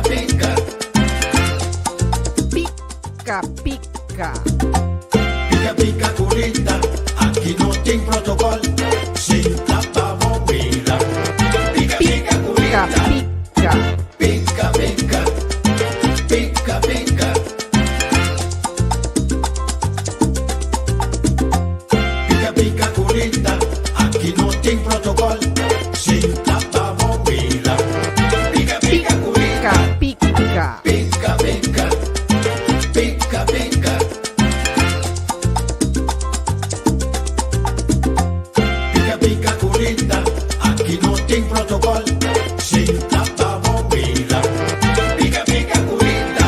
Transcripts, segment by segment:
Pica pica. Pica pica. Pica pica curita, aki no tin protocol, sinta pa bo mira. Pica pica Pica curita, pica. pica pica, pica pica. Pica pica curita, aki no tin protocol, sinta pa bo mira. Pica pica curita, Pica pica. pica pica, pica pica. Pica pica curita, aki no tin protocol, sinta pa bo mira. Pica pica curita.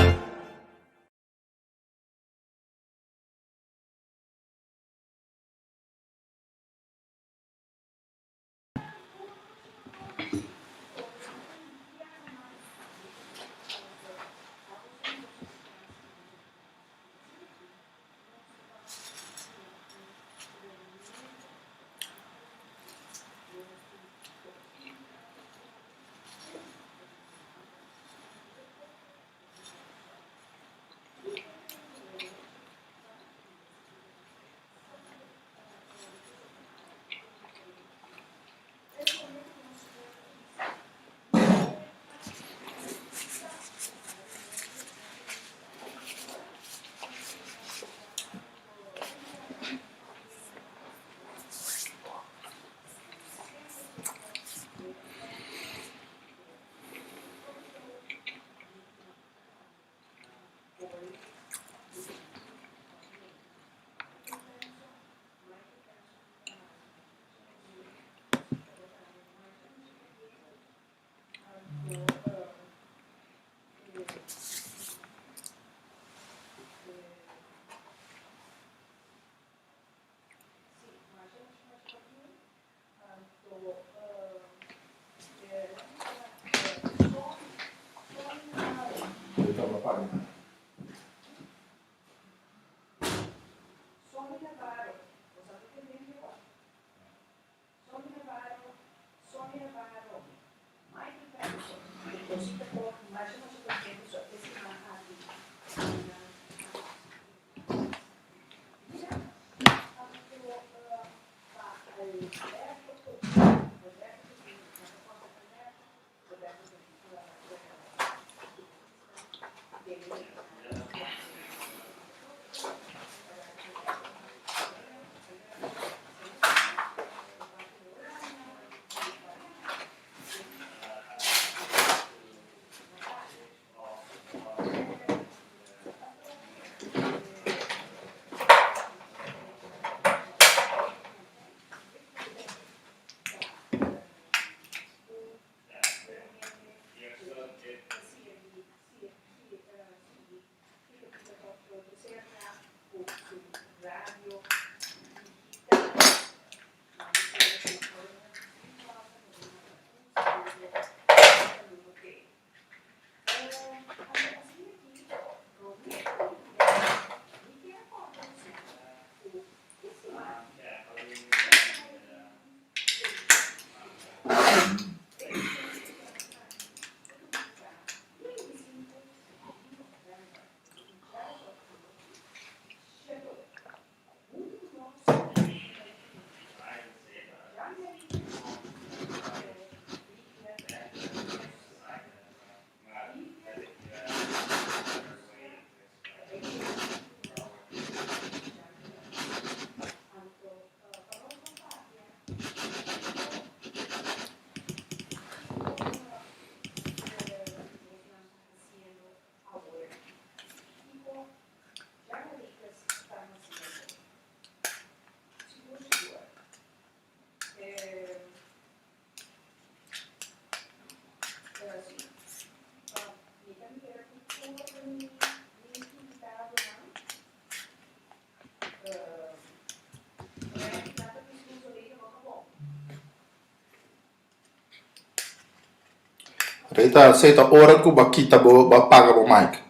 Rita, esei ta ora ku bo a kita bo, bo a paga bo mic.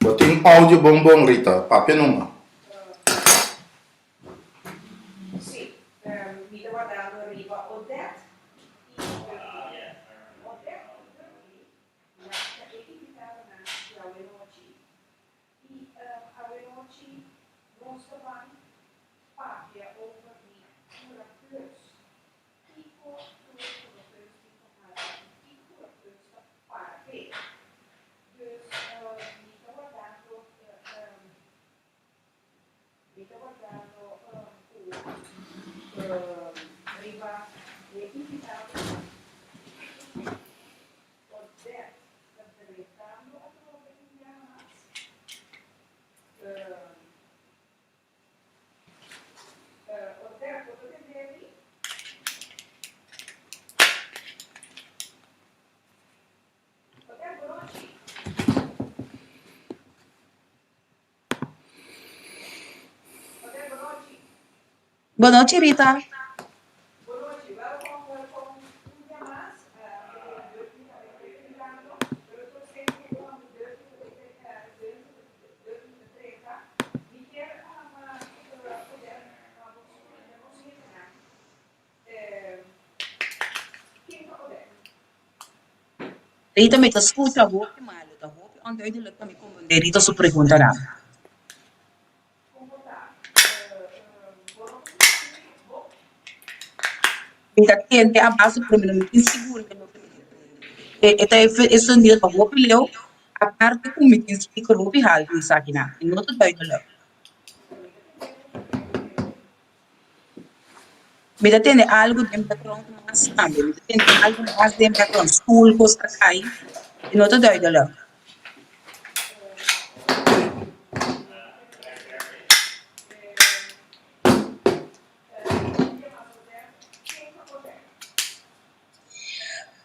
Bo tin audio bon bon Rita, papia numa. Riba Odette i Dudley. Odette i Dudley nan ta e invitadonan di awenochi. I awenochi nos ta ban papia over di Cura Plus. Kiko tur Cura Plus tin pa hasi i kiko Cura Plus ta para p'e. Dus mi ta wardando. Mi ta wardando ku riba e invitadonan Odette ta drentando atrobe un biaha mas. Odette, bo ta tende mi? Odette, bonochi. Bonochi Rita. Rita mi ta scucha hopi malo, ta hopi onduidelijk pa mi comprende Rita su preguntanan. Mi ta tende a base pero mi no tin sigur di loke mi ta tende. E ta e sonido ta hopi leu, aparte cu mi tin speaker hopi haltu esakinan, e no ta duidelijk. Mi ta tende algu den background mas tambe. Mi ta tende algu mas den background, stoel kos ta kai i no ta duidelijk.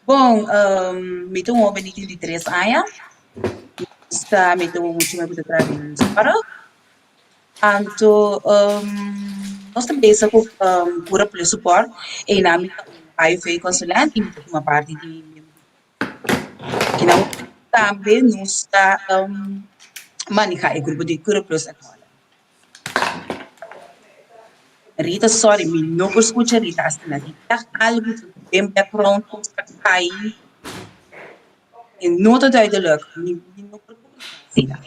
Bon, mi ta un hoben di 33 aña. Mi ta mi ta un mucha ku ta traha den zorg. Anto nos ta bezig ku Cura Plus Support, einan mi ta un HIV consulent i mi ta tuma parti di Einan tambe nos ta maneha e grupo di Cura Plus Angola. Rita sorry mi no por skucha Rita asta na di ègt algu den background ku ta kai e no ta duidelijk mi no por komunika.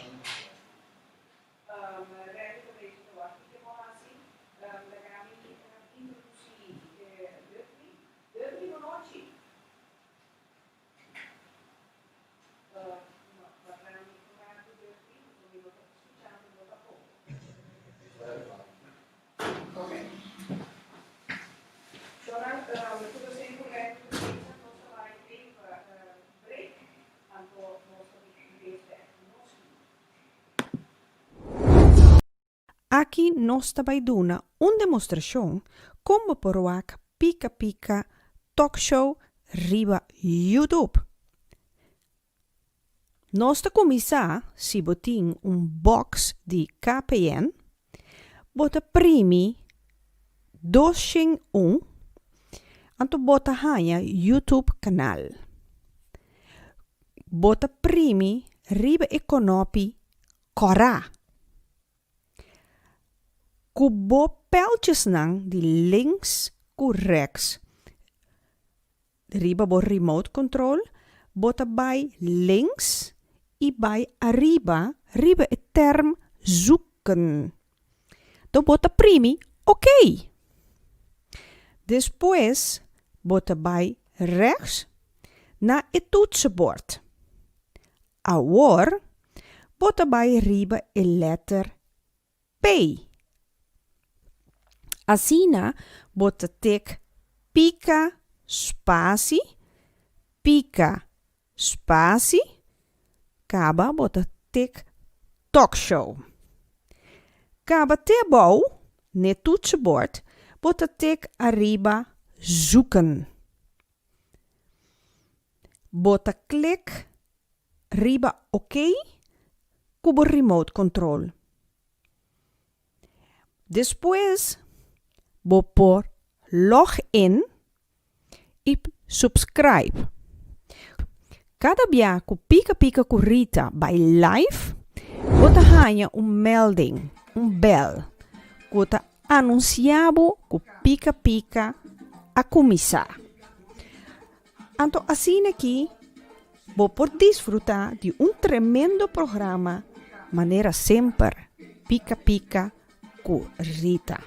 Aki nos ta bai duna un demostrashon kon bo por wak Pika Pika Talk Show riba YouTube. Nos ta kuminsá si bo tin un box di KPN, bo ta primi 201 anto bo ta haña YouTube kanal. Bo ta primi riba e konopi Kòrá. Ku bo pèltjesnan di links ku rèks riba bo remote control, bo ta bai links i bai ariba riba e tèrm zoeken. Do bo ta primi ok. Despues bo ta bai rèks na e toetsenbord. Awor bo ta bai riba e lèter P. Asina bo ta tek pika spasi, pika spasi, kaba bo ta tek talkshow. Kaba te abou n'e toetsenbord bo ta tek ariba zoeken. Bo ta klik riba OK ku bo remote control. Despues bo por log in i subscribe. Kada bia ku Pika Pika ku Rita bai live, bo ta haña un melding, un bèl, ku ta anunsiá bo ku Pika Pika. a kuminsá. Anto asina aki bo por disfrutá di un tremendo programa manera semper, Pika Pika ku Rita.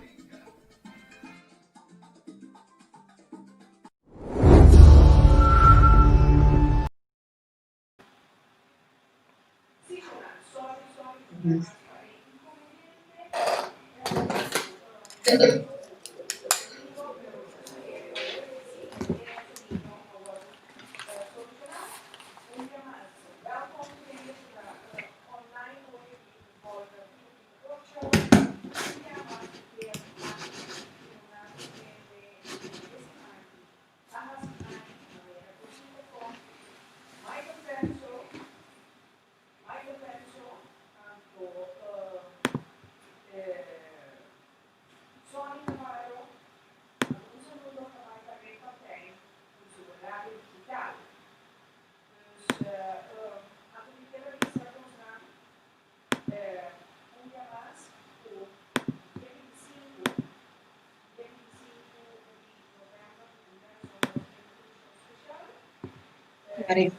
Mari.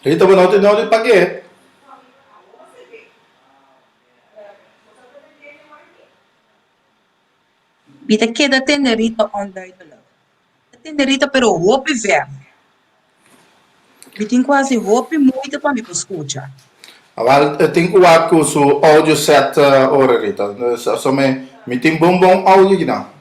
Rita bo no tin nodi pag'é. Mi ta keda tende Rita onduidelijk. Mi ta tende Rita pero hopi ver. Mi tin ku hasi hopi moeite pa mi por skucha. Awal e tin ku wak ku su audio set ora Rita. So mi tin bon bon audio kinan.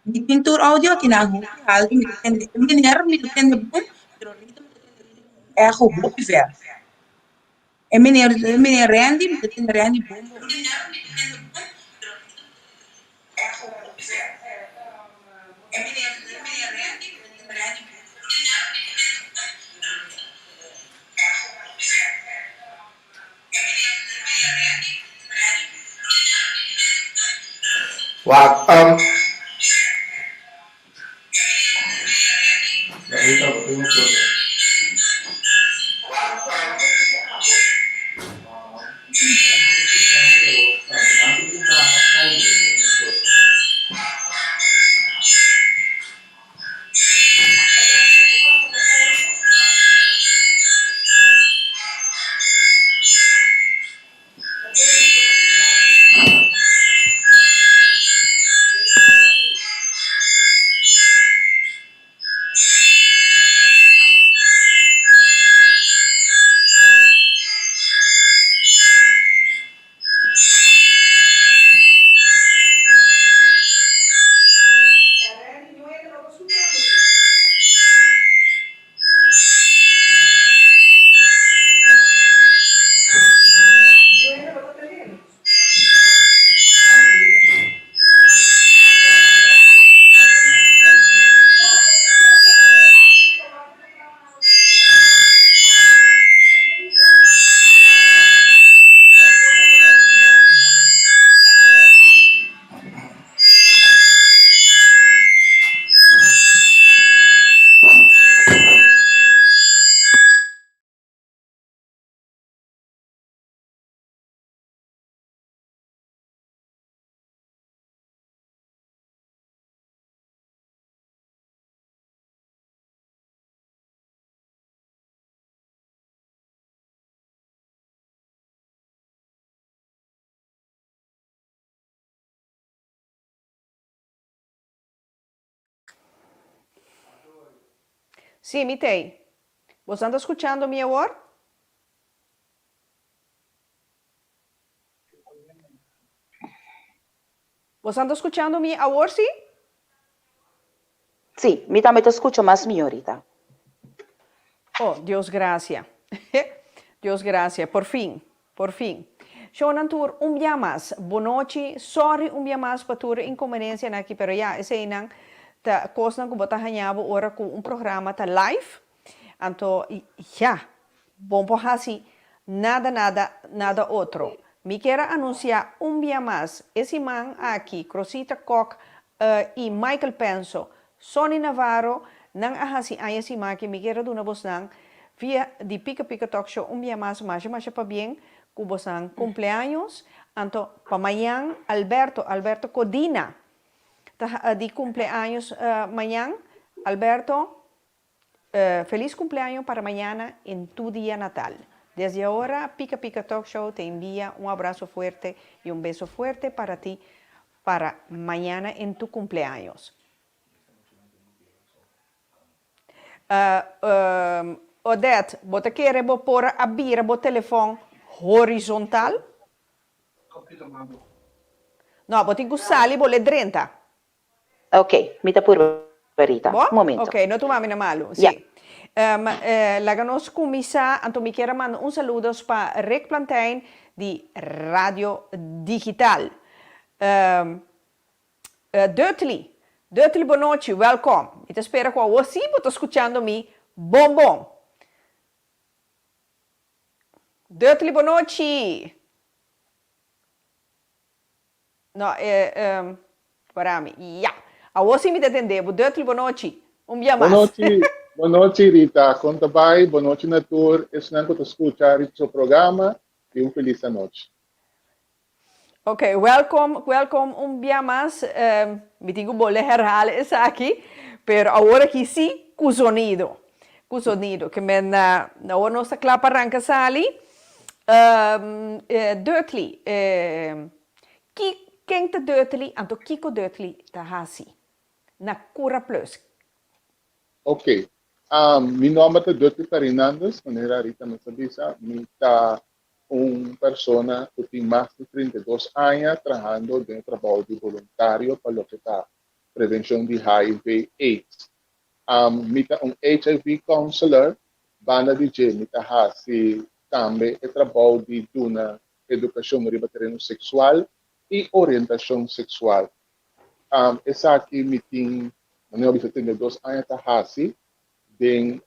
Mi tin tur audio akinan hopi alto mi ta tende e meneer mi ta tende bon pero Rita mi ta tende Rita ku un echo hopi ver. E meneer e meneer Randy mi ta tende Randy bon bon. Wak um. Sí, mi t'ei. Bosan ta skuchando mi awor? Bosan ta skuchando mi awor si? Sí, mi tambe ta skucha mas mihó Rita. Oh, Dios gracia. Dios gracia, por fin, por fin. Shownan tur un bia mas, bonochi, sorry un bia mas pa tur e inconvenencianan aki, pero ya, eseinan ta cosnan cu bo ta haña bo ora cu un programa ta live, anto ya, Bon por haci nada nada nada otro. Mi kier a anuncia un bia mas e siman aki Crosita Kok y Michael Penso, Sonny Navarro nan a haci aña siman aki mi kier a duna bosnan via di Pika Pika Talk Show un bia mas masha masha pabien cu bosnan cumpleaños anto pa mañan Alberto Alberto Codina ta di cumpleaños mañan Alberto Feliz cumpleaños para mañana en tu dia natal. Desde ahora Pika Pika Talk Show te envia un abrazo fuerte y un beso fuerte para ti para mañana en tu cumpleaños. Odette, bo ta kere bo por a bira bo telefon horizontal? No, bo tin cu sali bo le drenta. Ok, mi ta purba Rita. Bo? Un momento. Ok, no tuma mi na malu. Ya. Si. Laga nos kuminsá, anto mi kier a manda un saludos pa Rick Plantijn di Radio Digital. Dutly, Dutly bonochi, wèlkòm. Mi ta spera ku awor sí bo ta skuchando mi bon bon. Dutly bonochi. No, e, um, para mi. Ya. Awor sí mi ta tende bo. Dutly, bonochi. Un bia mas. Bonochi, bonochi Rita. Kon ta bai? Bonochi na tur esnan ku ta skucha Rita su programa i un felis anochi. Ok, welkom, welkom un bia mas. Um, mi tin ku bolbe herhal esaki, pero awor aki sí ku zonido. Ku zonido. Ke men, awor nos ta kla pa ranka sali. Um, Dutly, ki, ken ta Dutly, anto kiko Dutly ta hasi na Cura Plus? Ok. Um, mi nomber ta Dutly Ferinandus, manera Rita mes a bisa. Mi ta un persona ku tin mas di 32 aña trahando den e trabou di boluntario pa loke ta prevenshon di HIV AIDS. Um, mi ta un HIV counselor. Banda di dje mi ta hasi tambe e trabou di duna edukashon riba tereno seksual i orientashon seksual. Esaki mi tin, manera bo bisa, 32 aña ta hasi den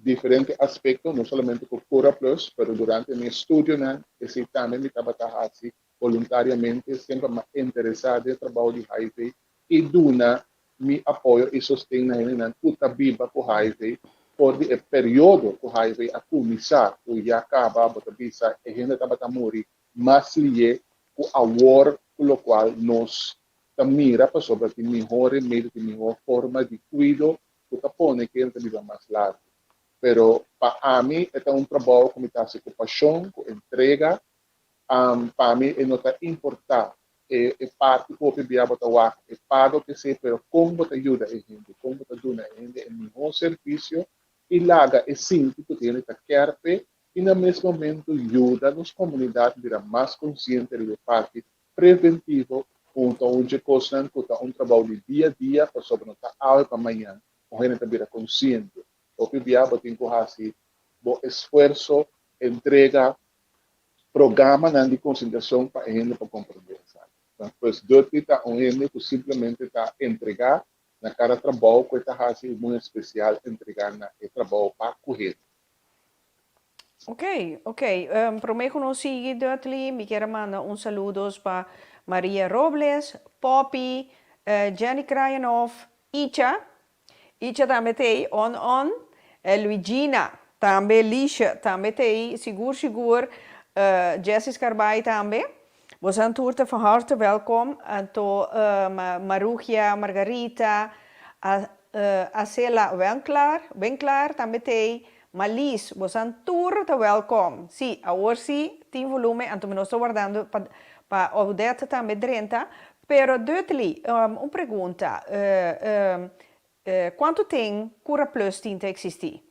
diferente aspekto, no solamente ku Cura Plus, pero durante mi estudionan esei tambe mi tabata hasi boluntariamente, semper mi a interesá den e trabou di hiv i duna mi apoyo i sosten na hendenan ku ta biba ku hiv for di e periodo ku hiv a kuminsá, ku ya kaba bo ta bisa e hende tabata muri mas lié ku awor ku lokual nos ta mira pasobra tin mihó remedio, tin mihó forma di kuido ku ta pone ku hende ta biba mas largu. Pero pa ami e ta un trabou ku mi ta hasi ku pashon, ku entrega. Pa mi e no ta importá e e parti ku hopi bia bo ta wak e pago ke esei, pero kon bo ta yuda e hende, kon bo ta duna e hende e mihó servisio i laga e sinti ku tin hende ta kèr p'e i na mes momento yuda nos komunidat bira mas konsiente riba e parti preventivo ku ta un dje kosnan ku ta un trabou di dia dia pasobra no ta awe pa mañan un hende ta bira konsiente. Hopi bia bo tin ku hasi bo esfuerso, entrega programanan di konsientashon pa e hende por komprondé esaki. Pues Dutty ta un hende ku simplemente ta entregá na kada trabou ku e ta hasi i muy espesial entregá na e trabou pa ku hende. Ok, ok. Prome ku nos sigui Dutly, mi kier a manda un saludos pa Maria Robles, Poppy, Jenny Kraaienhof, Icha, Icha tambe t'ei, on on, Luigina tambe, Lisha tambe t'ei, sigur sigur Jessy Scarbay tambe. Bosan tur ta van harte welkom, anto Marugia, Margarita, Acela Winklaar, Winklaar tambe t'ei, Malis, bosan tur ta welkom. Sí, awor sí tin volumen, anto mi nos ta wardando pa pa Odette tambe drenta. Pero Dutly, un pregunta, cuanto ten Cura Plus tin ta existi?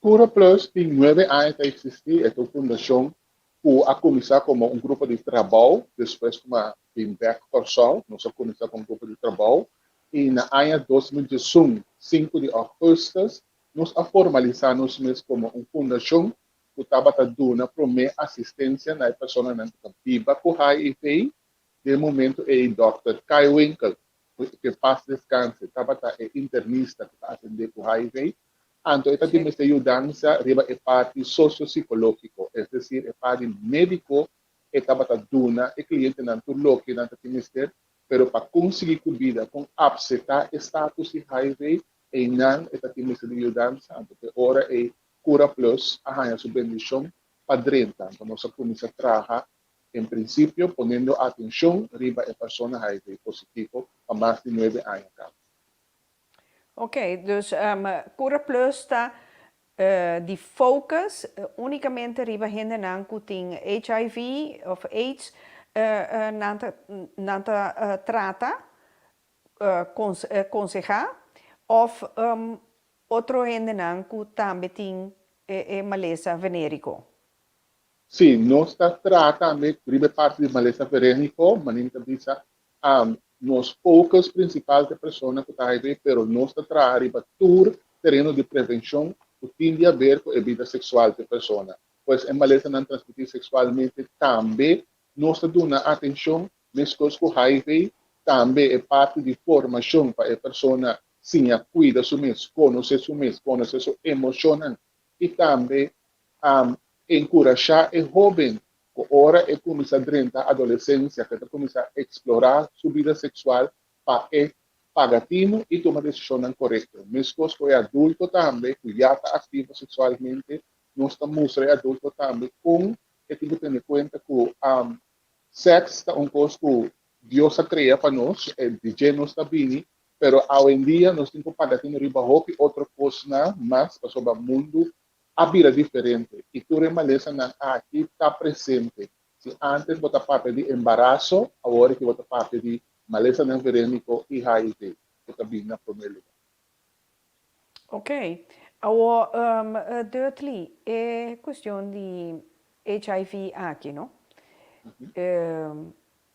Cura Plus tin nuebe aña ta existi, e ta un fundacion. Ku a kuminsá komo un grupo di trabou, despues ku a bin bèk Kòrsou, nos a kuminsá ku un grupo di trabou i na aña 2011, 5 di ògùstùs, nos a formalisá nos mes komo un fundashon ku tabata duna promé asistensia na e personanan ku ta biba ku HIV. Den e momento ei dòkter Kai Winkel, ku ke pas deskanse, tabata e internista ku ta atendé ku HIV. Anto e ta tin mester yudansa riba e parti sosio-sikológiko, es desir e parti médiko e tabata duna e klientenan tur loke nan ta tin mester, pero pa konsigui ku bida, kon apseptá e status di HIV, einan e ta tin mester di yudansa. Anto te ora ei Cura Plus a haña su bendishon pa drenta. Anto nos a kuminsá traha en prinsipio poniendo atenshon riba e persona HIV positivo pa mas di nuebe aña kaba. Ok, dus Cura Plus ta di focus unicamente riba hendenan cu tin HIV of AIDS, nan ta nan ta trata, conseha of otro hendenan cu tambe tin e malesa venerico? Si, nos ta traha tambe riba e parti di malesa verénico, manera mi ta bisa, nos focus principal ta e persona cu ta HIV, pero nos ta traha riba tur tereno di prevencion cu tin di haber cu e bida sexual di e persona. Pues e malesanan transmiti sexualmente tambe nos ta duna atencion, mescos cu HIV, tambe e parti di formacion pa e persona siña cuida su mes, conoce su mes, conoce su emocionnan y tambe encurasha e hoben ku ora e kuminsá drenta adolesensia ku e ta kuminsá eksplorá su bida seksual pa e paga tinu i tuma desishonnan korekto. Meskos ku e adulto tambe ku ya ta aktivo seksualmente, nos ta mustra e adulto tambe kon e tin ku tene kuenta ku sèks ta un kos ku Dios a krea pa nos, di dje nos ta bini, pero awendia nos tin ku paga tinu riba hopi otro kosnan mas pasobra mundu a bira diferente i tur e malesanan aki ta presente. Si antes bo ta papia di embaraso, awor aki bo ta papia di malesanan veréniko i HIV ku ta bini na promé lugá. Ok. Awor, Dudley, e kuestion di HIV aki, no?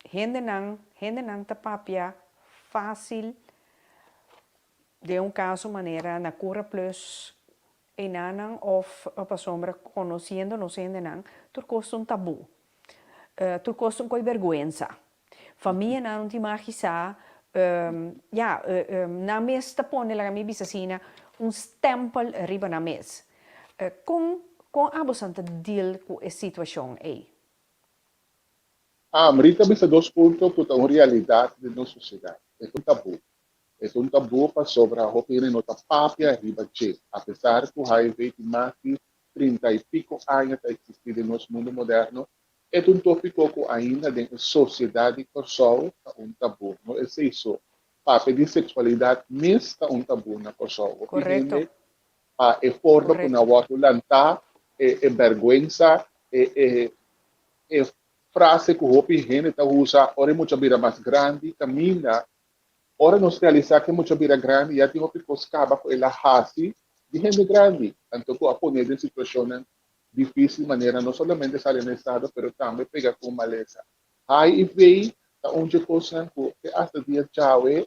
Hendenan, hendenan ta papia fásil den un kaso manera na Cura Plus Enanan of pasobra conociendo nos hendenan, tur cos ta un tabú. Tur cos ta un coy berguensa. Famianan no tin magi sa, ya, nan mes ta pone, laga mi bisa asina, un stempel riba nan mes. Con, con abosan ta deal cu e situacion ey? Rita a bisa dos punto cu ta un realidad den nos sociedad. E ta un tabú. E ta un tabú pasobra hopi hende no ta papia riba dje. Apesar ku HIV tin mas di 30 i piko aña ta eksistí den nos mundu moderno, e ta un tópiko ku ainda den e sosiedat di Kòrsou ta un tabú. No esei so, papia di seksualidat mes ta un tabú na Kòrsou. Hopi hende pa e forma ku nan wòrdu lantá, e bèrgwensa, e e frase ku hopi hende ta usa ora e mucha bira mas grandi kaminda Ora nos realisá ku e mucha bira grandi, ya tin hopi kos kaba ku el a hasi di hende grandi, anto ku a pon'é den situashonnan difísil manera no solamente sali na estado pero tambe pega ku un malesa. HIV ta un dje kosnan ku te asta dia djawe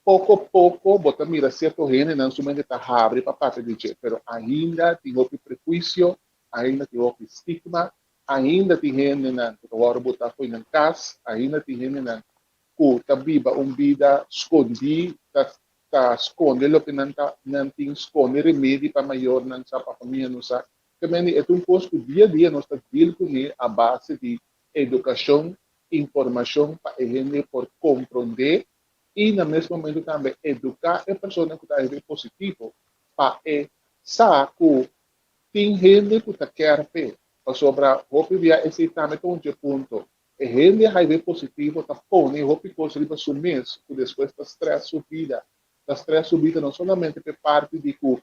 poko poko bo ta mira sierto hendenan su mente ta habri pa papia di dje, pero ainda tin hopi prehuisio, ainda tin hopi stigma, ainda tin hendenan ku ta wòrdu botá fo'i nan kas, ainda tin hendenan ku ta biba un bida skondí, ta ta skonde loke nan ta nan tin, skonde remedi pa mayornan sa, pa famia no sa. Te mende e ta un kos ku dia dia nos ta deal kuné a base di edukashon, informashon pa e hende por komprondé i na mes momento tambe eduká e persona ku ta HIV positivo pa e sa ku tin hende ku ta kèr p'e, pasobra hopi bia esei tambe ta un dje punto. E hende HIV positivo ta pone hopi kos riba su mes ku despues ta strès su bida. Ta strès su bida no solamente p'e parti di ku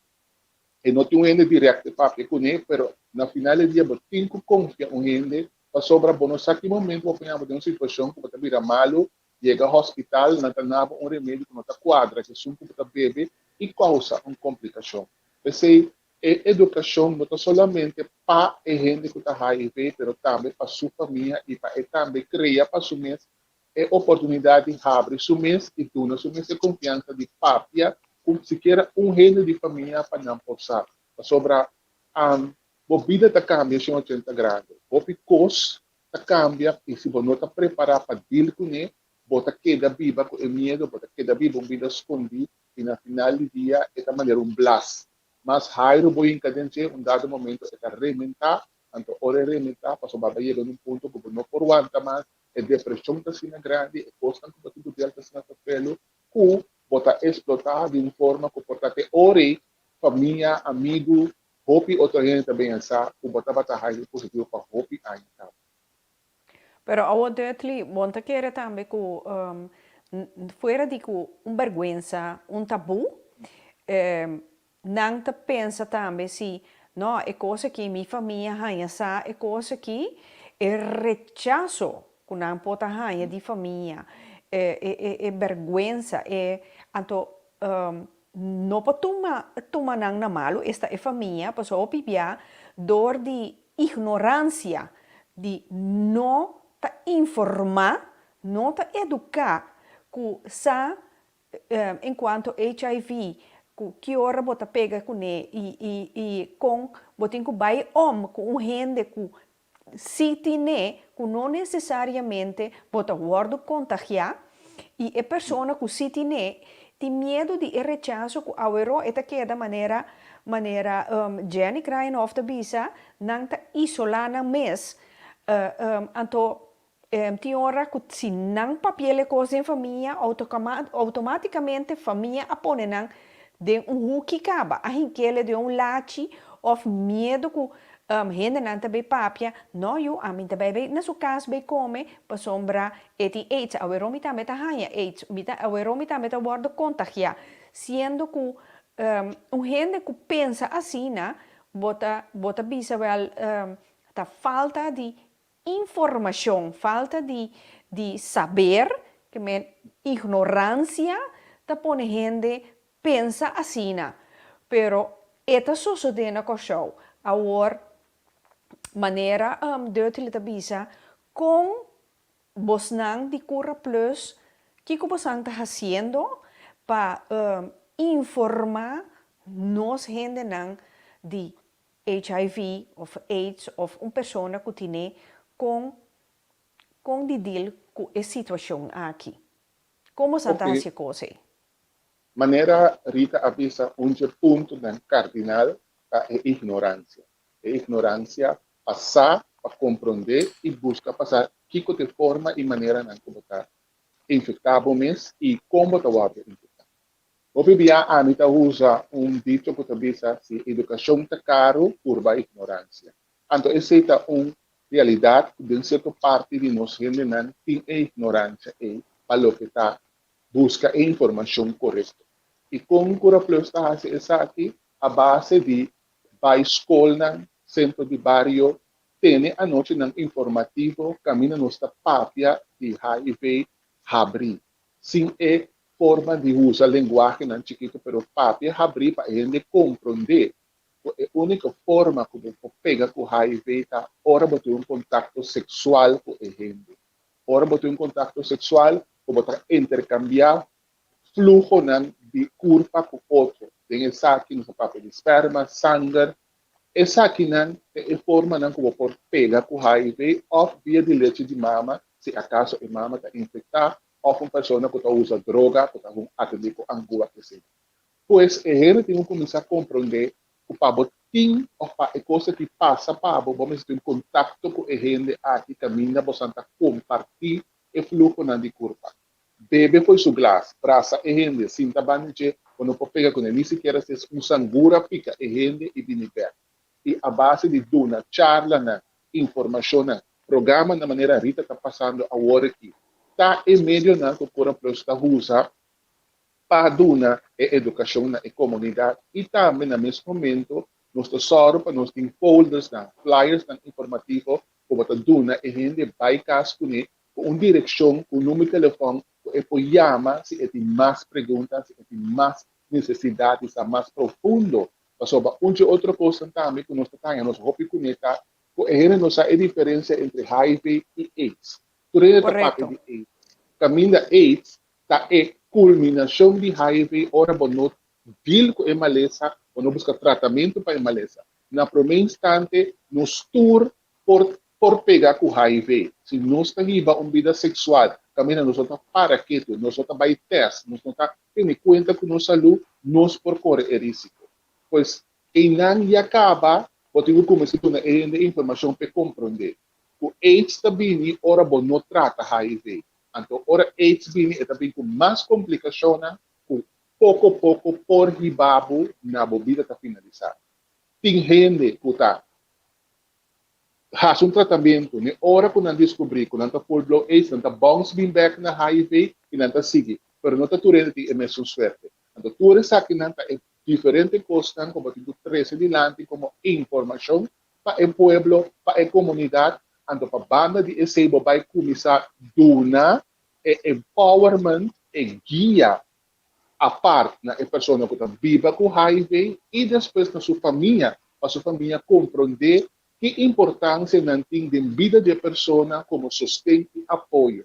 e no tin un hende dirèkt e papia kuné, pero na final di dia bo tin ku konfia un hende pasobra bo no sa ki momento bo por yama den un situashon ku bo ta bira malu, yega hospital, nan ta nabo un remedi ku no ta kuadra ku esun ku bo ta bebe i kousa un komplikashon. P'esei. E edukashon no ta solamente pa e hende ku ta HIV, pero tambe pa su famia i pa e tambe krea pa su mes e oportunidat di habri su mes i duna su mes e konfiansa di papia ku sikiera un hende di famia pa nan por sa. Pasobra bo bida ta kambia 180 grado. Hopi kos ta kambia i si bo no ta prepará pa deal kuné, bo ta keda biba ku e miedu, bo ta keda biba un bida skondí i na final di dia e ta manera un blas. Mas hairu bo hinka den dje, un dado momento e ta rementá, anto ora e rementá pasobra bo a yega na un punto ku bo no por wanta mas, e depreshon ta asina grandi, e kosnan ku bo tin ku del ta asina fefelu, ku bo ta eksplotá di un forma ku por ta te ora ei famia, amigu, hopi otro hende ta bin a sa ku bo tabata HIV positivo pa hopi aña kaba. Pero awor Dudley, bo no ta kere tambe ku fuera di ku un bèrgwensa, un tabú, nan ta pensa tambe si, no, e kos aki mi famia haña sa e kos aki, e rechaso ku nan por ta haña di famia, e bèrgwensa, e anto no por tuma tuma nan na malu, esta e famia, pasobra hopi bia dor di ignoransia di no ta informá, no ta eduká ku sa en kuanto HIV, ku ki ora bo ta pega kuné i i i kon bo tin ku bai om ku un hende ku si tine ku no nesesariamente bo ta wòrdu kontagiá i e persona ku si tine tin miedu di e rechaso ku aweró e ta keda manera manera Jenny Kraaienhof ta bisa nan ta isolá nan mes anto tin ora ku si nan papia el e kos den famia outomátikamente famia a pone nan den un huki kaba, a hink'el den un lachi òf miedu ku hendenan ta bay papia, no yu ami ta bay bay na su kas bay kome pasobra e tin aids, aweró mi tambe ta haña aids, mi ta aweró mi tambe ta wòrdu kontagiá, siendo ku un hende ku pensa asina bo ta bo ta bisa wèl ta falta di Informashon, falta di di saber, ke men ignoransia ta pone hende pensa asina, pero e ta sosodé na Kòrsou. Awor, manera Dutli ta bisa, kon bosnan di Cura Plus, kiko bosan ta hasiendo pa informá nos hendenan di HIV of aids of un persona ku tine kon kon di deal ku e situashon aki. Kon bosan ta hasi e kos ei? Manera Rita a bisa un dje puntonan kardinal ta e ignoransia. E ignoransia pa sa, pa komprondé i buska pa sa kiko ta e forma i maneranan ku bo ta infektá bo mes i kon bo ta wòrdu infektá. Hopi bia ami ta usa un dicho ku ta bisa si edukashon ta karu, purba ignoransia. Anto esei ta un realidat ku den sierto parti di nos hendenan tin e ignoransia ei pa loke ta buska e informashon korekto. I kon Curaplus ta hasi esaki? A base di bai skolnan, sentro di bario, tene anochinan informativo kaminda nos ta papia di HIV habri. Sin e forma di usa lenguahenan chikitu pero papia habrí pa e hende komprondé ku e úniko forma ku bo por pega ku HIV ta ora bo tin un kontakto seksual ku e hende. Ora bo tin un kontakto seksual ku bo ta interkambiá fluhonan di kurpa ku otro. Den esaki nos ta papia di sperma, sanger. Esakinan ta e formanan ku bo por pega ku HIV òf via di lechi di mama si akaso e mama ta infektá òf un persona ku ta usa droga ku ta hun atendé ku angua esei. Pues e hende tin ku kuminsá komprondé ku pa bo tin òf pa e kos aki pasa pa bo, bo mester tin kontakto ku e hende aki kaminda bosan ta kompartí e fluhonan di kurpa. Bebe fo'i su glas, brasa e hende, sinta banda dje, bo no por pega kuné, ni sikiera si es un sangura pika e hende i bini bèk. I a base di duna charlanan, informashonnan, Programanan manera Rita ta pasando awor aki ta e medionan ku Cura Plus ta usa pa duna e edukashon na e komunidat i tambe na mes momento nos ta sòru pa nos tin foldersnan, flyersnan informativo ku bo ta duna e hende bai kas kuné ku un direkshon, ku un number di telefòn ku e por yama si e tin mas pregunta, si e tin mas nesesidat di sa mas profundo. Pasobra un dje otro kosnan tambe ku nos ta taña nos hopi kuné ta ku e hende no sa e diferensia entre HIV i AIDS. Tur hende ta papia di AIDS. Kaminda AIDS ta e kulminashon di HIV ora bo no deal ku e malesa, bo no buska tratamentu pa e malesa. Na promé instante nos tur por por pega ku HIV. Si nos ta hiba un bida seksual kaminda nos no ta para ketu, nos no ta bai tèst, nos no ta tene kuenta ku nos salú, nos por kore e risiko. Pues einan ya kaba bo tin ku kuminsá duna e hende informashon p'e komprondé ku aids ta bini ora bo no trata HIV. Anto ora aids bini e ta bin ku mas komplikashonnan ku poko poko por hiba bo na bo bida ta finalisá. Tin hende ku ta hasi un tratamentu, ne ora ku nan diskubrí ku nan ta full blown aids, nan ta bounce bin bèk na HIV i nan ta sigui. Pero no ta tur hende tin e mesun suerte. Anto tur esakinan ta e diferente kosnan ku bo tin ku trese dilanti komo informashon pa e pueblo, pa e komunidat. Anto pa banda di esei bo bai kuminsá duna e empowerment, e guia apart na e persona ku ta biba ku HIV i despues na su famia pa su famia komprondé ki importansia nan tin den bida di e persona komo sosten i apoyo.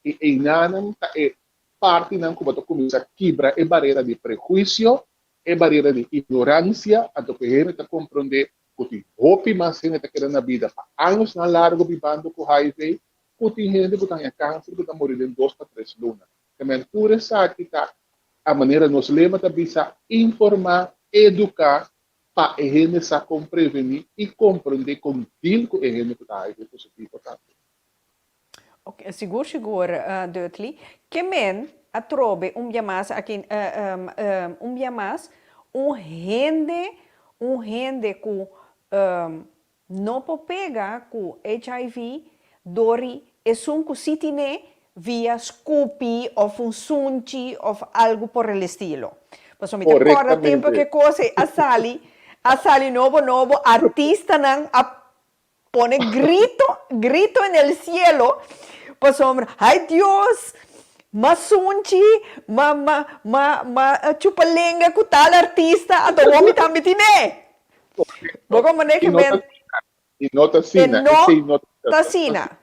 I einanan ta e partinan ku bo ta kuminsá kibra e barera di prehuisio, e barera di ignoransia, anto ku e hende ta komprondé ku tin hopi mas hende ta keda na bida pa añosnan largu bibando ku HIV ku tin hende ku ta haña kanser ku ta muri den dos pa tres luna. Tamen tur esaki ta a manera nos lema ta bisa informa, educa pa e hende sa con preveni y comprende con deal cu e hende cu ta hiv positivo tambe. Ok, sigur sigur Dudley. Ke men atrobe un bia mas aki un bia mas un hende un hende cu No por pega ku HIV dor di esun ku si tine via skupi òf un sunchi òf algu por el estilo. Pasobra mi ta kòrda tempu ku e kos ei a sali, a sali nobo nobo, artistanan a pone grito, grito en el cielo, pasobra, ay Dios, m'a sunchi, m'a, m'a, m'a, m'a chupa lenga ku tal artista, anto awor mi tambe tine. Bo como ne que men. E no ta asina. E no ta asina.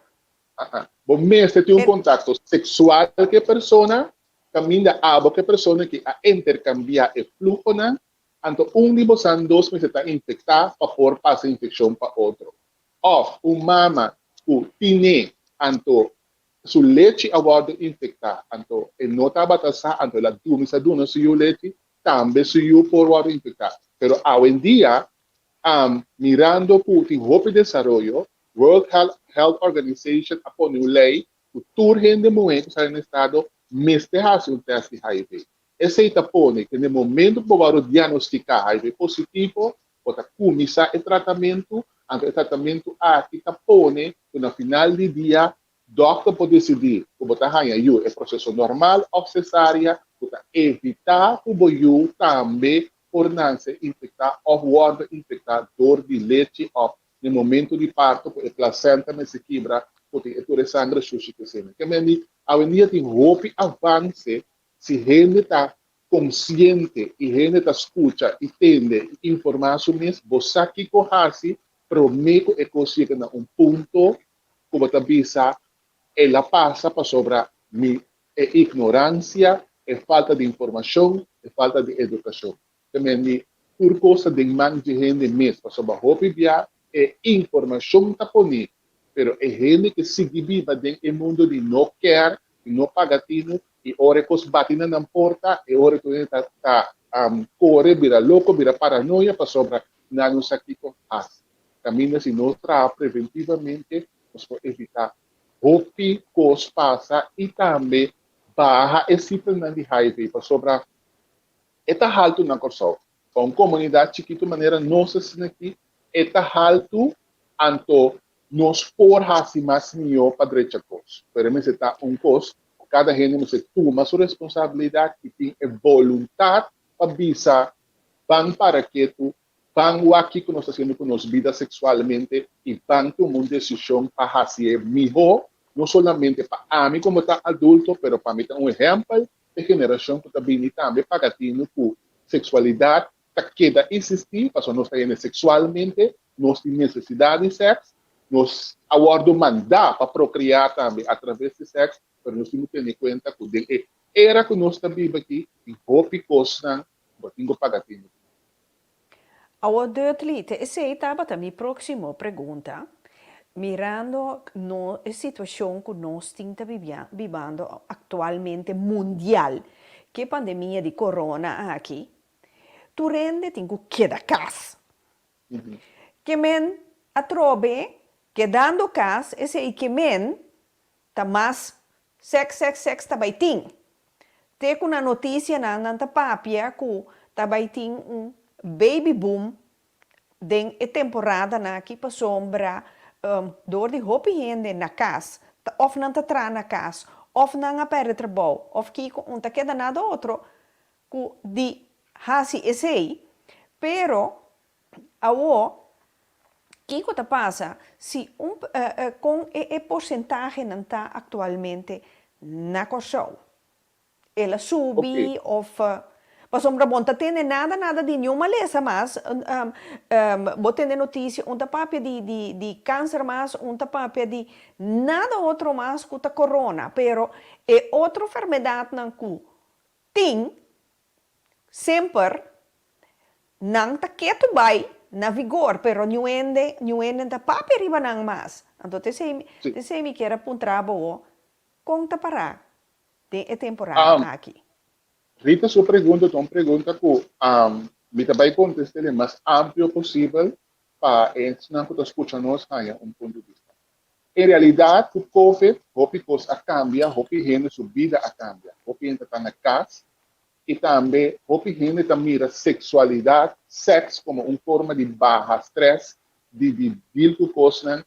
Bo mester tin un contacto sexual cu e persona, caminda abo cu e persona ki a intercambia e fluhonan, anto un di bosan dos mester ta infecta pa por pasa infeccion pa otro. Of un mama cu tine, anto su lechi a wordo infecta, anto e no tabata sa, anto el a cuminsa duna su yu lechi, tambe su yu por wòrdu infektá. Pero awendia, mirando ku tin hopi desaroyo, World Health Organization a pone un lei ku tur hende muhé ku sali na estado mester hasi un tèst di HIV. Esei ta pone ku na e momento ku bo wòrdu diagnostiká HIV positivo, bo ta kuminsá e tratamentu, anto e tratamentu aki ta pone ku na final di dia Dòkter por disidí ku bo ta haña yu e proseso normal òf sesaria ku ta evitá ku bo yu tambe por nase infektá òf wòrdu infektá dor di lechi òf na e momentu di parto ku e plasenta mester kibra ku tin e tur e sangre shushi ku esei. Ke men di awendia tin hopi avanse si hende ta konsiente i hende ta skucha i tende i informá su mes bo sa kiko hasi promé ku e kos yega na un punto ku bo ta bisa el a pasa pasobra mi e ignoransia, e falta di informashon, e falta di edukashon. Te men di tur kos ta den man dje hende mes pasobra hopi bia e informashon ta poni pero e hende ke sigui biba den e mundo di no kèr, di no paga tinu i ora e kos bati na nan porta e ora tur hende ta ta kore bira loko bira paranoia pasobra nan no sa kiko hasi. Kaminda si nos traha preventivamente nos por evitá hopi kos pasa i tambe baha e sifranan di HIV pasobra e ta haltu na Kòrsou. Pa un komunidat chikitu manera nos asina aki e ta haltu anto nos por hasi mas mihó pa drecha kos. Pero e mester ta un kos ku kada hende mester tuma su responsabilidat i tin e boluntat pa bisa ban para ketu Ban wak kiko nos ta hasiendo ku nos bida seksualmente i ban tuma un desishon pa hasié mihó, no solamente pa ami komo ta adulto, pero pa mi ta un ehèmpel p'e generashon ku ta bini tambe paga tinu ku seksualidat. ta keda insistí, pasobra nos ta hende seksualmente, nos tin nesesidat di sèks, nos a wòrdu mandá pa prokreá tambe atraves di sèks, pero nos tin ku tene kuenta ku den e era ku nos ta biba aki tin hopi kosnan ku bo tin ku paga tinu. Awor Dudley, te esei tabata mi próksimo pregunta, mirando no e situashon ku nos tin ta bibando aktualmente mundial, ku e pandemia di corona aki, tur hende tin ku keda kas. Ke men atrobe kedando kas, esei ke men ta mas sèks sèks sèks ta bai tin. Te ku na notisianan nan ta papia ku ta bai tin un baby boom den e temporadanan aki pasobra dor di hopi hende na kas ta òf nan ta traha na kas òf nan a pèrdè trabou òf kiko un ta keda nada otro ku di hasi esei pero Awor, kiko ta pasa si un kon e e porsentahenan ta aktualmente na Kòrsou? El a subi òf pasobra bo no ta tende nada nada di niun malesa mas, bo tende notisia un ta papia di di di kanser mas, un ta papia di nada otro mas ku ta korona, pero e otro fermedatnan ku tin Semper nan ta ketu bai na vigor, pero niun hende, niun hende ta papia riba nan mas. Anto t'esei, t'esei mi kier a puntra bo, kon ta pará den e temporada aki? Rita su pregunta ta un pregunta ku mi ta bai kontest'é den mas amplio posibel pa esnan ku ta skucha nos haña un punto di bista. En realidat ku Covid hopi kos a kambia, hopi hende su bida a kambia, hopi hende ta ta na kas i tambe hopi hende ta mira seksualidat, sèks, komo un forma di baha strès, di di deal ku kosnan,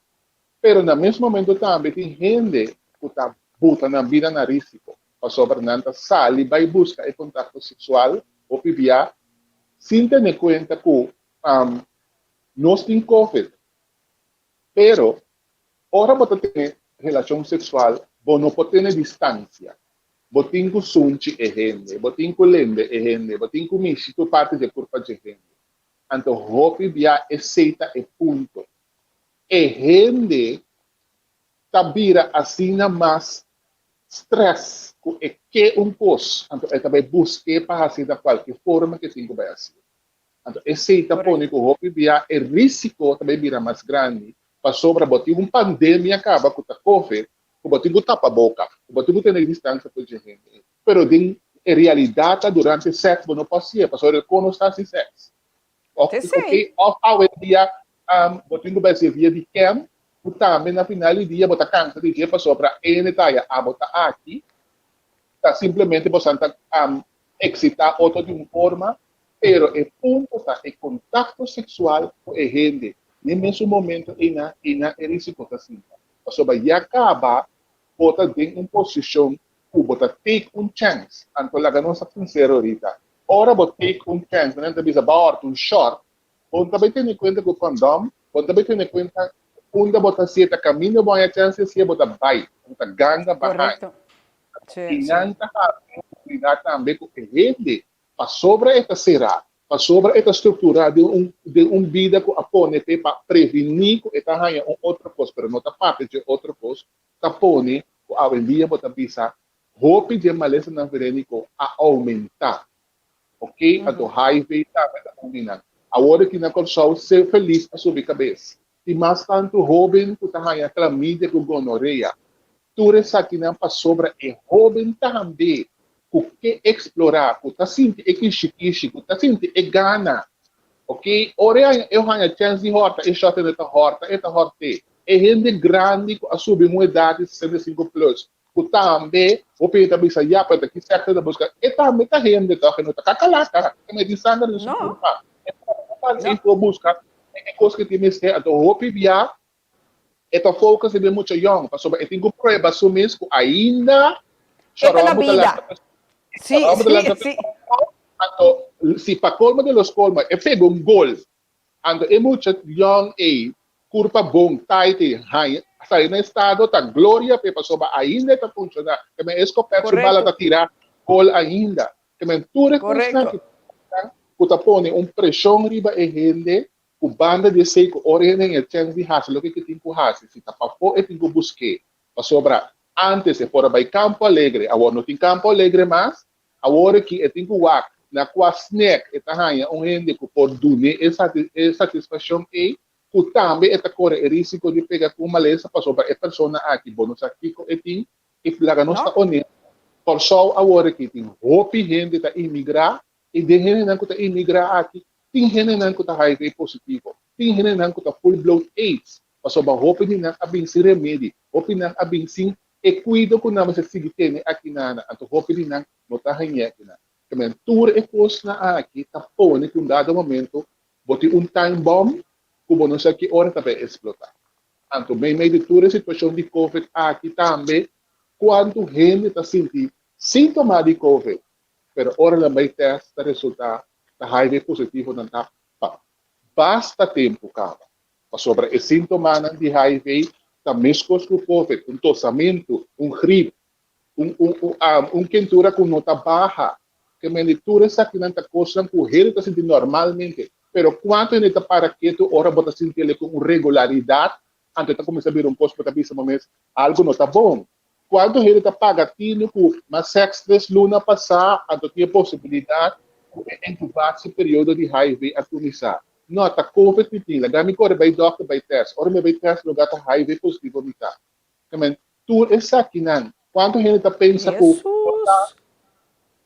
pero na mes momento tambe tin hende ku ta buta nan bida na risiko pasobra nan ta sali bai buska e kontakto seksual hopi bia sin tene kuenta ku nos tin Covid. Pero, ora bo ta tene relashon seksual, bo no por tene distansia. Bo tin ku sunchi e hende, bo tin ku lende e hende, bo tin ku mishi tur parti dje kurpa dje hende. Anto hopi bia esei ta e punto. E hende ta bira asina mas stress ku e ke un kos, anto e ta bai busk'é pa hasi na kualke forma ku e tin ku bai hasié. Anto esei ta pone ku hopi bia e risiko ta bai bira mas grandi pasobra bo tin un pandemia kaba ku ta covid ku bo tin ku tapa boka, ku bo tin ku tene distansia ku dje hende. Pero den e realidat ta durante sèks bo no por hasié pasobra e kono sa hasi sèks. Òf òf awendia bo tin ku bai hasié via di kèm ku tambe na final di dia bo ta kansa di dje pasobra e hende ta aya abo ta aki ta simplemente bo san ta eksitá otro di un forma. Pero e punto ta e contacto sexual cu e hende n'e mesun momento eynan eynan e risico ta sinta. Pasobra ya caba bo ta den un posicion cu bo ta take un chance. Anto laga nos ta sincero Rita, ora bo take un chance, nan ta bisa bo a horta un short, bo no ta bay tene cuenta cu condom, bo no ta bay tene cuenta unda bo ta sieta, caminda bo haña chance di sieta bo ta bay, bo ta ganga baha. Eynan ta habri un oportunidad tambe cu e hende Pasobra e ta será, pasobra e ta strukturá den un den un bida ku a pone p'e pa prevení ku e ta haña un otro kos, pero no ta papia dje otro kos, ta pone ku awendia bo ta bisa hopi dje malesanan veréniko a oumentá. Oké, anto hiv tambe ta un di nan. Awor aki na Kòrsou ser felis a subi kabes. Tin mas tantu hóben ku ta haña klamidia ku gonorea. Tur esakinan pasobra e hóben tambe ku ke eksplorá, ku ta sinti e kishikishi, ku ta sinti e gana. Oké, ora e haña chèns di hòrta e shòt e ta hòrta, e ta hòrt'é. E hende grandi ku a subi un edat di 65 plus, ku tambe hopi hende ta bisa ya, pero ta ki sèkto e ta buska, e tambe ta hende tòg, e no ta kakalaka, e mete sanger den su kurpa. E tambe ta por buska e kos ku e tin mester. Anto hopi bia e ta focus riba e mucha yòn, pasobra e tin ku prueba su mes ku ainda E ta na bida. Sí, sí, sí. Anto si pa kolmo de los kolmo e pega un gol Anto e mucha yòn ei, kurpa bon, tait ei, haña, sali na estado ta gloria p'e pasobra ainda e ta funshoná. Ke men e skopèt su bala ta tira gol ainda. Ke men tur e kosnan ki ta. ku ta pone un preshon riba e hende ku banda di esei ku ora e hende haña chèns di hasi loke ku e tin ku hasi, si ta pafó e tin ku busk'é. Pasobra ántes e por a bai Campo Alegre, awor no tin Campo Alegre mas, awor aki e tin ku wak na kua snèk e ta haña un hende ku por dun'é e satisfakshon ei, ku tambe e ta kore e risiko di pega ku un malesa pasobra e persona aki bo no sa kiko e tin i laga nos ta onesto, Kòrsou awor aki tin hopi hende ta imigrá i den hendenan ku ta imigrá aki tin hendenan ku ta HIV positivo, tin hendenan ku ta full blown aids pasobra hopi di nan a bin sin remedi, hopi nan a bin sin e kuido ku nan mester sigui tene aki nan, anto hopi di nan no ta hañ'é aki nan. Tur e kosnan aki ta pone ku un dado momento Bo tin un time bomb ku bo no sa ki ora ta bai eksplotá. Anto meimei di tur e situashon di covid aki tambe kuantu hende ta sinti síntoma di covid pero ora nan bai tèst ta resultá ta hiv positivo nan ta pa basta tempu kaba. Pasobra e síntomanan di hiv ta meskos ku covid, un tosamentu, un grip, un un un um un kentura ku no ta baha. Ke men di tur esakinan ta kosnan ku hende ta sinti normalmente, pero kuantu hende ta para ketu ora bo ta sinti el ku un regularidat, anto e ta kuminsá bira un kos ku bo ta bisa bo mes algu no ta bon. Kuantu hende ta paga tinu ku mas sèks tres luna pasá, anto tin e posibilidat ku e inkubatio periodo di hiv a kuminsá. No, ta covid mi tin, laga mi kore bai dòkter bai tèst. Ora mi bai tèst loga ta hiv positivo mi ta. Ke men tur esakinan, kuantu hende ta pensa ku por ta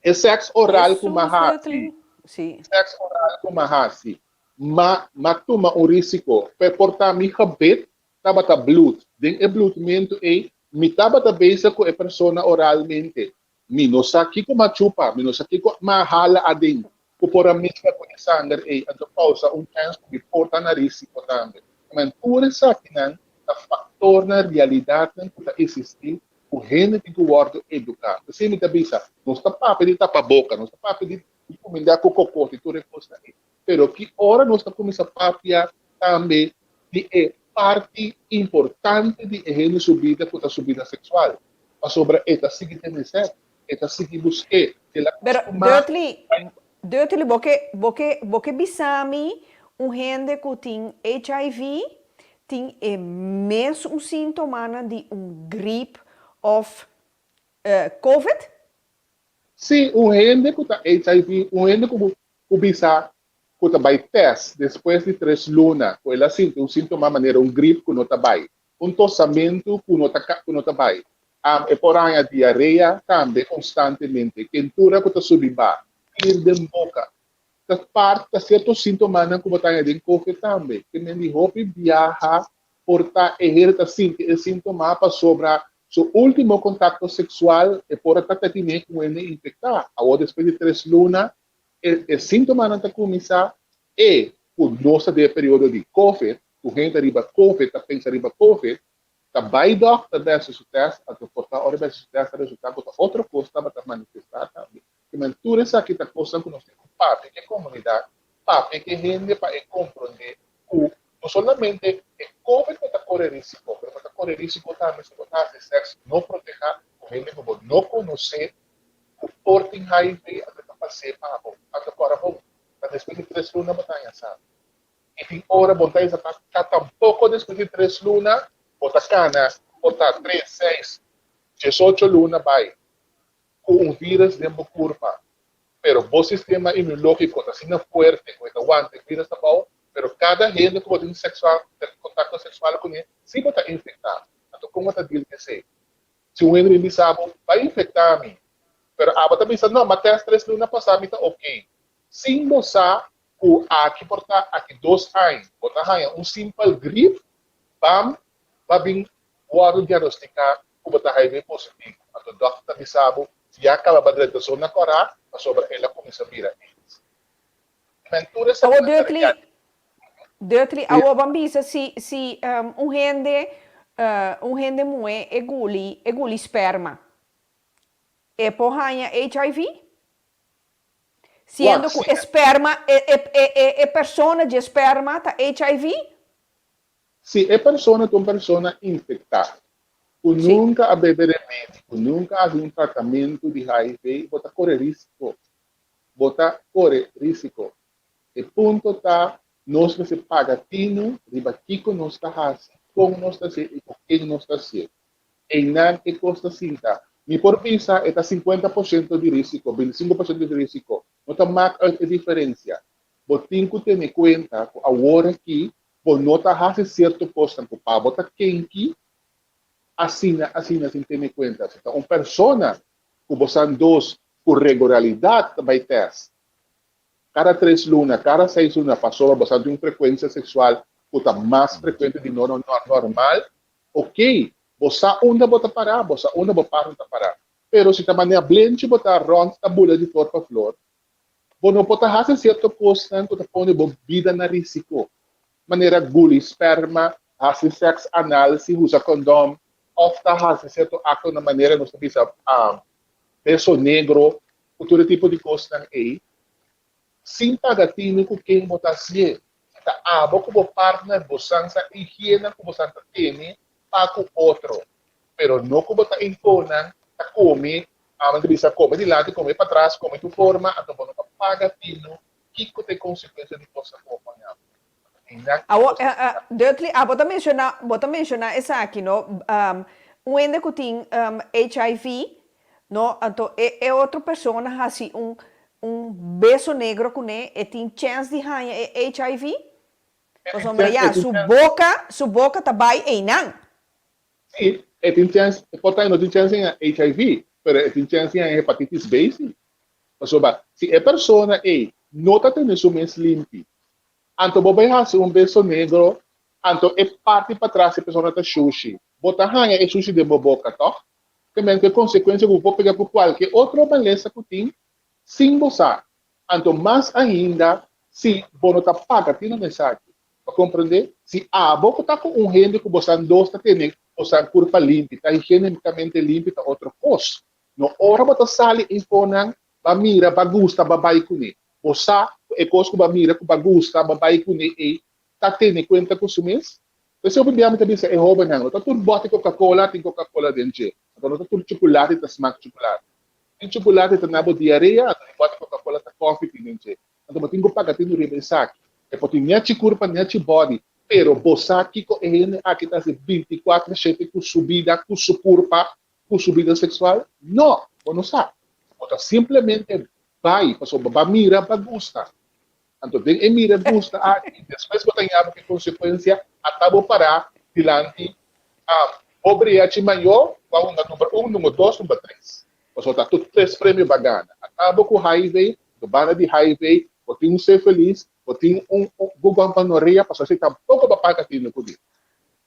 e sèks oral ku m'a hasi, sèks oral ku m'a hasi, m'a m'a tuma un risiko, p'e por ta mi gebed tabata blut, den e blutmentu ei mi tabata bezig ku e persona oralmente, Mi no sa kiko m'a chupa, mi no sa kiko m'a hala aden ku por a mezcla ku e sanger ei, anto causa un chens ku mi por ta na risico tambe. Amen. Tur esakinan ta factornan, realidadnan ku ta existi ku hende tin ku wordo educa. P'esei mi ta bisa, nos ta papia di tapa boca, nos ta papia di cuminda ku kokoti, tur e cosnan ei. Pero ki ora nos ta cuminsa papia tambe di e parti importante di e hende su bida cu ta su bida sexual? Pasobra e ta sigui tene sèt, e ta sigui busk'é, el a Pero kustumá. Dutly, Dutly, bo ke, bo ke, bo ke bisa mi un hende ku tin HIV tin e mesun síntomanan di un grip òf covid? Sí, un hende ku ta HIV, un hende ku ku bisa ku ta bai tèst despues di tres luna ku el a sinti un síntoma manera un grip ku no ta bai, un tosamentu ku no ta ku no ta bai. Am e por haña diarea tambe konstantemente, kentura ku ta subi ba, klir den boka. Ta part ta sierto síntomanan ku bo ta haña den covid tambe. Ke men di hopi biaha por ta e hende ta sinti e síntoma pasobra su último kontakto seksual e por a ta tene ku hende infektá. Awor despues di tres luna e e síntomanan ta kuminsá e ku nos ta den e periodo di covid, ku hende ta riba covid, ta pensa riba covid, ta bai dòkter bai hasi su tèst, anto por ta ora e bai hasi su tèst ta resultá ku ta otro kos tabata manifestá tambe. Kimen tur esaki ta kosnan ku nos tin ku papia ku e komunidat, papia ku e hende pa e komprondé ku no solamente e covid bo ta kore risiko, pero bo ta kore risiko tambe si bo ta hasi sèks no protehá ku hende ku bo no konosé ku por tin hiv anto ta pas'é pa bo. Anto kòrda bon, ta despues di tres luna bo ta haña sa. I tin ora bo ta bisa ta tampoko despues di tres luna bo ta kana por ta tres, seis, diesocho luna bai ku un virus den bo kurpa. Pero bo sistema inmunológiko ta asina fuerte ku e ta wanta e virus abou, pero kada hende ku bo tin seksual kontakto seksual kuné si bo ta infektá. Anto kon bo ta deal ku esei? Si un hende bin bisa bo, Bai infektá mi, pero abo ta bisa, No, m'a tèst tres luna pasá, mi ta oké. Sin bo sa ku aki por ta aki dos aña bo ta haña un simpel grip, bam, ba bin wòrdu diagnostiká ku bo ta HIV positivo. Anto dòkter ta bisa bo, Ya kaba ba drenta zona kòrá pasobra el a kuminsá bira aids. Men tur Awo esakinan ta Dutly, real. Dutly, Sí. awo ban bisa si si un hende un hende muhé e guli e guli sperma, e por haña HIV? Siendo Wak, ku si e sperma e e e e persona dje sperma ta HIV? Si e persona ta un persona infektá ku nunka a bebe remedi, ku nunka a hasi un tratamentu di HIV, bo ta kore risiko. Bo ta kore risiko. E punto ta, nos mester paga tinu riba kiko nos ta hasi, kon nos ta hasié i ku ken nos ta hasié. Einan e kos ta sinta. Mi por bisa e ta 50% di risiko, 25% di risiko. No ta mak uit e diferensia. Bo tin ku tene kuenta ku awor aki bo no ta hasi sierto kosnan ku pa bo ta kenki asina asina sin tene kuenta. Si ta un persona ku bo san dos ku reguralidat ta bai tèst kada tres luna, kada seis luna pasobra bo sa tin un frekuensia seksual ku ta mas frekuente di normal, Ok, bo sa unda bo ta pará, bo sa unda bo partner ta pará. Pero si ta manera blenchi bo ta rònt ta bula di flor pa flor, bo no por ta hasi sierto kosnan ku ta pone bo bida na risiko, manera guli sperma, hasi sèks anal sin usa kondòm, òf ta hasi sierto aktonan manera nos ta bisa beso negro ku tur e tipo di kosnan ei. Sin paga tinu ku ken bo ta hasié. Si ta abo ku bo partner bo san sa higiena ku bo san ta tene pa ku otro. Pero no ku bo ta infonan ta kome, amo ta bisa kome dilanti, kome patras, kome tur forma, anto bo no ta paga tinu kiko ta e konsekuensia di kosnan ku bo pone abo. Einan e Awo, kos ta sinta. Dudley, abo ta menciona, bo ta menciona esaki, no? Un hende ku tin HIV, no? Anto e e otro persona hasi un un beso negro kuné, e tin chèns di haña e HIV? E tin Pasobra chèns, ya, e tin su chèns. boka, su boka ta bai einan. Sí, e tin chèns, e por ta e no tin chèns di haña HIV, pero e tin chèns di haña hepatitis B sí. Pasobra si e persona ei no ta tene su mes limpi, anto bo bai hasi un beso negro, anto e parti patras di e persona ta shushi. Bo ta haña e shushi den bo boka, tòg? Te men ku e konsekuensia ku bo por pega ku kualke otro malesa ku tin sin bo sa. Anto mas ainda si bo no ta paga tino na esaki. Bo a komprendé? Si abo ku ta ku un hende ku bosan dos ta tene bosan kurpa limpi, ta higienikamente limpi ta otro kos. No ora bo ta sali infonan ba mira, ba gusta, ba bai kuné. Bo sa ku e kos ku ba mira, ku ba gusta, ba bai kuné ei ta tene kuenta ku su mes? P'esei hopi bia mi ta bisa e hóbennan, no ta tur bòti Coca-Cola tin Coca-Cola den dje, anto no ta tur chukulati ta smak chukulati. Tin chukulati ta na bo diarea, anto e bòti Coca-Cola ta kòfi tin den dje. Anto bo tin ku paga tinu riba esaki. E por tin nechi kurpa, nechi bòdi, pero bo sa kiko e hende aki ta hasi bintikuater shete ku su bida, ku su kurpa, ku su bida seksual? No, bo no sa. Bo ta simplemente bai pasobra bo a mira, bo a gusta. Anto den e mira gusta aki, despues bo ta yama ku e konsekuensia ata bo pará dilanti bo briachi mayó ku a hunga number un, number dos, number tres. Pasobra ta tur tres premio bo a gana. Ata bo ku HIV, anto banda di HIV bo tin un sífilis, bo tin un bubonpanorea, pasobra esei tampoko bo a paga tinu ku di.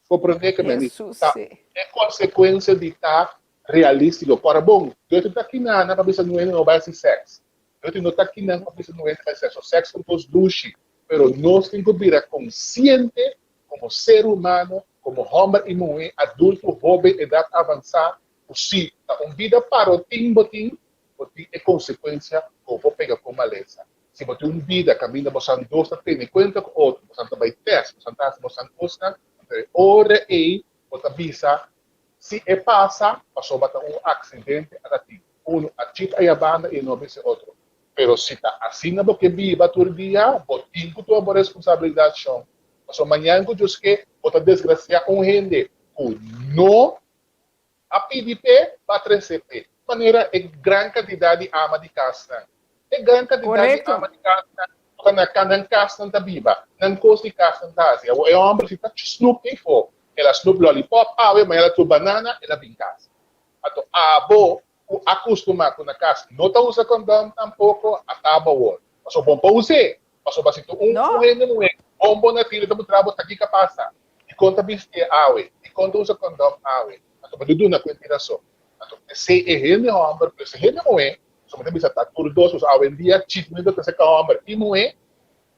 Komprendé ke mi ta e konsekuensia di ta realístiko. Kòrda bon, Dios ta kinana pa bisa nuende no bai hasi sèks. Yo tin no ta kinan pa bisa no hende bai sexo. Sexo un kos dushi, pero nos tin ku bira konsiente komo ser humano, komo hòmber i muhé, adulto, hóben, edat avansá, ku si ta un bida parotin bo tin, bo tin e konsekuensia ku bo por pega ku malesa. Si bo tin un bida kaminda bosan dos ta tene kuenta ku otro, bosan ta bai tèst, bosan ta hasi bosan kosnan, anto e ora ei bo ta bisa Si e pasa, pasobra ta un aksidente a ta tin. Unu a chip aya banda i e no a bisa e otro. Pero si ta asina bo ke biba tur dia, bo tin ku tuma bo responsabilidat, shon. Pasobra mañan ku Dios ke, bo ta desgrasiá un hende ku no a pidi p'e, bo a trese p'e. Manera e gran kantidat di ama di kasnan. E gran kantidat di ama di kasnan ku ta na nan kasnan ta biba, nan kos di kasnan ta hasi. Awor e hòmber si ta snoep eifo, El a snoep lollipop awe, mañana el a snoep banana, el a bin kas. Anto abo ku a kustumá ku na kas no ta usa kondòm tampoko, a taba awor. Pasobra bon pa us'é, pasobra si ta un un hende muhé bon bo na tira ta puntra bo ta kiko a pasa, dikon ta bistié awe, dikon ta usa kondòm awe. Anto bo ta duna kuenta i rason. Anto p'esei e hende hòmber plus e hende muhé, pasobra mi ta bisa ta tur dos, pasobra awendia chisme ta seka hòmber i muhé,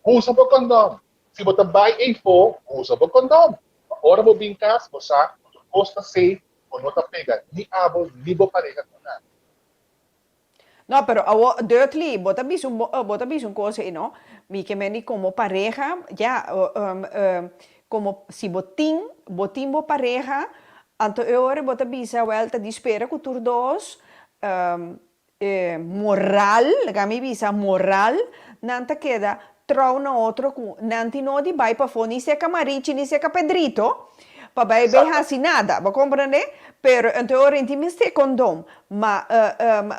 usa bo kondòm. Si bo ta bai eifó, usa bo kondòm. Pa ora bo bin kas, bo sa ku tur kos ta safe, bo no ta pega ni abo ni bo pareha ku nada. No, pero awor, Dudley, bo ta bisa un bo ta bisa un kos ei, no? Mi ke mende komo pareha, ya, komo si bo tin, bo tin bo pareha, anto e ora bo ta bisa, wèl, ta di spera ku tur dos E moral, laga mi bisa moral, nan ta keda trou na otro ku nan tin no di bai pafó ni seka Marichi ni seka Pedrito pa bai bai hasi nada, bo komprendé? Pero anto e ora tin mester kondom, ma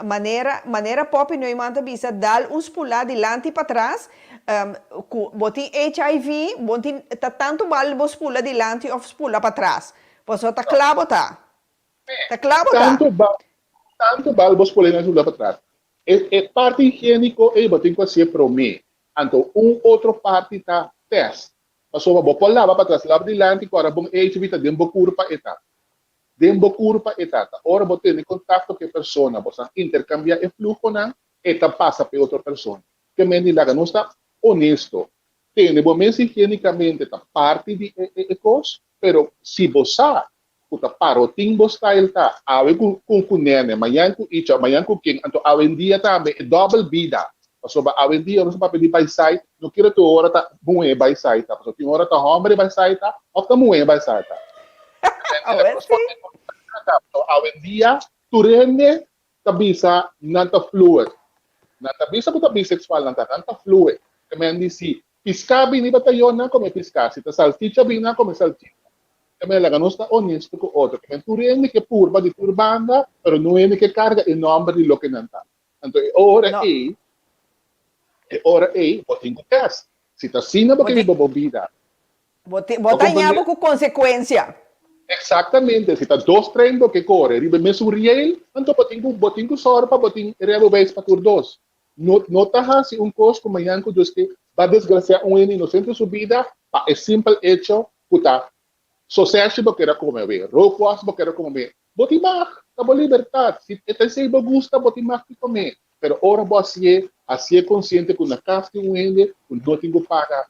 manera manera Poppy Neuman ta bisa dal un spulá dilanti patras ku bo tin HIV bo tin ta tantu bal bo spula dilanti òf spula patras pasobra ta kla bo ta. Ta kla bo ta. Tantu bal tantu bal bo spula dilanti spula patras. E e parti higiéniko ei bo tin ku hasié promé. Anto un otro parti ta tèst. Pasobra bo por laba patras, laba dilanti ku ora bon HIV ta den bo kurpa e ta. Den bo kurpa e ta. Ta ora bo tene kontakto ku e persona, bo sa interkambiá e fluhonan, e ta pasa pa e otro persona. Ke men di laga nos ta honesto. Tene bo mes higiénikamente ta parti di e e kos, pero si bo sa ku ta parotin bo style ta awe ku ku ku nene, mañan ku icha, mañan ku ken, anto awendia tambe e dòbel bida, pasobra awendia nos ta papia di baisai, no kere tur ora ta muhé baisai ta, pasobra tin ora ta hòmber e baisai ta òf ta muhé e baisai ta. Awe si. Awendia tur hende ta bisa nan ta fluid, nan ta bisa ku ta biseksual, nan ta nan ta fluid, te men di si Piská bini batayon nan kome piská, si ta salchicha bini nan kome salchicha. Te mira laga nos ta honesto ku otro. Te mira tur hende ke purba di tur banda, pero no hende ke karga e nòmber di loke nan ta. Anto e ora No. ei, e ora ei bo tin ku tèst. Si ta asina bo Bo ke tin biba bo bida. bo tin bo Bo ta haña komprendé? bo ku konsekuensia. Eksaktamente, si ta dos trein bo ke kore riba e mesun riel, anto bo tin ku bo tin ku sòru pa bo tin rijbewijs pa tur dos. No no ta hasi un kos ku mañan ku Dios ke ba desgrasiá un hende inosente su bida pa e simpel echo ku ta soseshi bo kere kome awe, rookworst bo kere kome awe. Bo tin mag, ta bo libertat. Si e ta esei bo gusta, bo tin mag di kome. Pero ora bo hasié, hasié konsiente ku na kas tin un hende ku no tin ku paga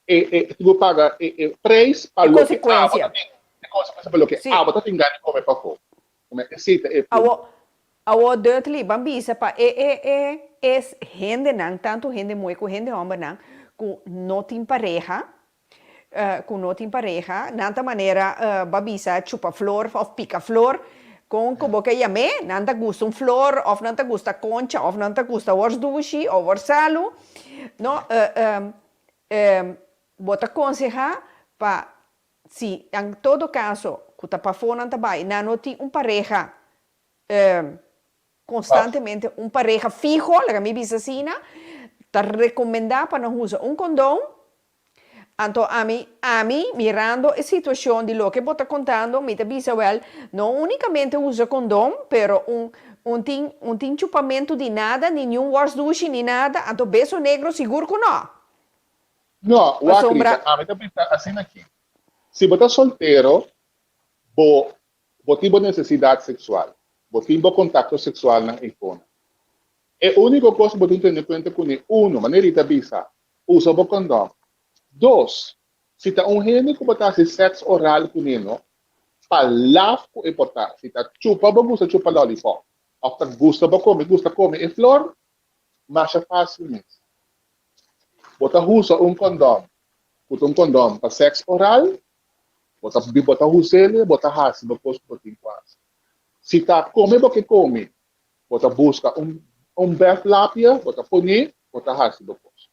e e tin ku paga e e preis pa E loke abo konsekuensia. ta tin, e konsekuensia pa loke Sí. abo ta tin gana di kome pafó. Esei ta e punto. Awo, awo Dudley, ban bisa pa e e e es hendenan, tantu hende muhe ku hende hòmbernan, ku no tin pareha, ku no tin pareha, nan ta manera ba bisa chupa flor òf pika flor, kon ku bo ke yam'é, nan ta gusta un flor òf nan ta gusta koncha òf nan ta gusta wòrs dushi òf wòrs salu, no, bo ta konsehá pa Si en todo caso cu ta pafó nan ta bay, nan no tin un pareha constantemente, un pareha fiho, laga mi bisa asina, ta recomenda pa nan usa un condon. Anto ami, ami mirando e situacion di loke bo ta contando, mi ta bisa wel, no unicamente usa condon, pero un un tin un tin chupamento di nada, ni niun worst dushi ni nada, anto beso negro sigur cu no. No, wak Pasobra. Rita, ami ta bisa asina aki. Si bo ta soltero, bo bo tin bo nesesidat seksual, bo tin bo kontakto seksualnan eifonan. E úniko kos ku bo tin tene kuenta kuné, uno, manera Rita a bisa, usa bo kondòm. Dos, si ta un hende ku bo ta hasi sèks oral kuné no, pa laf ku e por ta. Si ta chupa bo gusta chupa lòlipòp, òf ta gusta bo kome gusta kome e flor, masha fásil mes. Bo ta usa un kondòm ku ta un kondòm pa sèks oral, bo ta bo ta us'el bo ta hasi bo kos ku bo tin ku hasi. Si ta kome bo ke kome, bo ta buska un un bèflapia, bo ta pon'é, bo ta hasi bo kos.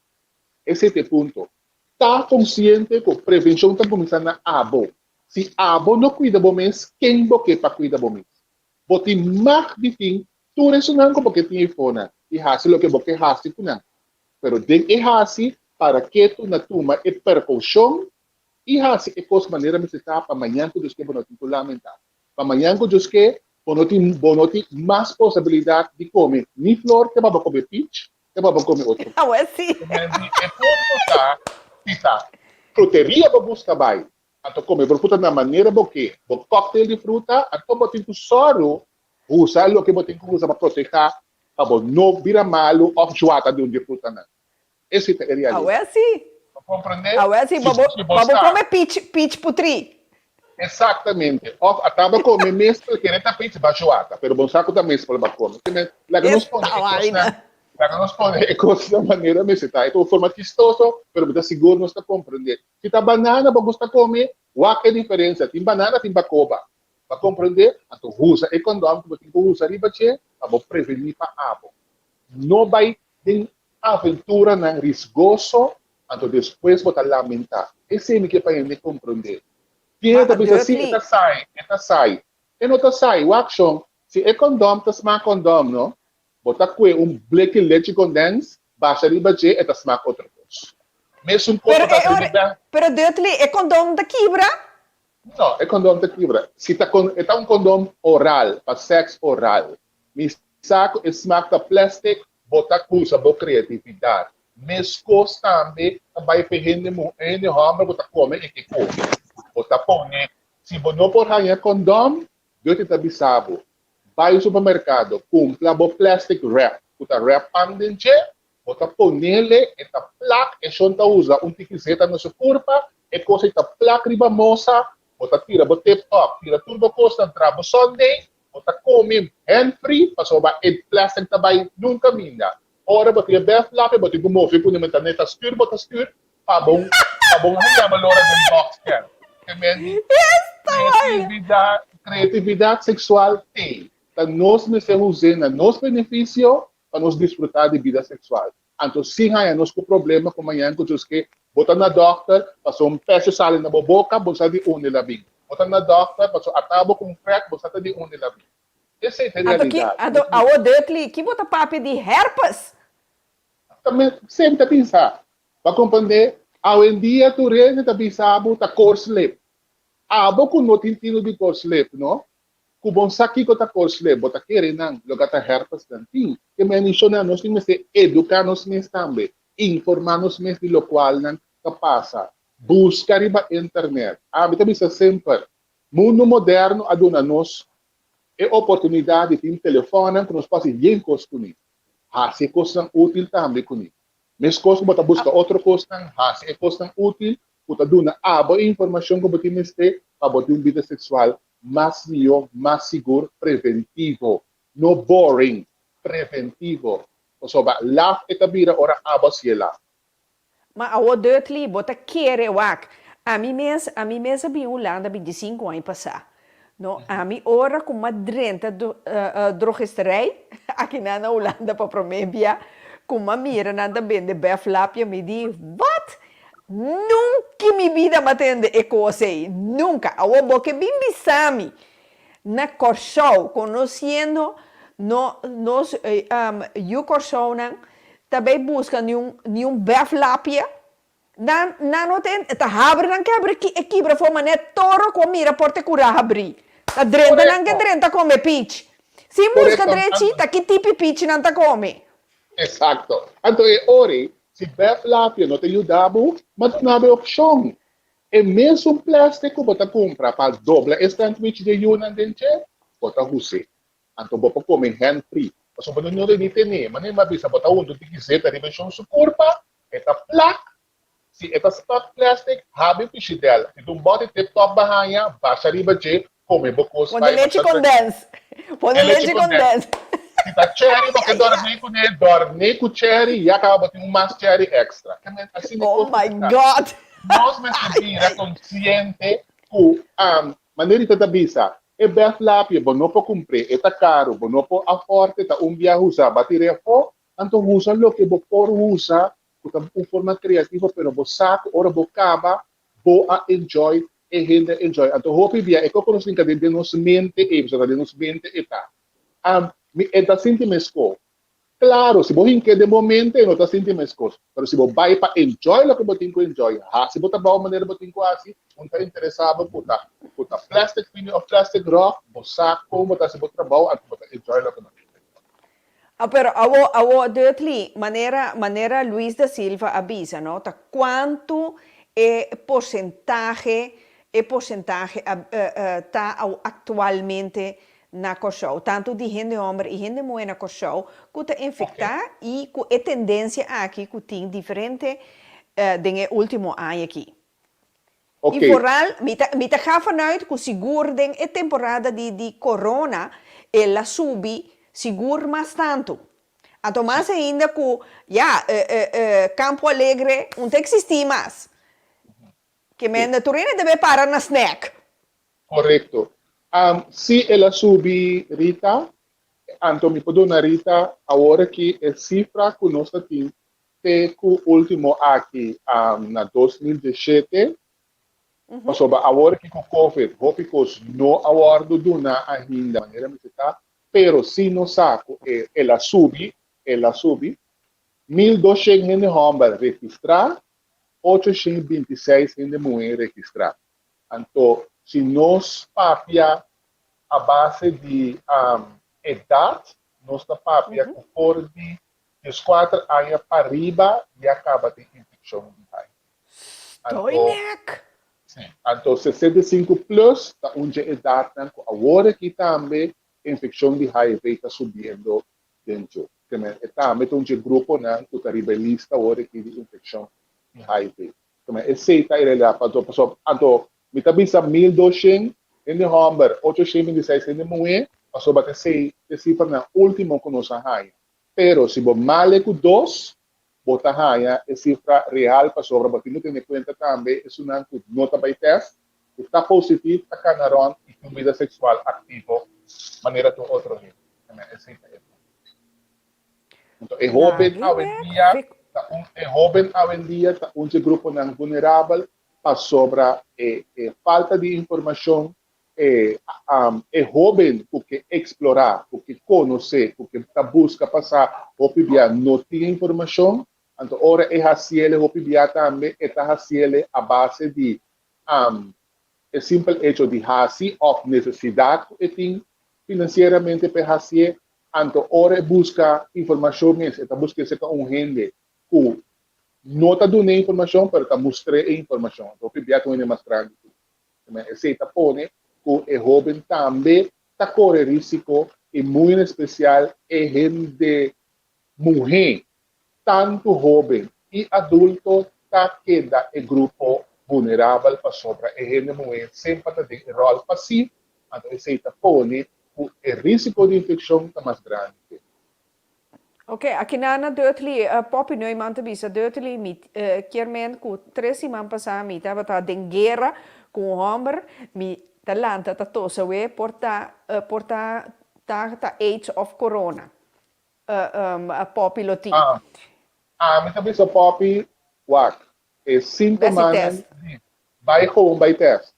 Esei ta e punto. Ta konsiente ku prevenshon ta kuminsá na abo. Si abo no kuida bo mes, ken bo ke pa kuida bo mes? Bo tin mag di tin tur esunnan ku bo ke tin eifonan i hasi loke bo ke hasi ku nan. Pero den e hasi, para ketu na tuma e perkoushon i hasi e kos manera mester ta pa mañan ku Dios ke bo no tin ku lamentá. Pa mañan ku Dios ke bo no tin bo no tin mas posibilidat di kome ni flor te pa bo kome pich te pa bo kome otro kos. Awor si. E punto ta si ta fruteria bo buska bai Anto kome bo fruta na manera bo ke, bo cocktail di fruta, anto bo tin ku sòru usa loke bo tin ku usa pa protehá pa bo no bira malu òf juata di un di e frutanan. Esei ta e realidat. Awel si. Bo komprendé? Awel si, Si bo si bo bo sa. kome peach, peach putrí. Exactamente. Òf a taba kome mespel kere ta peach ba juata, pero bo sa ku ta mespel ba kome. Te men, laga nos pone Esta e vaina. kosnan, laga nos pone e kosnan manera mester ta. E ta un forma chistoso, pero mi ta sigur nos ta komprendé. Si ta banana bo gusta come, wak e diferencia. Tin banana, tin bacoba. Bo a comprende? Anto usa e condom cu bo tin cu usa riba dje pa bo preveni pa abo. No bay den. aventuranan risgoso, anto despues bo ta lamentá. Esei mi ke pa hende komprondé. Tin hende ta bisa, sí, e ta sai, e ta sai. E no ta sai. Wak shon, si e kondòm ta smak kondòm, no? Bo ta kue un bleki lechi kondens, basha riba dje, e ta smak otro kos. Mesun kos Pero bo ta e hasi ora, riba. pero Dudley, e kondòm ta kibra? No, e kondòm ta kibra. Si ta kon, e ta un kondòm oral, pa sèks oral. Mi sa ku e smak ta plèstik, bo ta usa bo kreatividat. Meskos tambe ta bai pa e hende mu, e hende hòmber ku ta kome e ke kome. Bo ta pone, si bo no por haña kondòm, Dutty ta bisa bo, bai supermerkado, kumpra bo plastic wrap ku ta wrap pan den dje, Bo ta ponele, e ta plak, e shon ta usa un tiki zeta na su kurpa, e kos ei ta plak riba mosa, bo ta tira bo tip top, tira tur bo kosnan, tra bo sunday, bo ta kome hand free, pasobra e plastic ta bai nun kaminda. Ora bo tin e bèf lapi, bo tin ku move pone meta ne ta stuur bo ta stuur, pa bo pa bo haña bo lora den box ken. Te men di kreatividat, kreatividat seksual t'ei. Ta nos mester us'é na nos benefisio, pa nos disfrutá di bida seksual. Anto si haña nos ku problema ku mañan ku djuske bo ta na dòkter paso un pesio sali na bo boka bo sa di unda el a bin. Bo ta na dòkter paso ata bo ku un krèk bo sa ta di unda el a bin. Esei ta e Anto ki, realidat. anto awo Dudley, ki bo ta papia di herpes? Ta me semper ta bisa. Bo a komprendé? Awendia tur hende ta bisa bo ta koorslip. Abo ku no tin tinu di koorslip no, Ku bon sa kiko ta korsle, bo ta kere nan loke ta herpes nan tin. Ke menshoná nos tin mester eduká nos mes tambe, informá nos mes di lokual nan ta pasa. Buska riba internet. Ami ta bisa semper, mundu moderno a duna nos e oportunidat di tin telefònnan ku nos por hasi yen kos kuné. Hasi e kosnan útil tambe kuné. Meskos ku bo ta buska otro kosnan, hasi e kosnan útil ku ta duna abo e informashon ku bo tin mester pa bo tin un bida seksual mas mihó, mas sigur, preventivo. No boring, preventivo. Pasobra laf e ta bira ora abo hasié laf. Ma awor Dudley, bo ta kere wak. Ami mes, ami mes a bin Hulanda bintisinko aña pasá. No, ami ora ku m'a drenta drogisterij akinan na Hulanda pa promé bia, ku m'a mira nan ta bende bèf lapia, mi di, Wat? Nunca mi bida m'a tende e kos ei, nunca. Awor bo ke bin bisa mi na Kòrsou, konosiendo no nos yu Kòrsounan ta bai buska niun niun bèf lapia, nan nan no ta ta habri nan ke habri e kibra for manera toro ku a mira porta e kura habri. Ta drenta nan ke drenta kome pichi. Sin buska drechi ta ki tipi pichi nan ta kome. Exacto. Anto e ori, si bèf lapia no ta yuda bo, ma duna bo e opshon. E mesun plastic ku bo ta kumpra pa dobla e sandwich di e yunan den dje, bo ta hus'é. Anto bo por kome hand free. Pasobra bo no debe ni ten'é. Manera mi a bisa, bo ta hunta un tiki zeta riba e shon su kurpa, e ta plak. Si e ta spak plastic, habi fishidel. Si ta un bòt di tip top bo haña, basha riba dje, kome bo kos Pone bai lechi basha kondens. Pone E lechi lechi kondens. kondens. Si ta cherry bo ke dòrmí kuné, dòrmí ku cherry, ya kaba bo tin un mas cherry extra. Ke men asina e Oh kos my mester ta. God! Nos mester bira konsiente ku, manera Rita ta bisa, e bèf lapia bo no por kumpr'é, e ta karu, bo no por afòrt'e, ta un biaha usa, bo a tir'é afó, anto usa loke bo por usa ku ta un forma kreativo pero bo sa ku ora bo kaba bo a enjoy e hende a enjoy anto hopi bia e koko nos tin ka den den nos mente ei pasobra ta den nos mente e ta am mi e ta sinti meskos klaro si bo hink'é den bo mente e no ta sinti meskos pero si bo bai pa enjoy loke bo tin ku enjoy hasi bo trabou manera bo tin ku hasi un ta interesa bo ku ta ku ta plastic fini of plastic rof bo sa kon bo ta hasi bo trabou anto bo ta enjoy loke bo tin ku enjoy. Ah, pero awo, awo, Dudley, manera, manera Luis da Silva a bisa, no, ta cuantu e porcentahe, e porcentahe a, ta awo actualmente na Kòrsou, tantu di hende hòmber i hende muhé na Kòrsou ku ta infektá i ku e tendensia aki ku tin diferente den e último aña aki. I vooral, mi ta, mi ta ga vanuit ku sigur den e temporada di, di corona el a subi sigur mas tantu. Anto mas ainda ku, ya, Campo Alegre un ta eksistí mas. Ke men tur hende debe para na snack. Korekto. Si el a subi Rita, anto mi por duna Rita awor aki e sifra ku nos ta tin. te ku último aki na 2017, pasobra awor aki ku Covid hopi kos no a wòrdu duna ainda manera mester ta, pero si nos sa ku el a subi, el a subi, 1200 hende hòmber registrá, 826 hende muhé registrá. Anto si nos papia a base di edat, nos ta papia ku for di 14 aña pariba ya kaba tin infekshon di HIV. Anto, Stoinek! sí, anto 65 plus ta un dje edatnan ku awor aki tambe infekshon di HIV ta subiendo den dje. Ke men e tambe ta un dje gruponan ku ta riba e lista awor aki di infekshon di HIV. Ke men esei ta e realidat pasobra pasobra anto mi ta bisa 1200 hende hòmber, 826 hende muhé pasobra ta esei ta e sifranan último ku nos a haña. Pero si bo male ku dos, bo ta haña e sifra real pasobra bo tin ku tene kuenta tambe esunnan ku no ta bai tèst, ku ta positif ta kana rònt i tin un bida seksual aktivo manera tur otro hende. Esei ta e punto. Anto e hóben awendia ta un e hóben awendia ta un dje gruponan vulnerabel pasobra e e falta di informashon E e hóben ku ke eksplorá, ku ke konosé, ku ke ta buska pa sa hopi bia no tin e informashon, anto ora e hasiele hopi bia tambe e ta hasiele a base di e simpel echo di hasi òf nesesidat ku e tin finansieramente pa e hasié, anto ora e buska informashon mes e ta busk'é serka un hende ku no ta dun'é informashon pero ta mustr'é e informashon, anto hopi bia ta un hende mas grandi ku. Esei ta pone ku e hóben tambe ta kore rísiko i muy en espesial e hende muhé, tantu hóben i adulto ta keda e grupo vulnerabel pasobra e hende muhé semper ta den e ròl pasiv, anto esei ta pone ku e rísiko di infekshon ta mas grandi. Ok, aki na na Dudley, Poppy Neuman ta bisa, Dudley, mi kier men ku tres siman pasá mi tabata den guera ku un hòmber, mi ta lanta ta tosa we por ta por ta ta ta aids òf corona. Poppy lo tin. Ah, ami ta bisa Poppy, wak, e síntomanan di bai gewoon bai tèst,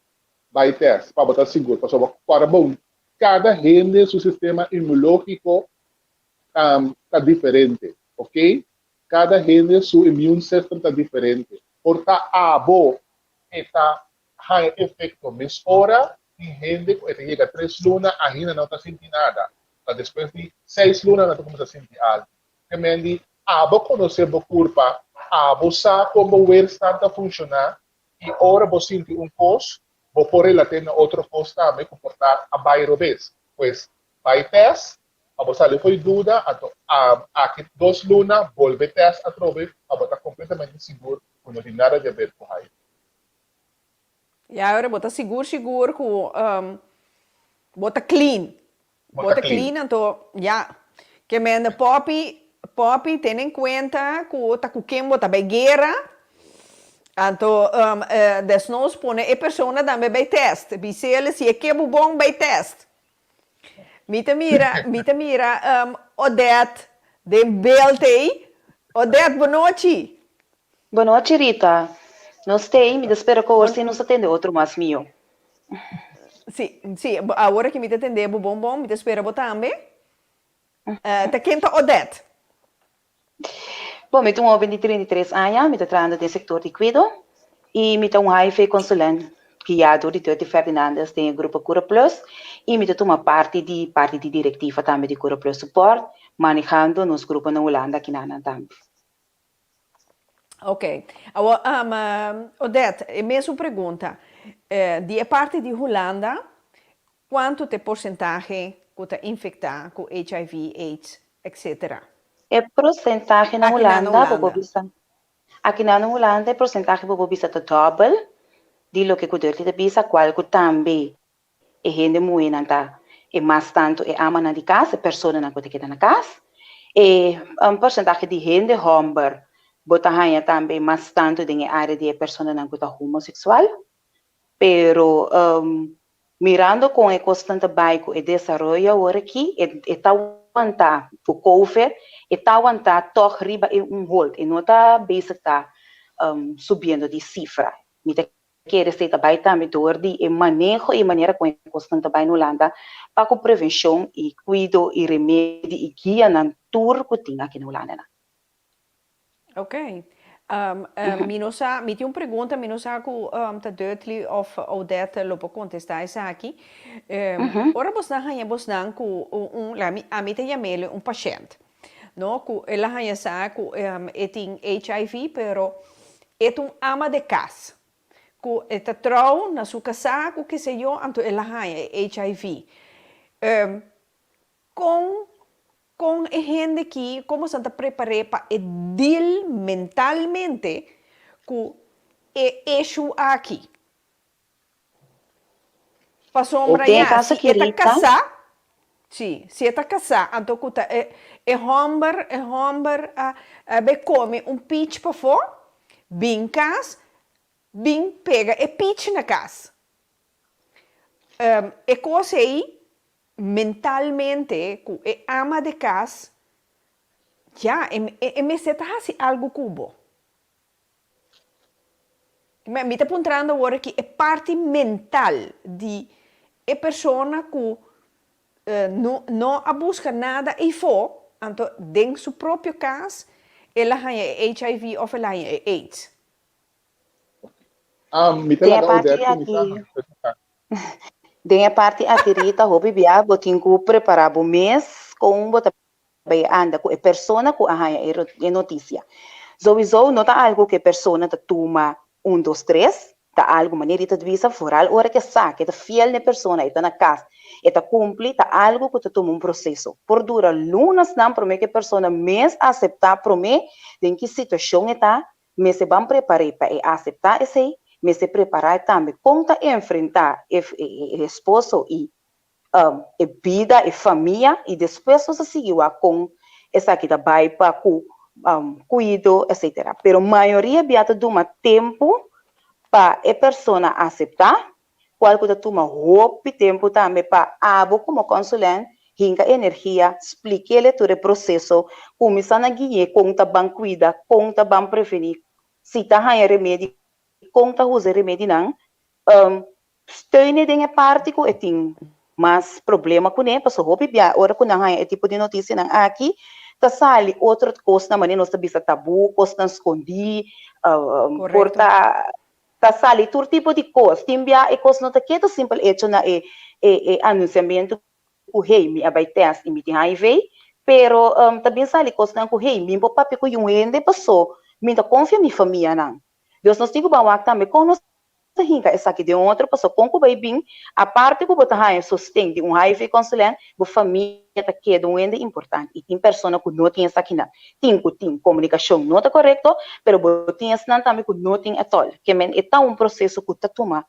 bai tèst pa bo ta sigur, pasobra kòrda bon, kada hende su sistema inmunológiko ta diferente, ok? Kada hende su immune system ta diferente. Por ta abo e ta haña efekto mesora, tin hende ku e ta yega tres luna ainda no ta sinti nada, ta despues di seis luna nan ta kuminsá sinti algu. Te men di abo konosé bo kurpa, abo sa kon bo weerstand ta funshoná i ora bo sinti un kos, bo por relat'é na otro kos tambe ku por ta a bai robes. Pues bai tèst pa bo sali fo'i duda, anto aki dos luna bolbe tèst atrobe pa bo ta kompletamente sigur ku no tin nada di aber ku HIV. Ya ora bo ta sigur sigur ku bo ta clean. Bo ta clean anto ya. Ke mende Poppy Poppy tene en kuenta ku ta ku ken bo ta bai guera anto desnos pone e persona tambe bai tèst bis'el si e ke bo bon bai tèst. Mi ta mira, mi ta mira Odette den beeld ei. Odette, bonochi. Bonochi Rita. Nos t'ei, mi ta spera ku awor sí nos ta tende otro mas mihó. Sí, sí, awor aki mi ta tende bo bon bon, mi ta spera bo tambe. Ta ken ta Odette? Bon, mi ta un hoben di 33 aña, mi ta trahando den sector di cuido y mi ta un HIV consulent guia dor di Dutty Ferdinandus den e grupo Cura Plus y mi ta tuma parti di parti di directiva tambe di Cura Plus Support, manehando nos grupo na Hulanda akinanan tambe. Ok. Awor, Odette, e mesun pregunta. Di e parti di Hulanda, cuanto ta e porcentahe cu ta infecta cu HIV, AIDS, etc. E porcentahe na Hulanda bo por bisa, aki na Hulanda e porcentahe bo por bisa ta dòbel di loke ku Duterte ta bisa, kual ku tambe e hende muhénan ta e mas tantu e amanan di kas, e personanan ku ta keda na kas. E porcentahe di hende hòmber bo ta haña tambe mas tantu den e área di e personanan ku ta homoseksual. Pero mirando kon e kosnan ta bai ku e desaroyo awor aki, e ta. wantá ku Covid, e ta wantá tòg riba e un hold, e no ta bezig ta subiendo di sifra. Mi ta kere esei ta bai tambe dor di e maneho i manera kon e kosnan ta bai na Hulanda pa ku prevenshon i kuido i remedi i guianan tur ku tin aki na Hulanda nan. Ok. Mi no sa, mi tin un pregunta, mi no sa ku ta Dudley of Odette lo por kontestá esaki. Ora bosnan haña bosnan ku un, laga ami ta yam'el un pashènt, no, ku el a haña sa ku e tin HIV pero e ta un ama de kas, ku e ta trou na su kasá ku keseyo anto el a haña e HIV. Kon kon e hende ki komo san ta prepar'é pa e deal mentalmente ku e issue aki? Pasobra Den e ya, kaso si aki e ta Rita. kasá, si, si e ta kasá, anto ku ta e e hòmber e hòmber a a bai kome un pich pafó, bin kas, bin pega e pich na kas. E kos ei mentalmente ku e ama de kas ya e mester ta hasi algu ku bo. Mi ta puntrando awor aki e parti mental di e persona ku no no a buska nada eyfo, anto den su propio kas el a haña e HIV of el a haña e AIDS. Mi ta Den e laga parti Odette kuminsá aki, despues mi ta. den e parti aki Rita, hopi bia bo tin ku prepará bo mes kon bo ta bai anda ku e persona ku a haña e notisia. Souiso no ta algu ku e persona ta tuma un dos tres, ta algu manera di ta bisa foral ora ku e sa ku e ta fiel na e persona, e ta na kas, e ta kumpli, ta algu ku ta tuma un proseso. Por dura lunasnan promé ku e persona mes aseptá promé den ki situashon e ta, Mester ban prepar'é pa e aseptá esei, mester prepará e tambe kon ta enfrentá e e esposo i e bida, e famia, i despues nos ta sigui wak kon esaki ta bai pa ku kuido, etcetera. Pero mayoria bia ta duma tempu pa e persona aseptá, kual ku ta tuma hopi tempu tambe pa abo komo konsulent hinka energia, splik'el tur e proseso, kuminsá na gui'é kon ta ban kuida, kon ta ban prevení, si ta haña remedi, kon ta usa e remedinan, steun'é den e parti ku e tin mas problema kuné, pasobra hopi bia ora ku nan haña e tipo di notisianan aki ta sali otro kosnan manera nos ta bisa tabú, kosnan skondí, por ta Ta sali tur tipo di kos. Tin bia e kos no ta keda simpel echo na e e anunsiamentu ku hey mi a bai tèst i mi tin hiv, pero ta bin sali kosnan ku hey mi por papia ku yun hende paso mi ta konfia mi famianan. Dus nos tin ku ban wak tambe kon nos ta hinka esaki den otro paso kon ku bai bin aparte ku bo ta haña sosten di un hiv konsulent bo famia ta keda un hende importante i tin persona ku no tin esakinan. Tin ku tin komunikashon no ta korekto, pero bo tin esnan tambe ku no tin etòl. Ke men e ta un proseso ku ta tuma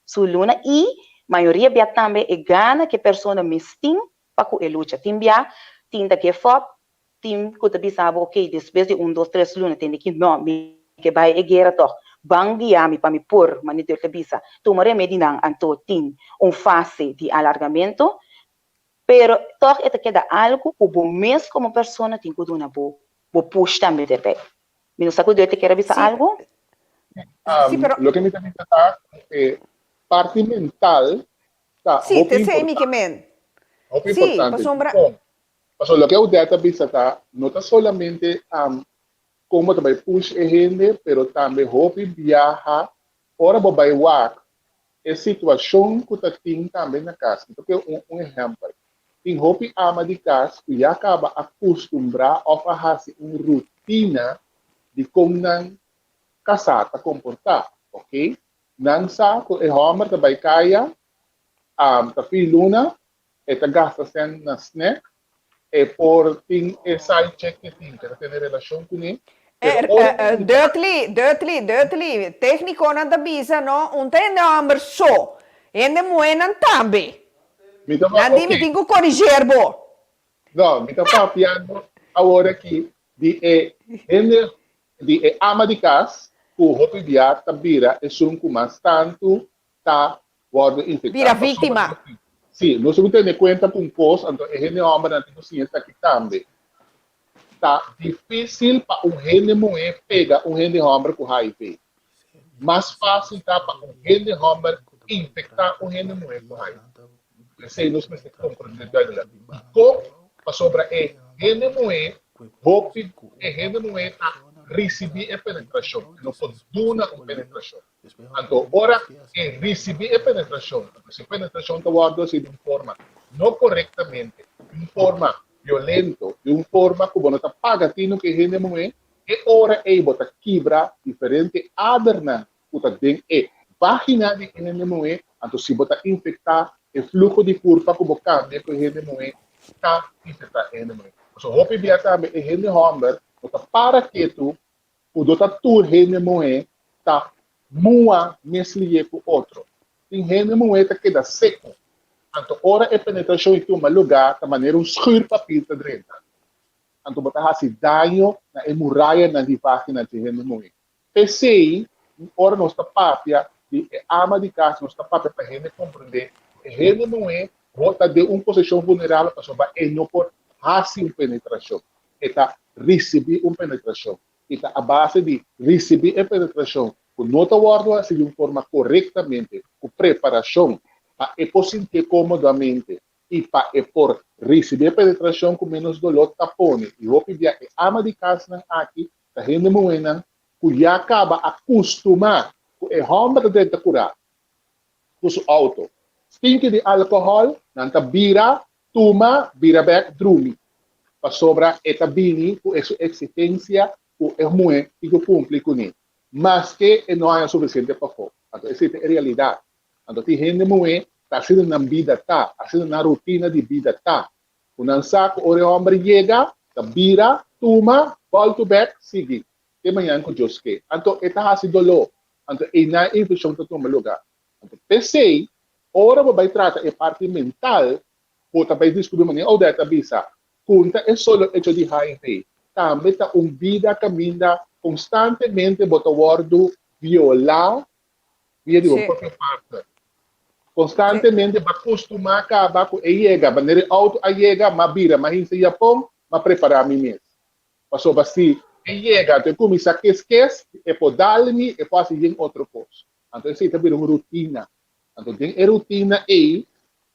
su luna i mayoria bia tambe e gana ku e persona mes tin pa ku e lucha. Tin bia tin ta give up, tin ku ta bisa bo ok despues di un dos tres luna tende ki no mi ke bai e guera tòg, ban guia mi pa mi por, manera Dios ta bisa, tuma remedinan anto tin un fase di alargamento. Pero tòg e ta keda algu ku bo mes komo persona tin ku duna bo bo push tambe derbei. Mi no sa ku Dios te kier a bisa algu. Sí, pero Loke mi ta bisa ta ku e parti mental ta Sí, hopi te esei mi importante. ke men. Hopi Sí, importante. pasobra Dikon? Pasobra loke Odette a bisa ta no ta solamente kon bo ta bai push e hende, pero tambe hopi biaha ora bo bai wak E situashon ku ta tin tambe na kas. Mi ta pone un un ehèmpel. Tin hopi ama di kas ku ya kaba a kustumbrá òf a hasi un rutina di kon nan kasá ta komportá, oke. Nan sa ku e hòmber ta bai kaya, ta fin luna, e ta gasta sèn na snèk, e por tin e side chick ke tin, ke ta tene relashon kuné, pero ora ku mi ta. Dudley, Dudley, Dudley, técniconan ta bisa no, un ta hende homber so, hende muhénan tambe. Mi ta Nan di mi ok. tin ku koriger bo. No, mi ta papiando awor aki di e hende, di e ama di kas ku hopi bia ta bira esun ku mas tantu ta wòrdu infektá Bira pasobra víktima. no tin. Sí, nos tin ku tene kuenta ku un kos, anto e hende hòmbernan tin ku siña esaki tambe. Ta difísil pa un hende muhé pega un hende hòmber ku HIV. Mas fásil ta pa un hende hòmber infektá un hende muhé ku HIV. P'esei nos mester komprendé duidelijk. Dikon? Pasobra e hende muhé hopi e hende muhé ta risibí e penetrashon, e no por duna un penetrashon. Anto ora e risibí e penetrashon, anto si e penetrashon ta wòrdu hasi di un forma no korektamente, di un forma violento, di un forma ku bo no ta paga tinu ku e hende muhé, e ora ei bo ta kibra diferente adernan ku ta den e vagina di e hende muhé, anto si bo ta infektá e fluho di kurpa ku bo kambia ku e hende muhé ta infektá e hende muhé. Pasobra hopi bia tambe e hende hòmber no ta para ketu ku no ta tur hende muhé ta mua mes lié ku otro. Tin hende muhé ta keda seku, anto ora e penetrashon i tuma lugá ta manera un schuurpapier ta drenta. Anto bo ta hasi daño na e murayanan di vagina dje hende muhé. P'esei, ora nos ta papia di e ama di kas, nos ta papia pa hende komprendé ku e hende muhé bo ta den un posishon vulnerabel pasobra e no por hasi un penetrashon. E ta risibí un penetrashon. I ta a base di risibí e penetrashon ku no ta wòrdu hasi di un forma korektamente, ku preparashon, pa e por sintié kómodamente i pa e por risibí e penetrashon ku ménos doló, ta pone. I hopi bia e ama di kasnan aki Ta hende muhénan ku ya kaba a kustumá ku e hòmber ta drenta kurá ku su outo. Stinki di alkohòl, nan ta bira, tuma, bira bèk, drumi. Pasobra e ta bini ku e su eksigensia ku e muhé tin ku kumpli kuné, maske e no haña sufisiente pafó. Anto esei ta e realidat. Anto tin hende muhé ta asina nan bida ta, asina nan rutina di bida ta. Ku nan sa ku ora e hòmber yega, ta bira, tuma, bòltu bèk, sigui. Te mañan ku Dios ke. Anto e ta hasi doló. Anto einan e infekshon ta tuma lugá. Anto p'esei, ora bo bai trata e parti mental, bo ta bai diskubrí manera Odette a bisa, ku ta e solo echo di hiv. Tambe ta un bida kaminda konstantemente bo ta wòrdu violá via di bo propio partner. Konstantemente bo a kustumá kaba ku e yega, manera e outo a yega, m'a bira, m'a hinsa yapon, m'a prepará mi mes. Pasobra si e yega anto e kuminsá kes kes, e por dal mi, e por hasi yen otro kos. Anto esei ta bira un rutina. Anto den e rutina ei,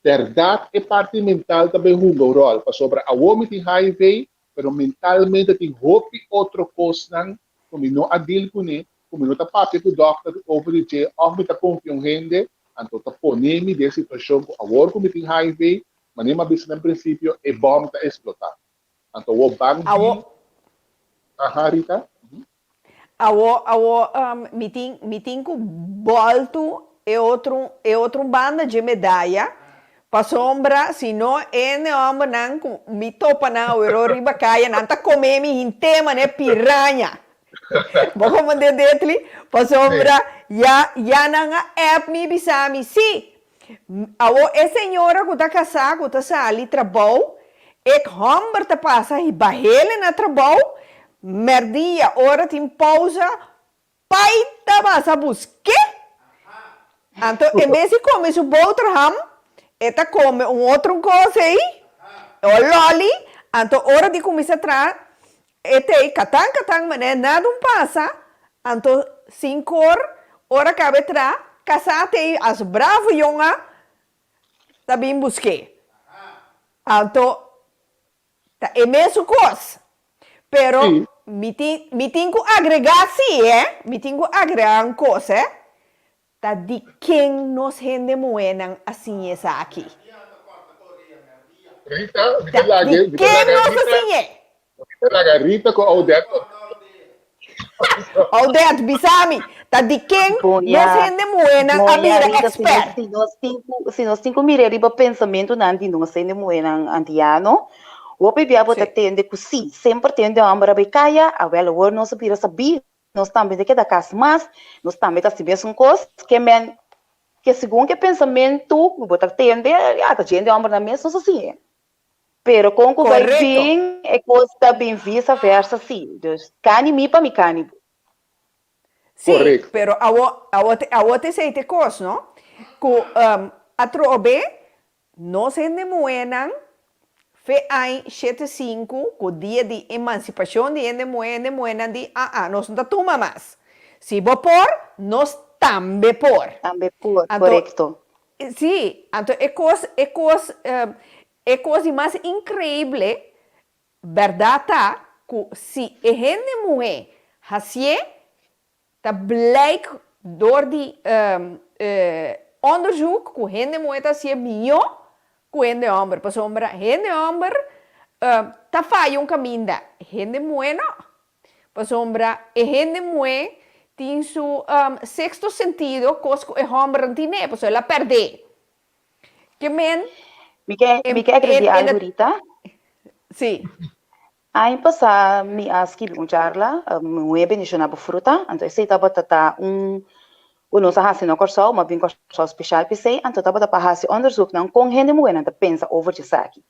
bèrdat e parti mental ta bai hunga un ròl, pasobra awor mi tin hiv, pero mentalmente tin hopi otro kosnan ku mi no a deal kuné, ku mi no ta papia ku dòkter over di dje òf mi ta konfia un hende, anto ta pone mi den situashon ku awor ku mi tin hiv, manera mi a bisa na prinsipio, e bòm ta eksplotá. Anto awor ban di. Awor. Aha, Rita. Awor, awor mi tin, mi tin ku bòltu e otro, e otro banda dje medaya, pasobra si no e hòmbernan ku mi topa nan aweró riba kaya, nan ta kome mi henter manera piraña. Bo komprendé Detli? Pasobra ya, ya nan a app mi bisa mi, sí, awor e señora ku ta kasá ku ta sali trabou, e hòmber ta pasa hiba hele na trabou, mèrdia ora tin pousa, pai ta basa busk'é. Anto en bes di kome su boterham, e ta kome un otro kos ei, o lòli, anto ora di kuminsá traha, E t'ei katan katan manera nada un pasa, anto sin kor, ora kabe tra, kasá t'ei as bravo yonga ta bin busk'é. Anto ta e mesun kos. Pero mi tin mi tin ku agregá sí, eh, mi tin ku agregá un kos, eh. Ta di ken nos hende muhénan a siña esaki? Rita, mi ta Ta laga, di mi ta ken laga nos a Rita, siñ'é? mi ta laga Rita ku Odette. Odette, bisa mi, ta di ken Bon nos ya, hende muhénan a bon ya bira Rita, si nos, èkspèrt? si nos tin ku, si nos tin ku mira riba pensamentunan di nos hende muhénan antiano, hopi bia bo ta Sí. tende ku sí, semper tende hòmber a bai kaya, awèl awor nos a bira sabí, Nos tambe ta keda kas mas, nos tambe ta hasi mesun kos, ke men ke segun ke pensamentu ku bo ta tende, ya ta djende hòmbernan mes nos a siña. Pero kon ku bai Korekto. bin e kos ta bin visa versa si. Dus kani mi pa mi kani bo. Sí, Korekto. pero awo, awo te, awo te esei te kos, no? Ku atrobe. Nos hende muhénan, fe ai 75 ku dia di emansipashon di hende muhé, hende muhénan di, aa, nos no ta tuma mas. Si bo por, nos tambe por. Tambe por, Anto, korekto. sí, anto e kos, e kos, e kos di mas inkreible, bèrdat ta ku si e hende muhé hasié, Ta blijk door di onderzoek ku hende muhé ta hasié mihó ku hende hòmber, pasobra hende hòmber ta faya un kaminda, hende muhé no. Pasobra e hende muhé tin su sexto sentido, kos ku e hòmber no tine, pasobra el a pèrdé. Ke men Mi ke mi ke agredi algu Rita. Sí. Aña pasá mi a skibi un charla, Muhé bendishoná bo fruta, anto esei tabata ta un ku nos a hasi na Kòrsou, mi a bin Kòrsou speshal p'esei, anto tabata pa hasi òndersuknan kon hende muhénan ta pensa over djesaki.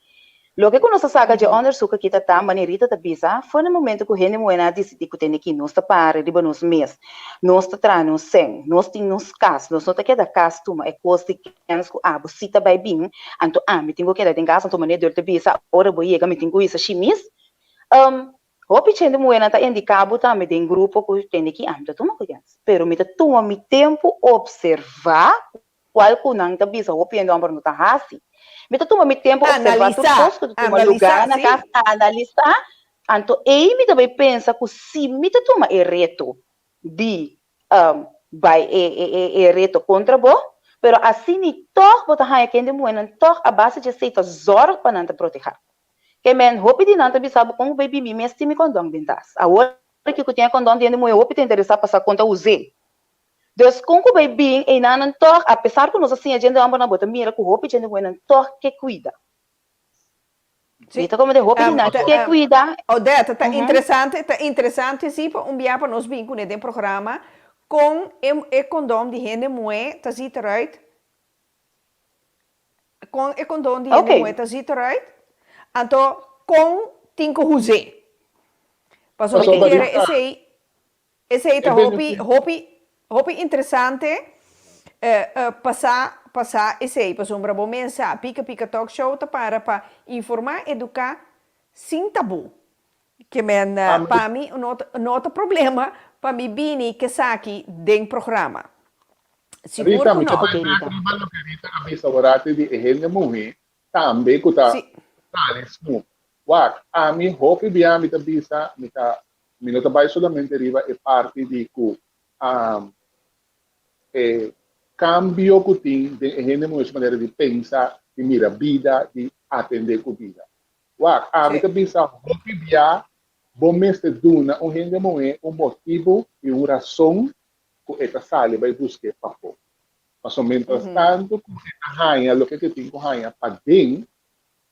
Loke ku nos a saka dje òndersuk aki ta ta, manera Rita ta bisa, for di momento ku hende muhénan a disidí ku tende ki nos ta para riba nos mes, nos ta traha nos sèn, nos tin nos kas, nos no ta keda kas tuma e kos di kèns ku abo si ta bai bin, anto ami tin ku keda den kas, anto manera Dios ta bisa, ora bo yega mi tin ku hisa shimis. Hopi hende muhénan ta indiká bo tambe den grupo ku tende ki ami ta tuma ku kèns, pero mi ta tuma mi tempu opservá kual ku nan ta bisa hopi hende hòmber no ta hasi. Mi ta tuma mi tempu opservá tur Analisá, kos ku ta tuma lugá analisá, na sí. kas, analisá, anto ei mi ta bai pensa ku si mi ta tuma e reto di bai e e e reto kontra bo, pero asini tòg bo ta haña kende muhénan tòg a base di esei ta zòrg pa nan ta protehá. Ke men hopi di nan ta bisa bo kon ku bai bibi mes tin mi kondòn den tas. Awor ki ku tin e kondòn di hende muhé hopi ta interesá pa sa kon ta us'é. Dus kon ku bai bin einanan tòg apesar ku nos a siña djende hòmbernan bo ta mira ku hopi djende muhénan tòg ke kuida. Sí. Mi ta komende hopi di nan ke kuida. Odette, ta interesante, ta interesante sí pa un bia pa nos bin kuné den programa kon e e kondòm di hende muhé ta ziet eruit, kon e kondòm di hende muhé ta ziet eruit, anto kon tin ku huz'é. Pasobra mi kere esei Esei ta hopi, hopi, hopi interesante pa sa, pa sa esei, pasobra bo mes sa, Pika Pika Talk Show ta para pa informá, eduká sin tabú. Ke men, pa mi no ta, no ta problema pa mi bini k'esaki den programa. Sigur Rita, ku mi no. ta bai bek riba loke Rita a bisa awor di e hende muhé tambe ku ta sali snoep. Wak, ami hopi bia mi ta bisa, mi ta Mi no ta bai solamente riba e parti di ku e kambio ku tin den e hende muhé su manera di pensa, di mira bida, di atendé ku bida. Wak, ami ta bisa hopi bia bo mester duna un hende muhé un motibu i un rason ku e ta sali bai busk'é pafó. Pasobra mientras tantu ku e ta haña loke ku e tin ku haña paden,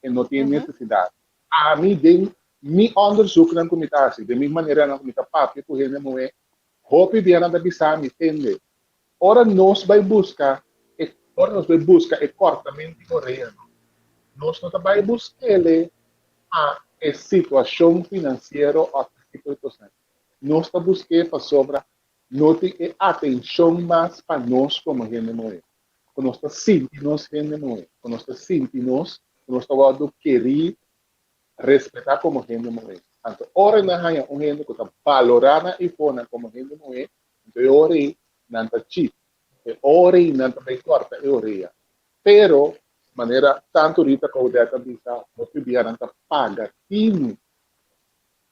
e no tin nesesidat. Ami den mi onderzoeknan ku mi ta hasi, den mi maneranan ku mi ta papia ku hende muhé, hopi bia nan ta bisa mi, Tende, ora nos bai buska e, ora nos bai buska e kòrtament di oreanan, nos no ta bai busk'ele pa e situashon finansiero òf e tipo di kosnan. Nos ta busk'é pasobra no tin e atenshon mas pa nos komo hende muhé. ku nos ta sinti nos hende muhé, ku nos ta sinti nos, ku nos ta wòrdu kerí, respetá komo hende muhé. Anto ora nan haña un hende ku ta balorá nan ifonan komo hende muhé, anto e ora ei nan ta chip, e ora ei nan ta bai kòrta e orea. Pero, manera tantu Rita Caudett a bisa, hopi bia nan ta paga tinu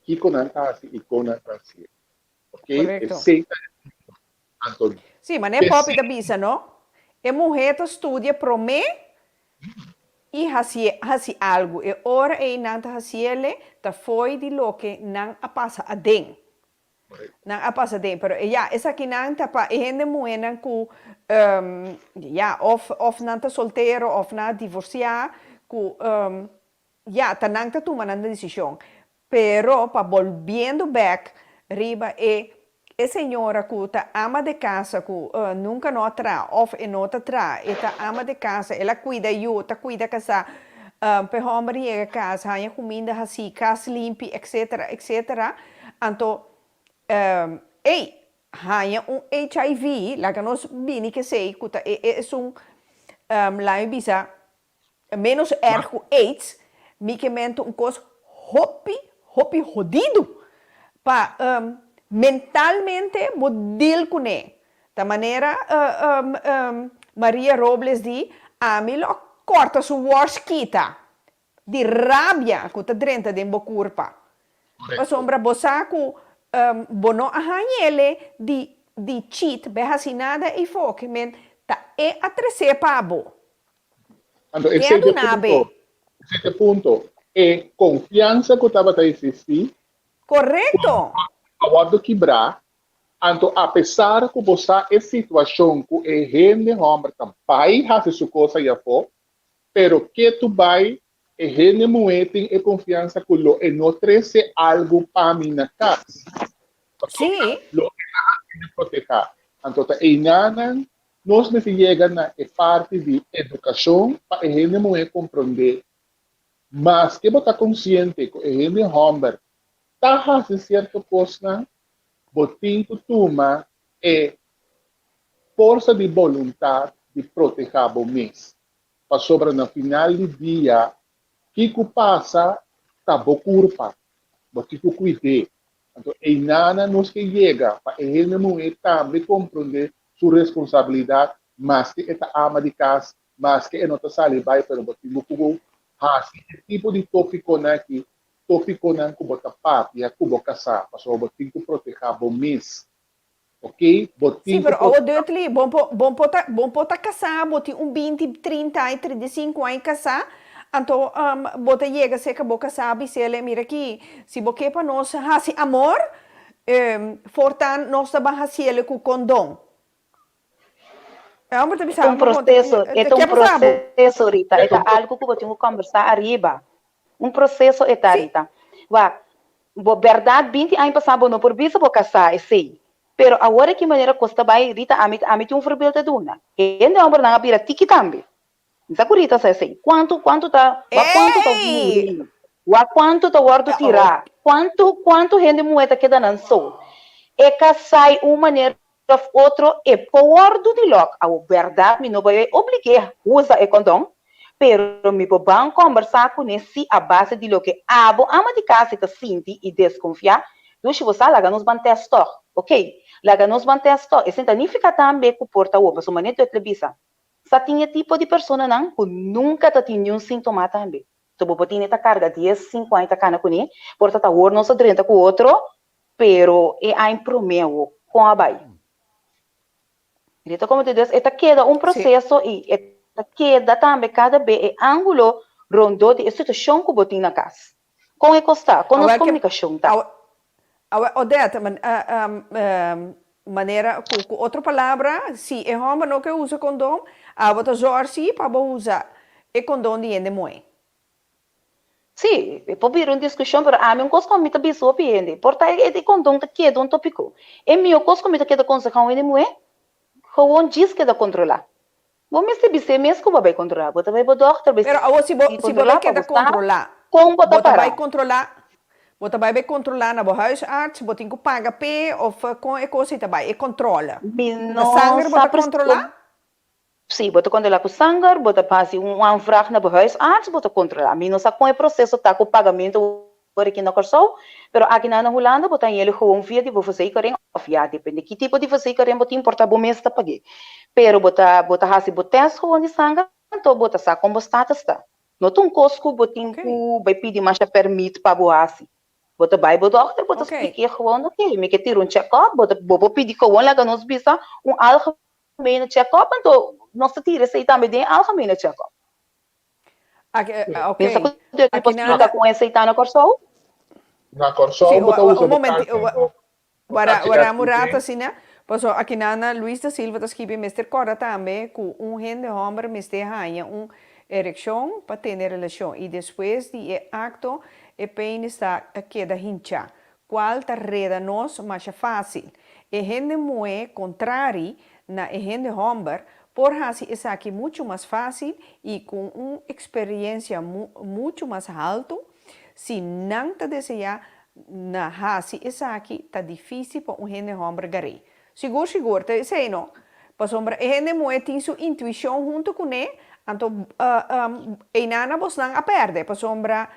kiko nan ta hasi i kon nan ta hasié. Oké, esei ta e punto. Anto Sí, manera Poppy ta bisa, no? E muhé ta studia promé i hasié, hasi algu. E ora ei nan ta hasiele ta fo'i di loke nan a pasa aden. Nan a pasa aden. Pero ya, esakinan ta pa e hende muhénan ku, ya, òf, òf nan ta soltero òf nan a divorsiá, ku, Ya, ta nan ta tuma nan desishon. Pero pa bolbiendo bek riba e e señora ku ta ama de casa ku nunka no a traha òf e no ta traha, e ta ama de casa, el a kuida yu, ta kuida kasá, p'e hòmber yega kas, haña kuminda hasí, kas limpi, etcetera, etcetera. Anto, ey, haña un HIV, laga nos bini k'esei ku ta e esun, laga mi bisa. Menos erg ku aids, mi ke men ta un kos hopi, hopi hodidu pa mentalmente bo deal kuné. Ta manera Maria Robles di, Ami lo kòrta su wòrs kita di rabia ku ta drenta den bo kurpa. Pasobra bo sa ku bo no a hañ'ele di di cheat, be hasi nada eifo, ke men ta e a tres'é pa bo. Anto Ke esei a ta e duna punto, be? esei ta e punto. E konfiansa ku tabata eksistí Korekto! a wòrdu kibrá, anto apesar ku bo sa e situashon ku e hende hòmber ta bai hasi su kos ayafó, pero ke tu bai e hende muhé tin e konfiansa ku lo e no trese algu pa mi na kas, pasobra lo e ta hasi mi protehá. Anto ta einanan Nos mester yega na e parti di edukashon pa e hende muhé komprondé maske bo ta konsiente ku e hende hòmber ta hasi sierto kosnan, bo tin ku tuma e forsa di boluntat di protehá bo mes. Pasobra na final di dia kiko pasa ta bo kurpa, bo tin ku kuid'é. Anto einanan nos ke yega pa e hende muhé tambe komprondé su responsabilidat maske e ta ama di kas, maske e no ta sali bai pero bo tin bo ku hasi e tipo di topikonan aki, topikonan ku bo ta papia ku bo kasá pasobra bo tin ku protehá bo mes. Ok, bo Sí, tin ku pero awo protehá. Dudley, bon por, bon por ta, bon por ta kasá, bo tin un binti, trinta aña, 35 aña kasá, anto bo ta yega serka bo kasá bis'el, mira aki, si bo ke pa nos hasi amor, voortaan nos ta ban hasiel ku kondon. E homber ta E bisa, ta un ma bon, proseso, e ta ke un pasa bo? proseso, Rita, E e ta ta un algu ku bo tin ku kòmbersá ariba. Un proseso e ta, Sí, Rita. Wak, bo bèrdat binti aña pasá bo no por bisa bo kasá esei. Pero awor e ki manera kos ta bai, Rita, ami ami tin un voorbeeld ta duna. Hende hombernan a bira tiki tambe. Mi sa ku Rita sa esei. Kuantu kuantu ta wak kuantu ta Ey! muri, wak kuantu ta wòrdu tirá, kuantu kuantu hende muhé ta keda nan so. E kasai un manera òf otro e por wòrdu di lòk. Awor bèrdat mi no bai oblig'é usa e kondon, pero mi por ban kòmbersá kuné si a base di loke abo ama di kas e ta sinti i deskonfiá, Dushi bo sa laga nos ban tèst tòg. Okey, laga nos ban tèst tòg. Esei ta nifiká tambe ku por ta wou, pasobra manera Dutler bisa, sa tin e tipo di personanan ku nunka ta tin niun síntoma tambe. So bo por tene ta karga dies, sinku aña ta kana kuné, por ta ta hor nos a drenta ku otro, pero e aña promé awor, kon a bai? Rita como te dus e ta keda un proceso y e ta keda tambe cada be e angulo rondó di e situacion cu bo tin na cas. Con e cos ta? Con nos comunicacion ta? Awe Odette, manera cu cu otro palabra, si e homber no ke usa condom, abo ta zorg si pa bo usa e condom di hende moe. Sí, e por bira un diskushon, pero ami un kos ku mi ta bisa hopi hende, por ta e kondon ta keda un topiko. E mihó kos ku mi ta keda konsehá un hende muhé, gewon djis keda kontrolá. Bo mester bis'é mes ku bo a bai kontrolá. Bo ta bai bo dòkter bai Pero awor si bo sigui si bo bai kontrolá pa keda bo sa kontrolá, kon bo ta bo ta bai pará. kontrolá, bo ta bai bai kontrolá na bo huisarts, bo tin ku paga p'e òf kon e kos ei ta bai, e kòntròle. Mi Ta no sanger bo sa ta presis kontrolá? Sí, bo ta kontrolá ku sanger, bo ta hasi un aanvraag na bo huisarts, bo ta kontrolá. Mi no sa kon e proseso ta ku pagamentu awor aki na Kòrsou, pero akinan na Hulanda bo ta hañ'el gewoon via di bo verzekering òf ya, depende ki tipo di verzekering bo tin, por ta bo mes ta pag'é. Pero bo ta bo ta hasi bo tèst gewoon di sanger, anto bo ta sa kon bo status ta. No ta un kos ku bo tin ku bai pidi masha pèrmit pa bo hasi. Bo ta bai bo dòkter, bo ta splik'é gewoon, oké, mi ke tira un chèkòp, bo ta bo por pidi gewoon laga nos bisa un algemene Algemene check-up, anto nos ta tira esei tambe den algemene check-up. Oké. Pensa ku Dios mi por splika kon esei ta na Kòrsou? Na Kòrsou bo ta usa bo karchi anto bo karchi Wara un RUG. rato asina, paso akinana Luis da Silva ta skibi mester kòrda tambe ku un hende hòmber mester haña un erekshon pa tene relashon i despues di e akto e penis ta keda hinchá. Cual ta reda nos masha fácil. E hende muhé, contrari na e hende homber, por haci esaki mucho mas fácil y cu un experiencia mucho mas halto. Si nan ta desea na haci esaki, ta difícil pa un hende homber gar'é. Sigur sigur, ta esei no. Pasobra e hende muhé tin su intuicion hunto cuné, Anto eynana bosnan a perde pasobra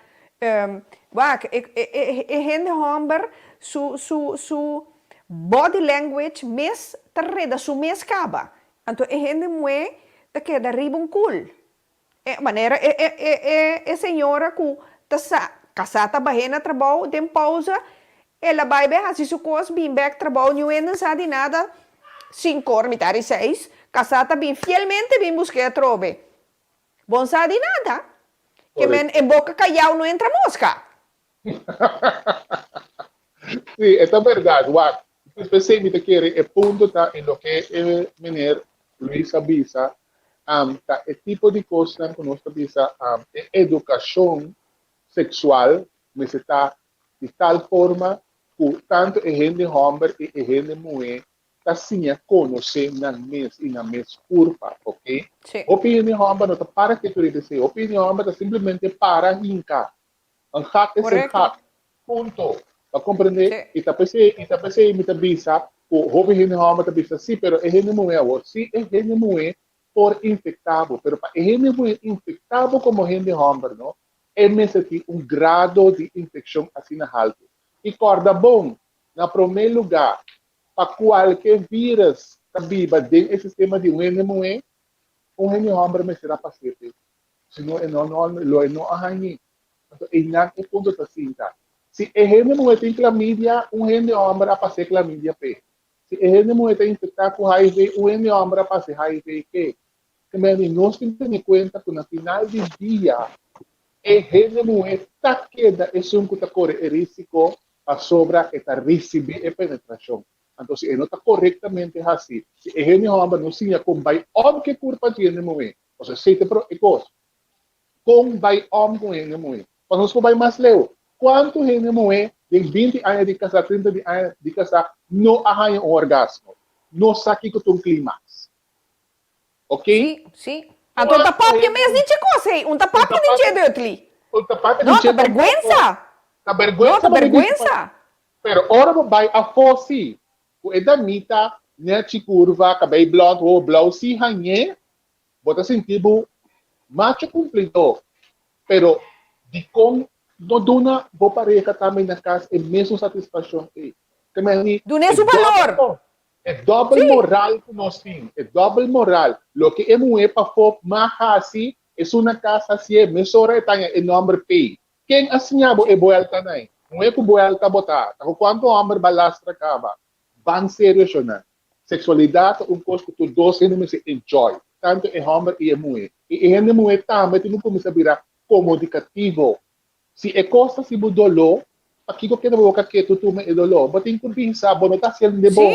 wak e hende homber su su su body language mes ta reda su mes caba. Anto e hende muhe ta keda riba un kul. E manera e e e e e señora ku ta sa kasá ta bah'é na trabou den pousa, el a bai bai hasi su kos bin bèk trabou niun hende no sa di nada, sinkor mitar di seis, kasá ta bin fielmente bin busk'é atrobe. Bo no sa di nada. Ke men e boka kayau no entra moska. Sí, e ta bèrdat. Wak, p'esei mi ta kere e punto ta en loke e meneer Luis a bisa, ta e tipo di kosnan ku nos ta bisa, e edukashon seksual mester ta di tal forma ku tantu e hende hòmber i e hende muhé ta siña konosé nan mes i nan mes kurpa, oke? Hopi hende hòmber no ta para ketu riba esei, hopi hende hòmber ta simplemente para hinka. Un gat es un gat. Punto. Bo a comprende? I ta p'esei, i ta p'esei mi ta bisa ku hopi hende hòmber ta bisa, sí, pero e hende muhé awor, sí, e hende muhé por infektá bo, pero pa e hende muhé infektá bo komo hende hòmber, no, e mester tin un grado di infekshon asina haltu. I kòrda bon, na promé lugá, pa kualke vírus ta biba den e sistema di un hende muhé, un hende hòmber mester a pas'é p'e. Sino e no no lo e no a hañ'é. Anto einan e punto ta sinta. Si e hende muhé tin klamidia, un hende hòmber a pas'é klamidia p'e. Si e hende muhé ta infektá ku hiv, un hende hòmber a pas'é hiv p'e. Kementi nos tin tene kuenta ku na final di dia e hende muhé ta keda esun ku ta kore e risiko pasobra e ta risibí e penetrashon. Anto si e no ta korektamente hasí, si e hende hòmber no siña kon bai òm ku e kurpa di hende muhé, Pasobra esei ta e kos. Kon bai òm ku hende muhé? Pa nos por bai mas leu, kuantu hende muhé den binti aña di kasá, trinta di aña di kasá no a haña un orgasmo? No sa kiko ta un klimaks. Oké? Sí, sí. Anto un ta papia mes di dje kos ei. Un ta papia di dje, Dutly. Un ta papia di dje. No, ta bèrgwensa. Ta bèrgwensa. No, ta bèrgwensa. Pero ora bo bai afó sí, ku e damita nèchi kurva, kabei blònd, wowo blou sí hañ'é, Bo ta sinti bo macho cumplidor, pero dicon no duna bo pareha tambe na cas e mesun satisfaccion ey? Te meen di Dun'é su balor! E dobbel moral cu nos tin, e dobbel moral. Loke e muhe pafó mag haci, esun na cas hacié, mesora e taña e nomber p'ey. Ken a siña bo e bueltanan ey? Muhe cu buelta bo ta? Ta cu cuanto homber ba lastra caba? Ban serio shownan. Seksualidat ta un kos ku tur dos hende mester enjoy, tantu e hòmber i e muhé. I e hende muhé tambe tin ku kuminsá bira komunikativo. Si e kos ta hasi bo doló, pakiko keda bo boka ketu tuma e doló? Bo tin ku bisa, bo no ta hasi hende bon.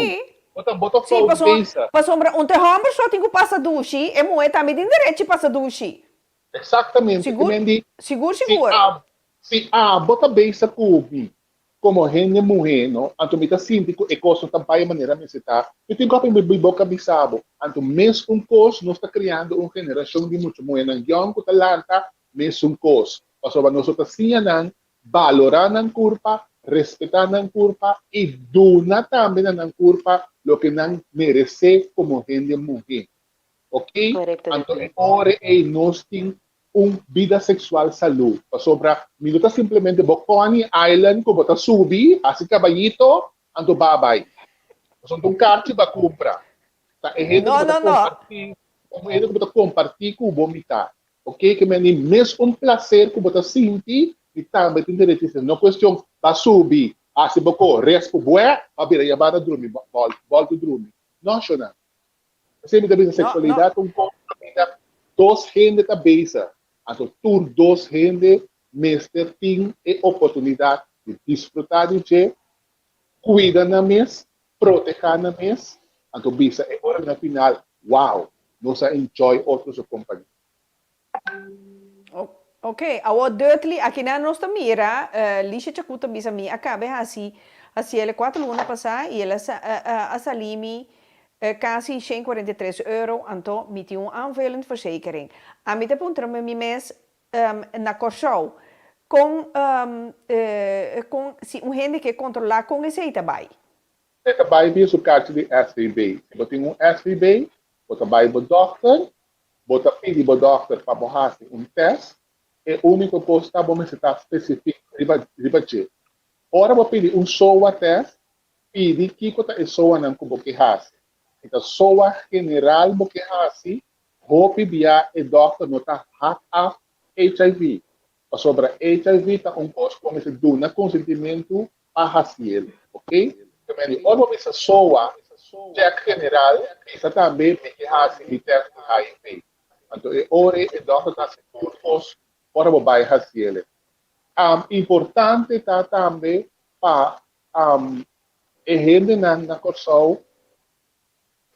Bo ta bo ta Sí, fout pasobra bezig. pasobra un ta e hòmber so tin ku pasa dushi, e muhé tambe tin derechi pasa dushi. Eksaktamente. Sigur, Te men di, sigur, si sigur. abo si abo ta bezig ku mi, Komo hende muhé no, anto mi ta sinti ku e kos no ta bai manera mester ta. Mi tin ku hapi mi boka bisa bo. Anto mes un kos nos ta kriando un generashon di mucha muhénan yòn ku ta lanta mesun kos. Pasobra nos no ta siña nan balorá nan kurpa, respetá nan kurpa i duna tambe na nan kurpa loke nan meresé komo hende muhé. Oké? Korekto, Anto Dutly. e ora ei nos tin un bida sexual salú, pasobra mi no ta simplemente bo Coney Island ku bo ta subi, hasi kabayito, anto ba bai. Pasobra un karchi bo a kumpra. Ta e hende ku No, bo ta no, no. kompartí, un hende ku bo ta kompartí ku bo mitá. Oké, ke men di mes un plaser ku bo ta sinti, mi tambe tin derecho di sinti. No kuestion ba subi, hasi bo ko, respu buè, ba bira yabá na drumi, bòltu drumi. No, shona. P'esei mi ta bisa No, no. seksualidat ta un kos kaminda dos hende ta bezig. Anto tur dos hende mester tin e oportunidat di disfrutá di dje, kuida nan mes, protehá nan mes, anto bisa e ora na final, wow, nos a enjoy otro su kompania. Ok, awor Dudley, akinan nos ta mira, Lisha Chacú ta bisa mi a cabe haci haciele cuatro luna pasá y el a sali mi casi shen cuarenta i tres euro, anto mi tin un aanvullend verzekering. Ami ta puntra mi mes na Kòrsou con con si un hende ke controla con esey ta bay? E ta bay via su karchi di SVB. Si bo tin un SVB, bo ta bay bo dokter. Bo ta pidi bo dòkter pa bo hasi un tèst, e úniko kos ta bo mester ta spesifik riba riba dje. Ora bo pidi un SOA tèst, pidi kiko ta e SOAnan ku bo ke hasi. Si ta SOA general bo ke hasi, hopi bia e dòkter no ta hak af HIV, pasobra HIV ta un kos ku bo mester duna konsentimentu pa hasiel, ok? Kemeni ora bo bisa SOA, check general, bisa tambe mi ke hasi mi test di HIV. Anto e ora e dokter ta hasi tur kos ora bo bai hasiel. Importante ta tambe pa e hendenan na Kòrsou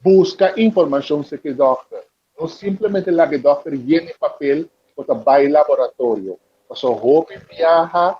Buska informashon serka e dòkter. No simplemente laga e dòkter yena e papel bo ta bai laboratorio. Pasobra hopi biaha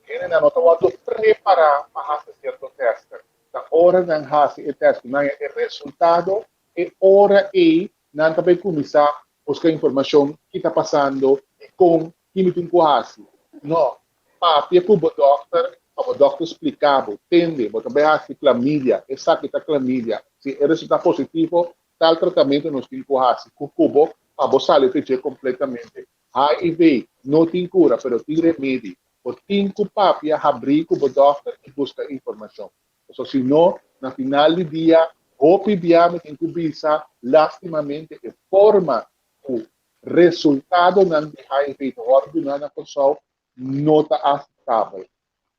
hendenan no ta wòrdu prepará pa hasi sierto tèstnan. Ta ora nan hasi e tèst ku nan haña e resultado, e ora ei nan ta bai kuminsá buska informashon ki ta pasando, dikon, ki mi tin ku hasi. No, papia ku bo dòkter pa bo dòkter splika bo, tende, bo ta bai hasi klamidia, esaki ta klamidia, si e resultá positivo, tal tratamentu nos tin ku hasi ku ku bo pa bo sali te dje kompletamente. HIV no tin kura, pero tin remedi. Bo tin ku papia habrí ku bo dòkter i buska informashon. Pasobra si no, na final di dia, hopi bia mi tin ku bisa, lastimamente e forma ku resultadonan di HIV ta wòrdu duná na Kòrsou no ta aseptabel.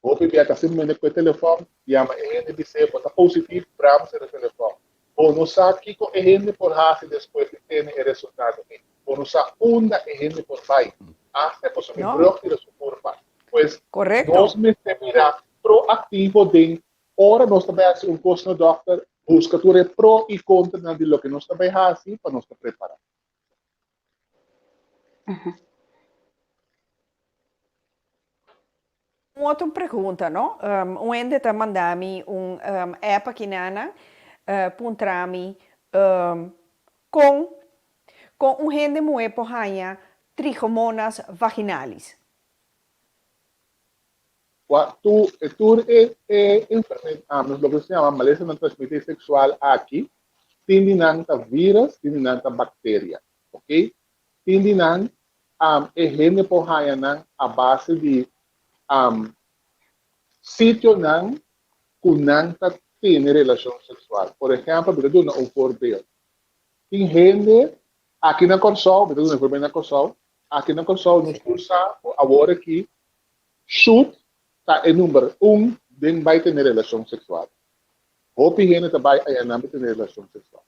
Hopi bia ta simplemente ku e telefòn, yama e hende bis'é bo ta positif, bram sera e telefòn. Bo no sa kiko e hende por hasi despues di tene e resultado ei. Bo no sa unda e hende por bai, hasta e por subi brug tira su kurpa. Pues, nos mester mira proaktivo den ora nos ta bai hasi un kos na dòkter, buska tur e pro i kontranan di loke nos ta bai hasi pa nos ta prepará. Un otro pregunta, no? Un hende ta manda mi un app aki nana, puntra mi con con un hende muhe por haña trichomonas vaginalis. Kua tu e tur e e enferme loke se yama malesanan transmití seksual aki tin di nan ta virus tin di nan ta bakteria ok tin di nan e hende por haña nan a base di sitionan ku nan ta tene relashon seksual por ehèmpel mi ta duna un voorbeeld tin hende aki na Kòrsou mi ta duna un voorbeeld na Kòrsou aki na Kòrsou nos tur sa ku awor aki Shoot ta e number un den bai tene relashon seksual. Hopi hende ta bai ayanan pa tene relashon seksual.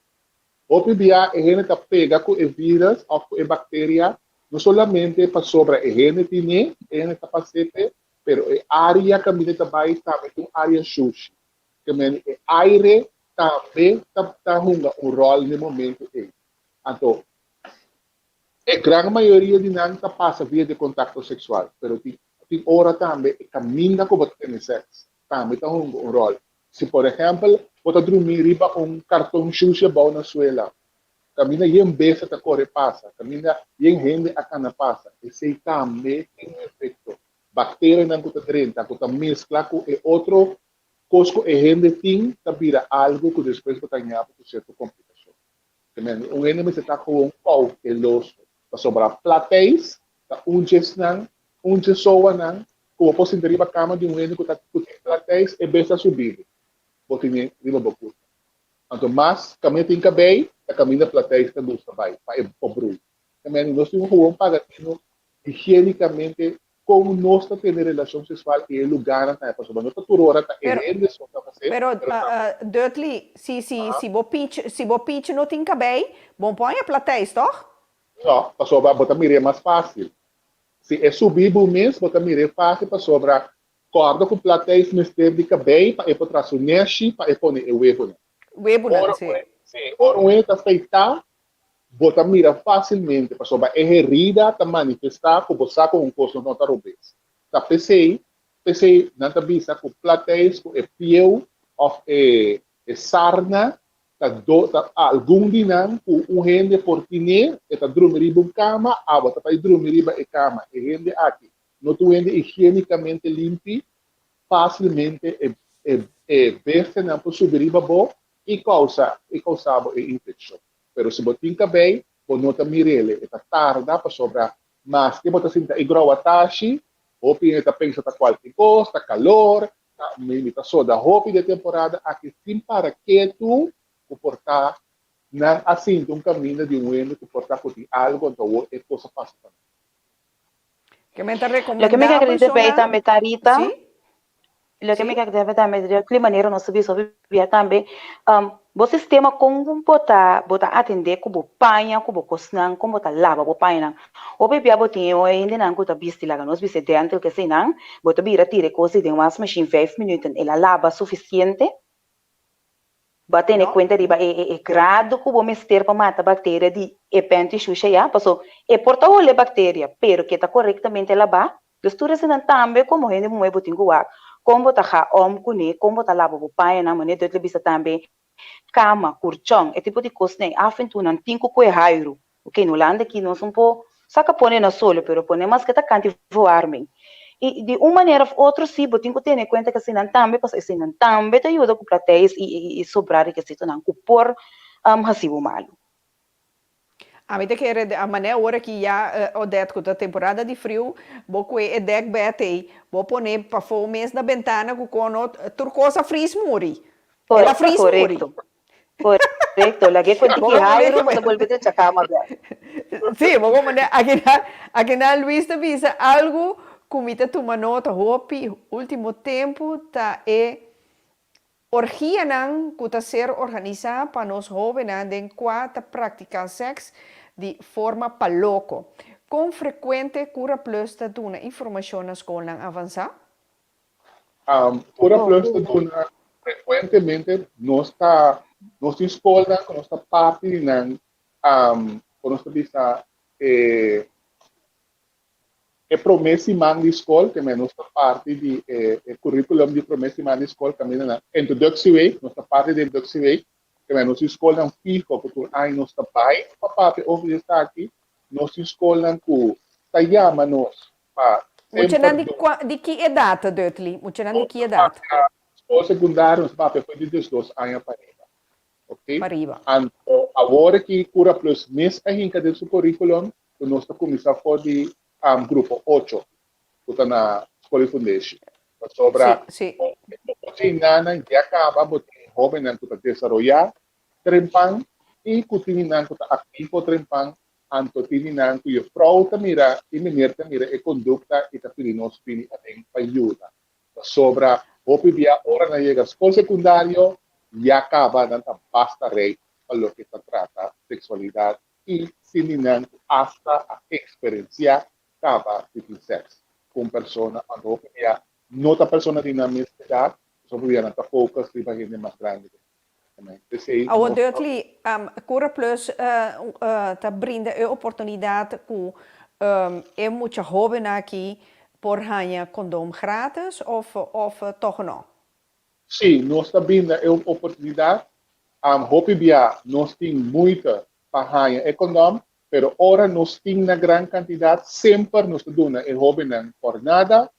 Hopi bia e hende ta pega ku e virus òf ku e bakteria no solamente pasobra e hende tine, e hende ta pas'é p'e, pero e área kaminda e ta bai tambe ta un área shushi. Ke mende e aire tambe ta ta hunga un ròl n'e momento ei. Anto E gran mayoria di nan ta pasa via di kontakto seksual, pero tin tin ora tambe e kaminda ku bo ta tene sèks tambe ta hunga un ròl. Si por ehèmpel bo ta drumí riba un karton shushi abou na suela, kaminda yen besta ta kore pasa, kaminda yen hende a kana pasa, esei tambe tin un efekto. Bakterianan ku ta drenta, ku ta meskla ku e otro kos ku e hende tin ta bira algu ku despues bo ta ña bo ku sierto komplikashon. Un hende mester ta gewoon kouteloso, pasobra plateis ta un djesnan, un dje soanan ku bo por sinta riba kama di un hende ku ta ku tin plateis, e bes ta subi bo, bo tene riba bo kurpa. Anto mas kaminda tin kabei, ta kaminda plateis ta gusta bai pa e por brui. Nos tin ku gewoon paga tinu higienikamente Kon nos ta tene relashon seksual i e lugánan ta pasobra no ta tur ora ta e hende so ta hasi, Pero, Dudley, si, si, si bo pich, si bo pich no tin kabei, bo por haña plateis, tòg? No, pasobra bo ta mir'é mas fásil. Si e subi bo mes, bo ta mir'é fásil pasobra kòrda ku plateis mester di kabei pa e por traha su nèshi pa e pone e webunan. Webunan, si. Sí, ora un hende ta feitá, bo ta mira fásilmente pasobra e herida ta manifestá ku bo sa ku un kos no ta robes. Ta p'esei, p'esei nan ta bisa ku plateis ku e pieu òf e e sarna ta do ta algun di nan ku un hende por tine, e ta drumi riba un kama, abo ta bai drumi riba e kama. E hende aki no ta un hende higiénikamente limpi, fásilmente e e e bestianan por subi riba bo i kousa i kousa bo e infekshon. Pero si bo tin kabei, Bo no ta mir'ele, e ta tarda pasobra maske bo ta sinta e grou atashi, hopi hende ta pensa ta kualke kos, ta kalor, ta mi mi ta soda hopi den temporada aki sin para ketu ku por ta nan a sinti un kaminda di un hende ku por ta ku tin algu anto awor e kos a pasa pa nan. Ke men ta Loke mi rekomendabel ke debe shonnan? tambe ta Rita, Sí? loke mi Sí? ke debe tambe di ki manera nos ta bisa hopi bia tambe, bo sistema kon bo ta bo ta atende ku bo paña ku bo kosnan kon bo ta laba bo pañanan. Hopi bia bo tin e hendenan ku ta bisti laga nos bisa e dental keseinan, bo ta bira tira e kos ei den wasmachine vijf minuten el a laba sufisiente. Bo a tene No. kuenta riba e e e grado ku bo mester pa mata bakteria di e penti shusha ya, paso e por ta hole bakteria, pero ke ta korektamente labá. Dus tur esenan tambe komo hende muhé bo tin ku wak kon bo ta ga om kuné, kon bo ta laba bo pañanan, manera Dios lo bisa tambe, kama, kurchon, e tipo di kosnan ei af en toe nan tin ku kue hairu. Ok, no Hulanda aki nos un por saca pone na solo, pero pone maske ta kanti verwarming. Y di un manera of otro si bo tin cu tene cuenta cu eseinan tambe pasobra eseinan tambe ta yuda cu plateis y y sobra rekesitonan cu por haci bo malo. Ami ta kere a manera ora ki ya Odette cu ta temporada di friu, bo cue e dekbed ei, bo pone pafó mes na bentana cu cono tur cos a fris muri. El a fris muri. Correcto. Correcto, lag'é cu tiki hairu bo ta bolbe drecha cama bek. Sí, bo por manda akinan, akinan Luis ta bisa algu cu mi ta tuma nota hopi ultimo tempu ta e orgianan cu ta ser organisa pa nos hobennan den cua ta practica sex di forma pa loco. Con frecuente Cura Plus ta duna informacion na scolnan avansa? Cura Plus ta duna frekuentemente nos ta nos tin skolnan ku nos ta parti di nan ku nos ta bisa e e promé siman di skol ke men nos ta parti di e e curriculum di promé siman di skol kaminda nan introductieweek nos ta parti di introductieweek ke men nos tin skolnan fiho ku tur aña nos ta bai pa papia over di esaki nos tin skolnan ku ta yama nos pa Muchanan semper di duna. kua di ki edat, Dudley? Muchanan di Nos ki ta edat? papia skol sekundario nos ta papia for di diesdos aña pa riba, ok. Pa riba. Anto awor aki Cura Plus mes a hinka den su curriculum ku nos ta kuminsá for di grupo ocho ku ta na Skol di Fundeshi. Pasobra Sí, sí. bo por tin nannan ya kaba bo tin hóbennan ku ta desaroyá trempan i ku tin nan ku ta aktivo trempan Anto tin di nan ku jefrou ta mira i meneer ta mira e kondukta i ta pidi nos bini aden pa yuda. Pasobra hopi bia ora nan yega skol sekundario ya kaba nan ta basta rei pa loke ta trata seksualidat i tin di nan ku asta a eksperensiá kaba di tin sèks ku un persona anto hopi bia no ta persona di nan mes edat pasobra hopi bia nan ta focus riba hende mas grandi. Awor Dudley, Cura Plus ta brinda e oportunidat ku e mucha hóbennan aki por haña kondom gratis òf òf tòg no? Sí, nos ta brinda e oportunidat. Hopi bia nos tin moeite pa haña e kondom, pero ora nos tin na gran kantidat semper nos ta duna e hóbennan por nada.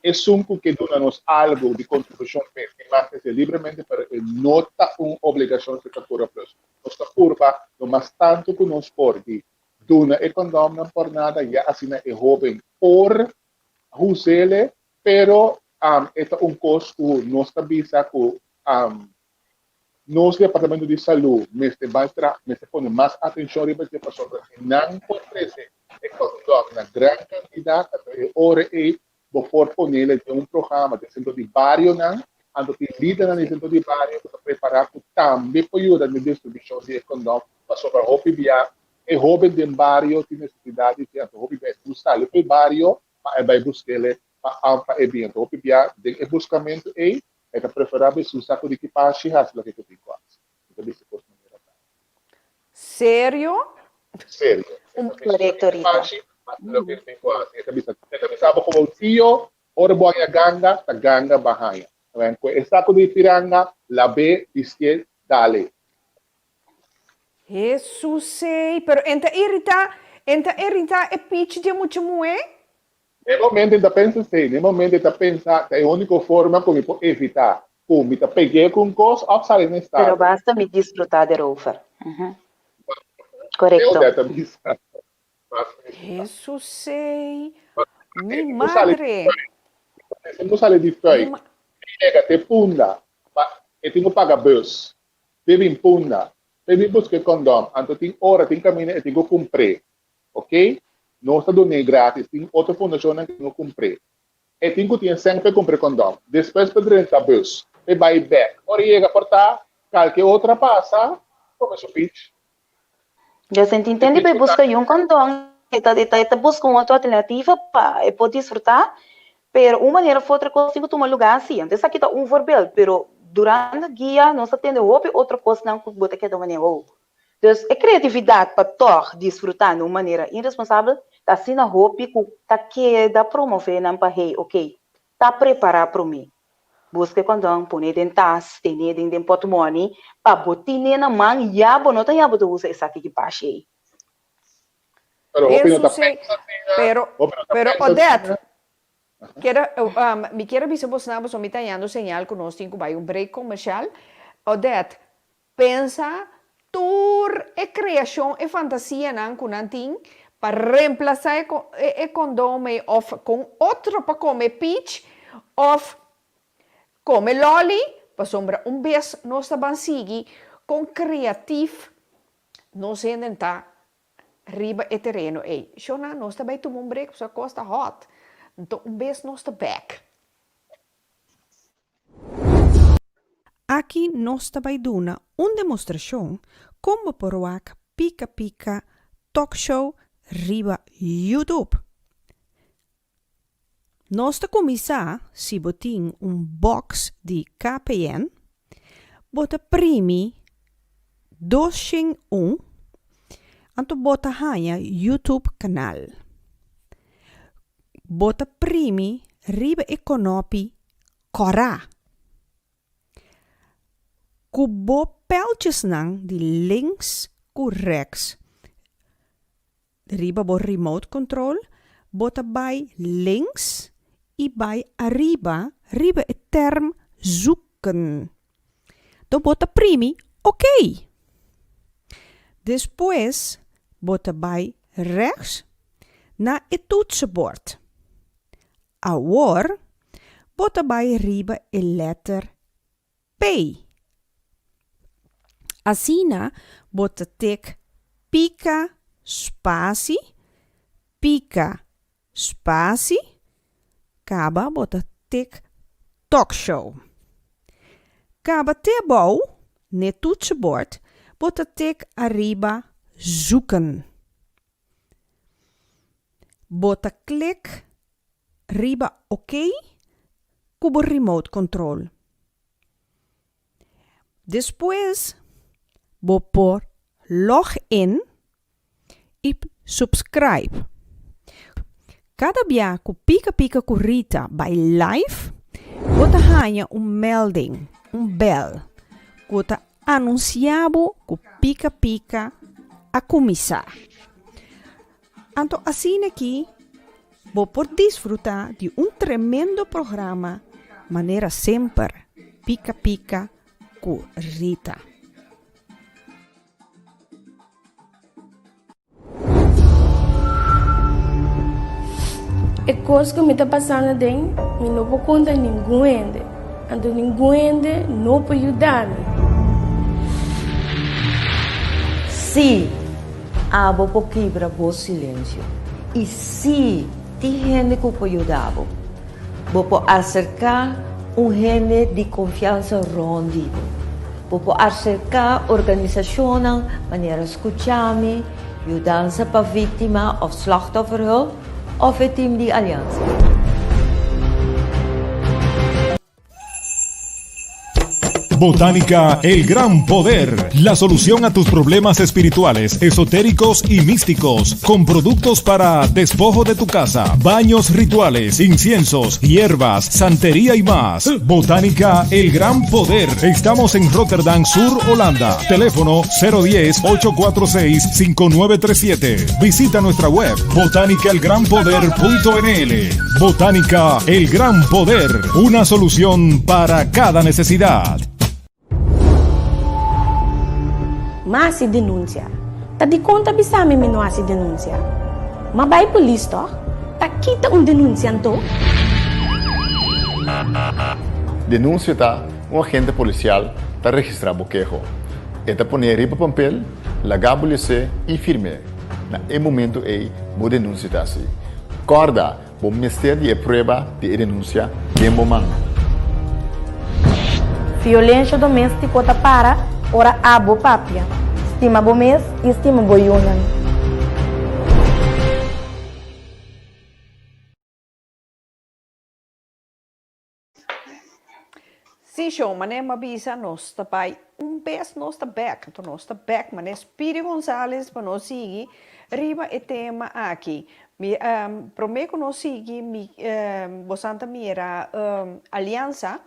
Esun ku ke duna nos algu di kontribushon p'e tin mas esei libremente, pero e no ta un obligashon si ta Cura Plus. Nos ta purba lo mas tantu ku nos por di duna e kondòmnan por nada, ya asina e hóben por hus'ele, pero e ta un kos ku nos ta bisa ku Nos departamento di salú mester bai tra mester pone mas atenshon riba dje pasobra si nan por trese e kondòm na gran kantidat anto e ora ei bo por ponele den un programa den sentro di barionan anto tin lidernan di sentro di bario ku ta prepará ku tambe por yuda den distribushon di e kondòm pasobra hopi bia e hóben den bario tin nesesidat di dje anto hopi bia e tin ku sali for e bario pa e bai buskele pa pa e bin anto hopi bia den e buskamentu ei E ta preferá bisti un saku di kipashi hasi loke ku tin ku hasi. Mi ta bisti kos manera ta. Serio? Serio. E ta bisti un saku di kipashi hasi loke ku tin ku hasi. E ta bisa, e ta bisa bo komo tio, ora bo haña ganga, ta ganga bo a haña. Amen. Ku e saku di piranga, lab'é, bistié, dale. Hesusey, pero en ta irritá, en ta irritá e pichi di e mucha muhé? Ne momento e ta pensa esei, ne momento e ta pensa ta e úniko forma ku mi por evitá ku mi ta peg'é ku un kos òf sali na Pero estado. basta mi disfrutá derover. Korekto. Odette a bisa. Mas Hesus ei, mi madre. E no sali di fuik, e yega te Punda, pa e tin ku paga bus, p'e bin Punda, p'e bin buska e kondòm, anto tin ora, tin kaminda e tin ku kumpr'é, oke? Nos ta dun'é gratis, tin otro fundashonnan ku tin ku kumpr'é. E tin ku tin e sèn p'e kumpra e kondòm, despues p'e drenta bus, p'e bai bèk. Ora e yega por ta kalke otro a pasa, kome su pich. Ya senti intendi pa e buska yun kondon, e ta e ta buska un otro alternativa pa e por disfruta, pero un manera of otro e kos tin ku tuma luga si. Anto esaki ta un voorbeeld, pero durante guia nos ta tende hopi otro kosnan ku bo ta keda manera wow. Dus e kreatividat pa tòg disfruta na un manera iresponsabel ta asina hopi ku ta keda promove nan pa hey ok, ta prepara promé. Buska e kondon, pone den tas, tene den den pòtmòni, pa bo tine na man, ya bo no ta ya bo ta usa esaki ki pashi ei. Pero hopi no ta Eso sí, pensa asina, pero, hopi no ta pero pensa Odette, asina. kier, mi kier a bisa bosnan pasobra mi ta hañando señal ku nos tin ku bai un break komershal. Odette, Pensa tur e creacion, e fantasianan cu nan tin pa reemplasa e e condom ey of con otro pa come peach of come lolly, pasobra un bes nos ta ban sigui con creatief nos henden ta riba e tereno ey. Shona, nos ta bay tuma un break pasobra cos ta hot, nto un bes nos ta bek. Aki nos ta bai duna un demostrashon kon bo por wak Pika Pika Talk Show riba YouTube. Nos ta kuminsá si bo tin un box di KPN, bo ta primi 201 anto bo ta haña YouTube kanal. Bo ta primi riba e konopi kòrá. Ku bo pèltjesnan di links ku rèks riba bo remote control, bo ta bai links i bai ariba riba e tèrm zoeken. Do bo ta primi ok. Despues bo ta bai rechts na e toetsenbord. Awor bo ta bai riba e letter P. Asina bo ta tik pika spasi, pika Spasi, kaba bo ta tik talkshow. Kaba te abou n'e toetsenbord bo ta tik ariba zoeken. Bo ta klik riba ok ku bo remote control. Despues bo por log in i subscribe. Kada bia ku Pika Pika ku Rita bai live, bo ta haña un melding, un bèl, ku ta anunsiá bo ku Pika Pika a kuminsá. Anto asina aki bo por disfrutá di un tremendo programa manera semper, Pika Pika ku Rita. E kos ku mi ta pasando aden, mi no por konta ningun hende, anto ningun hende no por yuda mi. Sí, abo por kibra bo silensio. I sí, tin hende ku por yuda bo. Bo por aserká un hende di konfiansa rònt di bo. Bo por aserká organisashonnan manera Skuchami, Yudansa pa Víktima òf Slachtofferhulp òf e tim di Aliansa. Botánica El Gran Poder, la solución a tus problemas espirituales, esotéricos y místicos, con productos para despojo de tu casa, baños rituales, inciensos, hierbas, santería y más. Botánica El Gran Poder. Estamos en Rotterdam Sur, Holanda. Teléfono 010-846-5937. Visita nuestra web botánicaelgranpoder.nl. Botánica El Gran Poder, una solución para cada necesidad. M'a hasi denunsia. Ta dikon ta bisa mi mi no hasi denunsia? M'a bai polis tòg? Ta kita un denunsia anto? Denunsia ta un agente polisial ta registrá bo keho. E ta pon'é riba pampel, laga bo les'é i firm'é. Na e momentu ei bo denunsia ta hasi. Kòrda, bo mester di e prueba di e denunsia den bo man. Violensha doméstiko ta para ora abo papia. Stima bo mes i stima bo yunan. Sí, shon, manera mi a bisa, nos ta bai un bes, nos ta bek. Anto nos ta bek, manera Speedy Gonzales, pa nos sigui riba e tema aki. Mi, promé ku nos sigui, mi, bosan ta mira Aliansa,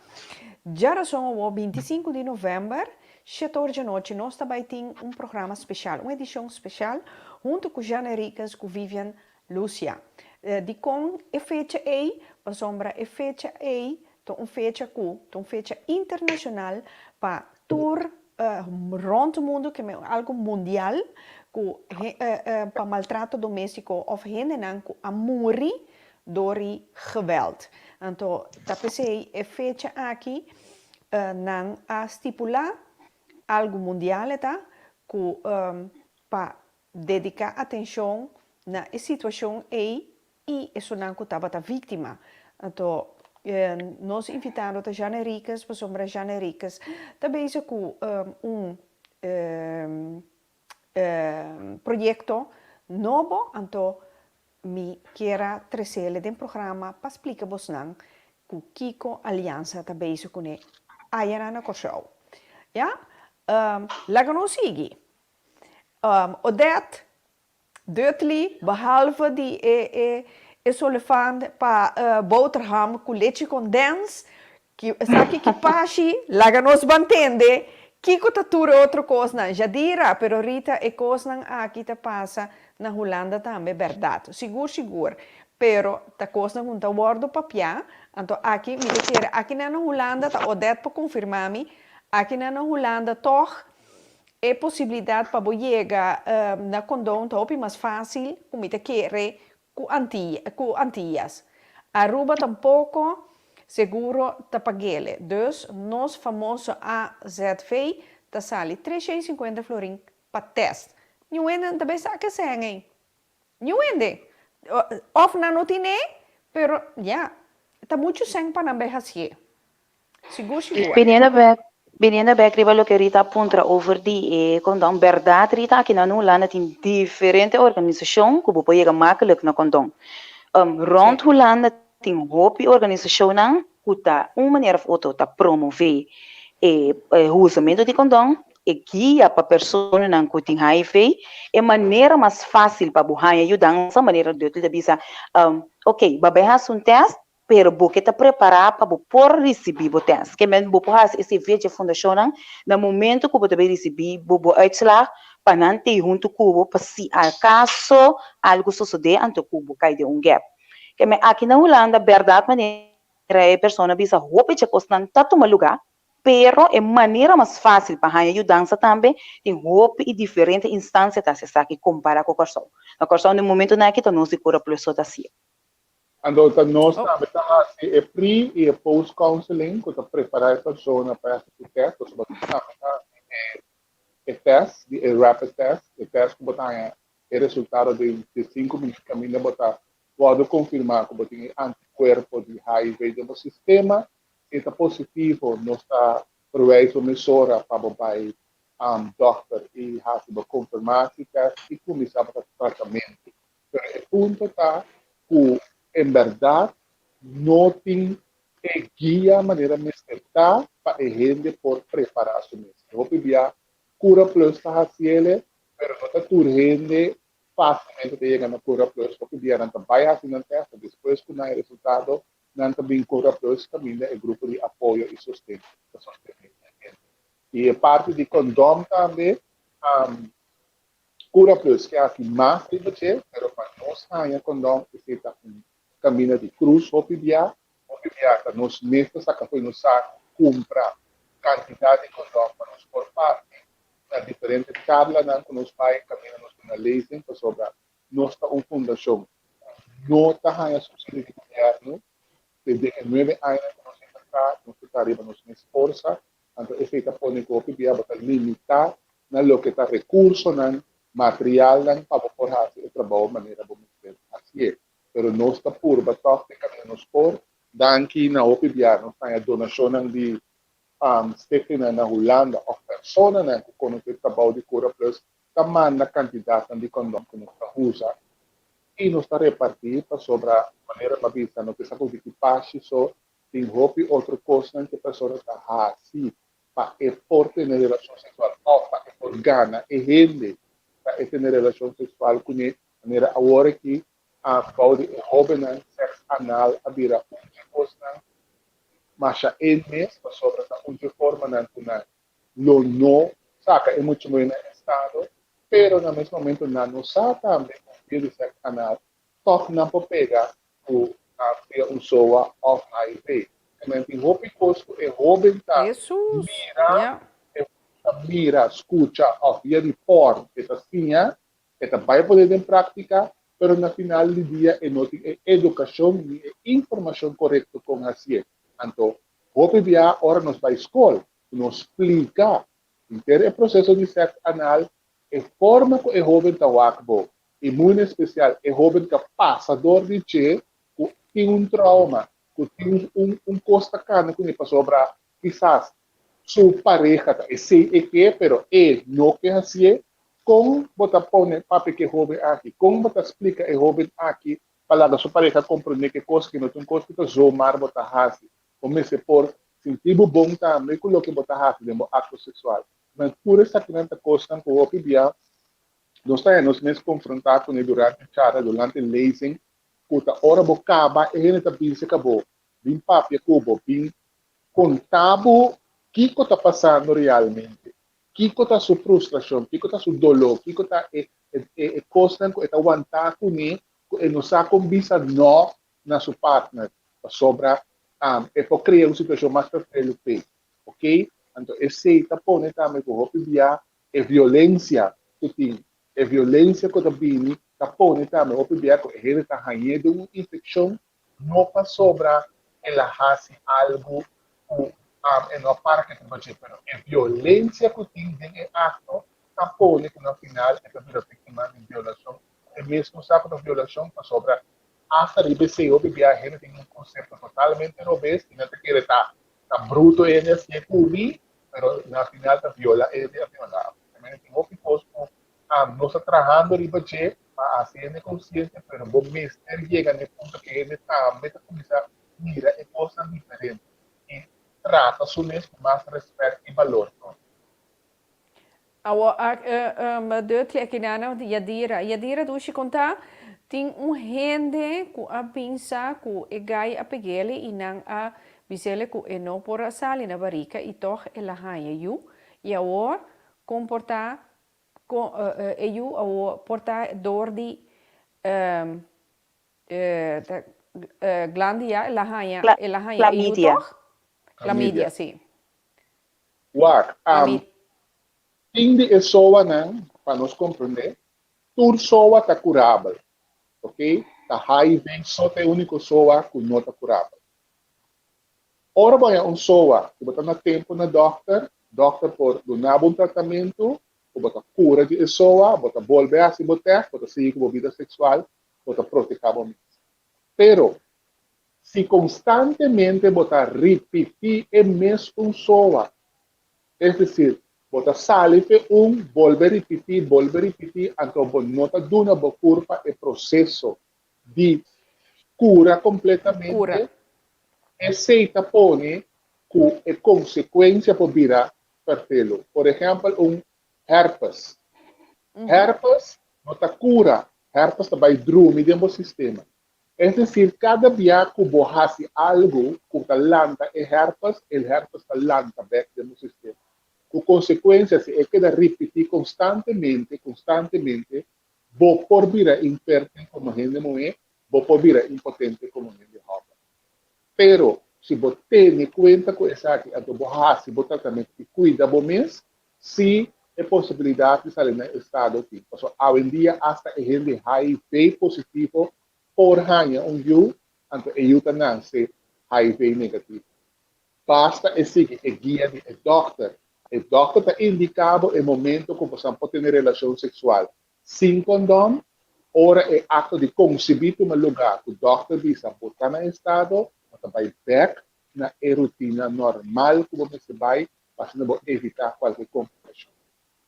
djarason awor, 25 di novèmber, shete or djanochi, nos ta bai tin un programa speshal, un edishon speshal, huntu ku Jean Henriquez ku Vivian Lucia. Dikon e fecha ei? Pasobra e fecha ei ta un fecha ku ta un fecha internashonal pa tur rònt mundu, ke men algu mundial, ku pa maltrato doméstiko òf hendenan ku a muri dor di gewèld. Anto ta p'esei e fecha aki nan a stipulá algu mundial e ta ku pa Dediká atenshon na e situashon ei i esunnan ku tabata víktima. Anto, nos invitado ta Jean Henriquez pasobra Jean Henriquez ta bezig ku un proyekto nobo, anto mi kier a tresele den programa pa splika bosnan ku kiko Aliansa ta bezig kuné ayanan na Kòrsou. Ya, laga nos sigui. Odette, Dudley, behalve di e e e solefant pa boterham ku lechi kondens, ki esaki ki pashi, laga nos ban tende kiko ta tur e otro kosnan. Jadira, pero Rita e kosnan aki ta pasa na Hulanda tambe bèrdat. Sigur sigur, pero ta kosnan ku no ta wòrdu papiá, anto aki mi ta kere akinan na Hulanda ta Odette por konfirmá mi, akinan na Hulanda tòg E posibilidat pa bo yega na kondon ta hopi mas fásil ku mi ta kere ku ku Antillas. Aruba tampoko seguro ta pag'ele. Dus nos famoso AZV ta sali 350 florin pa tèst. Niun hende no ta bay sa kesèn ei. Niun hende. Òf nan no tin'é, pero ya, ta muchu sèn pa nan bay hasié. Sigur sigur. Biniendo bek, biniendo bek riba loke Rita a puntra over di e kondon, bèrdat Rita aki na Hulanda tin diferente organisashon ku bo por yega makkelijk na kondon. Rònt Hulanda tin hopi organisashonnan ku ta un manera òf otro ta promové e huzamentu di kondon, e guia pa personanan ku tin HIV, e manera mas fásil pa bo haña yudansa, manera Dutly ta bisa, ok, bo a bai hasi un tèst, Pero bo ke ta prepará pa bo por risibí bo tèst. Ke men bo por hasi esei via dje fundashonnan na momentu ku bo ta bai risibí bo bo uitslag pa nan tei huntu ku bo pa si akaso algu sosodé anto ku bo kai den un gèp. Ke men aki na Hulanda bèrdat manera e persona bisa hopi dje kosnan ta tuma lugá pero e manera mas fásil pa haña yudansa tambe tin hopi i diferente instansia ta hasi esaki kompará ku Kòrsou. Na Kòrsou na e momentunan aki ta nos di Cura Plus so ta hasié. Anto ta nos tambe ta hasi e pre i e post counseling ku ta prepará e persona pa e hasi su tèst, pasobra nos tambe ta hasi e tèst di e rapid tèst, e tèst ku bo ta haña e resultado den diesinku minüt kaminda bo ta wòrdu konfirmá ku bo tin e antikuerpo di HIV den bo sistema. Si e ta positivo nos ta verwijs bo mesora pa bo bai dòkter i hasi bo konfirmasi tèst i kuminsá bo tratamentu. Pero e punto ta ku en bèrdat no tin e guia manera mester ta pa e hende por prepará su mes. E hopi bia Cura Plus ta hasiele, pero no ta tur hende fásilmente ta yega na Cura Plus. Hopi bia nan ta bai hasi nan tèst, despues ku nan e resultado nan ta bin Cura Plus kaminda e grupo di apoyo i sosten ta sostené e hende. I e parti di kondòm tambe, Cura Plus ke hasi mas riba dje, pero pa nos haña kondòm esei ta un kaminda di krus hopi bia. Hopi bia ta nos mes ta saka fo'i nos saku kumpra kantidat di kondòm pa nos por parti na diferente charlanan ku nos bai kaminda nos duna lezing pasobra nos ta un fundashon ku no ta haña supsidio di gobièrnu. Desde e nuebe añanan ku nos a traha, nos ta traha riba nos mes forsa, anto esei ta pone ku hopi bia bo ta limitá na loke ta rekursonan, materialnan pa bo por hasi e trabou manera bo mester hasié. Pero nos ta purba tòg te kaminda nos por. Danki na hopi bia nos ta haña donashonnan di stichtingnan na Hulanda òf personanan ku konosé trabou di Cura Plus ta manda kantidatnan di kondòm ku nos ta usa i nos ta repartí pasobra manera mi a bisa no ta esaki di kipashi so tin hopi otro kosnan ku e persona ta hasi pa e por tene relashon seksual òf pa e por gana e hende pa e tene relashon seksual kuné manera awor aki bou di e hóbennan sèks anal a bira un dje kosnan masha en mes pasobra ta un dje formanan ku nan lo no saka e mucha muhé na estado, pero na mes momento nan no sa tambe ku via di sèks anal tòg nan por pega ku via un soa òf HIV. Nan tin hopi kos ku e hóben ta mira, e ta mira, skucha òf via di pòrn e ta siña, e ta bai pone den práktika, pero na final di dia e no tin e edukashon ni e informashon korekto kon hasié. Anto hopi bia ora nos bai skol, ku nos splika henter e proseso di sèks anal, e forma ku e hóben ta wak bo, i muy en espesial e hóben ku a pasa dor di dje, ku tin un trauma, ku tin un un kos ta kana kuné pasobra kisas su pareha ta esei e ke pero e no ke hasié, kon bo ta pone papia ku e hóben aki? Kon bo ta splika e hóben aki pa laga su pareha komprondé ku e kos aki no ta un kos ku ta zomaar bo ta hasi? Bo mester por sinti bo bon tambe ku loke bo ta hasi den bo akto seksual. Nan tur esakinan ta kosnan ku hopi bia nos ta haña nos mes konfrontá kuné durante charla, durante lezing, ku ta ora bo kaba e hende ta binse ka bo, bin papia ku bo, bin konta bo kiko ta pasando realmente, kiko ta su frustrashon, kiko ta su doló, kiko ta e e kosnan ku e ta wantá kuné ku e no sa kon bisa nò na su partner pasobra e por crea un situacion mas perfelu p'e, ok? Anto esey ta pone tambe cu hopi bia e violencia cu tin, e violencia cu ta bini ta pone tambe hopi bia cu e hende ta hañ'é den un infeccion no pasobra el a haci algo cu e no a para ke ta bache, pero e violencia cu tin den e acto ta pone cu na final e ta bira victima di violacion, e mes no sa cu ta violacion pasobra Hasta riba esei hopi bia hende tin un konsepto totalmente robes i nan ta kere ta ta bruto hende hasié ku mi, pero na final ta viola hende a viola. También tin hopi kos ku nos ta trahando riba dje pa hasi hende konsiente, pero bo mester yega na e punto ku hende tambe ta kuminsá mira e kosnan diferente i trata su mes ku mas rèspèt i balor. Awor Dutli akinana Yadira. Yadira dushi konta tin un hende ku a binsa ku e gai a peg'ele i nan a bis'ele ku e no por a sali na barika i tòg el a haña yu i awor kon por ta e yu awor por ta dor di glandia el a haña el a haña e yu tòg? Clamidia si. Wak, tin di e soanan, pa nos komprendé, tur soa ta kurabel, ok? Ta HIV so ta e úniko soa ku no ta kurabel. Ora bo haña un soa ku bo ta na tempu na dòkter, dòkter por duna bo un tratamentu ku bo ta kura di e soa, bo ta bolbe hasi bo tèst, bo ta sigui ku bo bida seksual, bo ta protehá bo mes. Pero, Si konstantemente bo ta ripití e mes un soa, es desir, bo ta sali fe un, bolbe ripití, bolbe ripití, anto bo no ta duna bo kurpa e proseso di kura kompletamente, esei ta pone ku e konsekuensia por bira ferfelu. Por ehèmpel, un herpes. Herpes no ta kura, herpes ta bai drumi den bo sistema. Es desir, kada bia ku bo hasi algu ku ta lanta e herpes, e herpes ta lanta bèk den bo sistema. Ku konsekuensia, si e keda ripití konstantemente, konstantemente, bo por bira infértil komo hende muhé, bo por bira impotente komo hende hòmber. Pero, si bo tene kuenta ku esaki, anto bo hasi bo tratamentu i kuida bo mes, si. e posibilidat di sali na estado tin. Pasobra awendia asta e hende HIV positivo por haña un yu, anto e yu ta nase HIV negativo. Basta e sigui e guia di e dòkter. E dòkter ta indiká bo e momento ku bosan por tene relashon seksual sin kondòm, ora e akto di konsibí tuma lugá ku dòkter bisa bo ta na estado, bo ta bai bèk na e rutina normal ku bo mester bai pa asina bo evitá kualke komplikashon.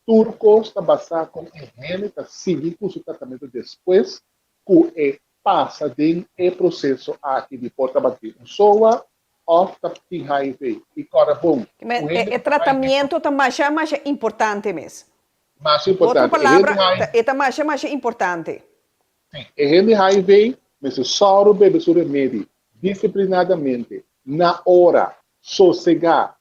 Tur kos ta basá kon e hende ta sigui ku su tratamentu despues ku e pasa den e proseso aki di por tabatin un soa òf ta tin HIV. I kòrda bon, un hende E ku tin HIV tratamentu ta masha masha importante mes. Mas Otro importante, e hende palabra, e ta masha masha importante. Sí, e hende HIV mester sòru bebe su remedi disiplinadamente, na ora, sosegá,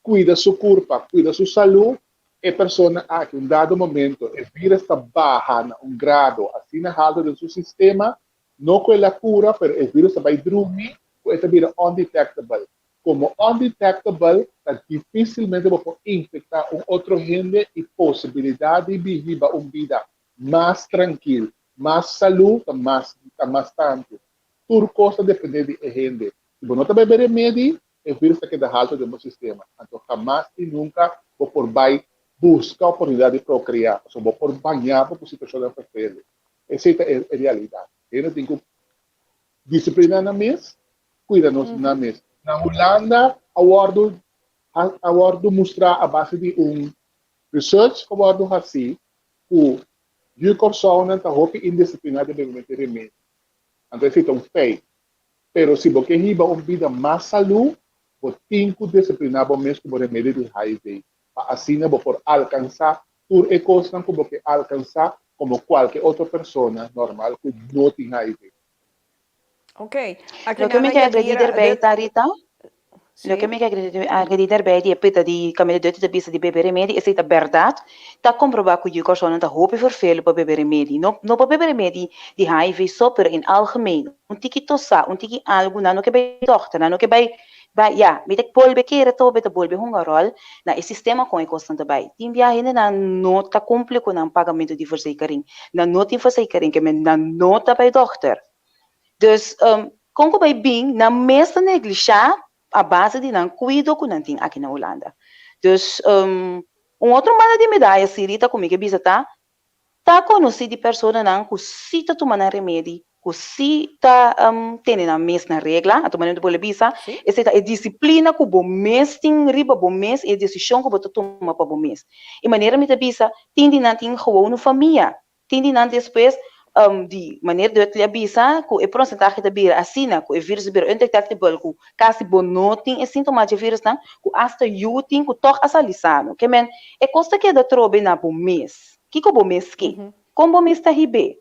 kuida su kurpa, kuida su salú. E persona aki un dado momento e vírus ta baha na un grado asina haltu den su sistema, no ku el a kura, pero e vírus ta bai drumi ku e ta bira undetectable. Komo undetectable ta difísilmente bo por infektá un otro hende i posibilidat di biba un bida mas trankil, mas salú ta mas ta mas tantu. Tur kos ta dependé di e hende. Si bo no ta bebe remedi, e virus ta keda haltu den bo sistema. Anto hamas i nunka bo por bai buska oportunidat di prokreá, pasobra bo por bañá bo ku situashonnan ferfelu. Esei ta e realidat. Hende tin ku disipliná nan mes, kuida nos nan mes. Na Hulanda a wòrdu a wòrdu mustrá a base di un research ku a wòrdu hasí ku yu Kòrsounan ta hopi indisipliná den bebimento di remedi. Anto esei ta un feit. Pero si bo ke hiba un bida mas salú, bo tin ku disipliná bo mes ku bo remedi di HIV, pa asina bo por alkansá tur e kosnan ku bo ke alkansá komo kualke otro persona normal ku no tin HIV. Ok. Aki Loke mi nan ke a agredi Yadira derbei de ta Rita, loke Sí. mi ke agredi derbei di e pita di kaminda Dutty ta bisa di bebe remedi, esei ta bèrdat, ta komprobá ku yu kòrsounan ta hopi ferfelu pa bebe remedi. No no pa bebe remedi di HIV so, pero in algemeen. Un tiki tosá, un tiki algu, nan no ke bai dòkter, nan no ke bai bai, ya, mi ta bolbe kere tobe ta bolbe hunga ròl na e sistema kon e kosnan ta bai. Tin bia hendenan no ta kumpli ku nan pagamentu di verzekering, nan no tin verzekering, ke men nan no ta bai dòkter. Dus, kon ku bai bin, nan mes ta neglishá a base di nan kuido ku nan tin aki na Hulanda. Dus, un otro banda di medaya si Rita ku mi ke bisa ta, ta konosí di personanan ku sí ta tuma nan remedi, ku sí ta tene nan mes na regla, anto manera mi ta bolbe bisa, esei ta e disiplina ku bo mes tin riba bo mes i e desishon ku bo ta tuma pa bo mes. I manera mi ta bisa, tin di nan tin gewoon un famia, Tin di nan despues di manera Dudley a bisa ku e porcentahe ta bira asina ku e virus a bira undetectable ku kasi bo no tin e sintoma dje virusnan ku asta yu tin ku tòg a sali sano. Ke men e kos ta keda trobe na bo mes. Kiko bo mes ke? Kon bo mes ta hib'é?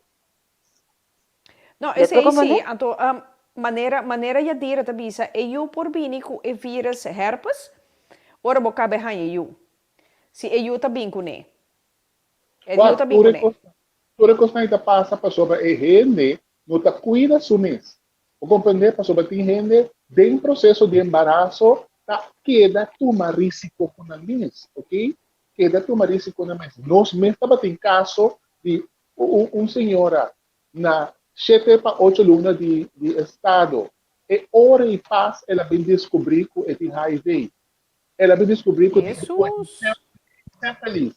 No, Bo esei comprende? sí. Anto manera manera Yadira ta bisa e yu por bini ku e virus herpes ora bo kabe haña e yu. Si e yu ta bin kuné. E yu ta Wak, bin tur e kuné. kosnan, tur e kosnan ei ta pasa pasobra e hende no ta kuida su mes. Bo komprendé? Pasobra tin hende den proseso di embaraso ta keda tuma risiko ku nan mes, oké? Keda tuma risiko nan mes. Nos mes tabatin kaso di un un señora na shete pa ocho luna di di estado. E ora ei pas el a bin deskubrí ku e tin HIV. El a bin descubrí cu tin cu Hesus! Sefelis.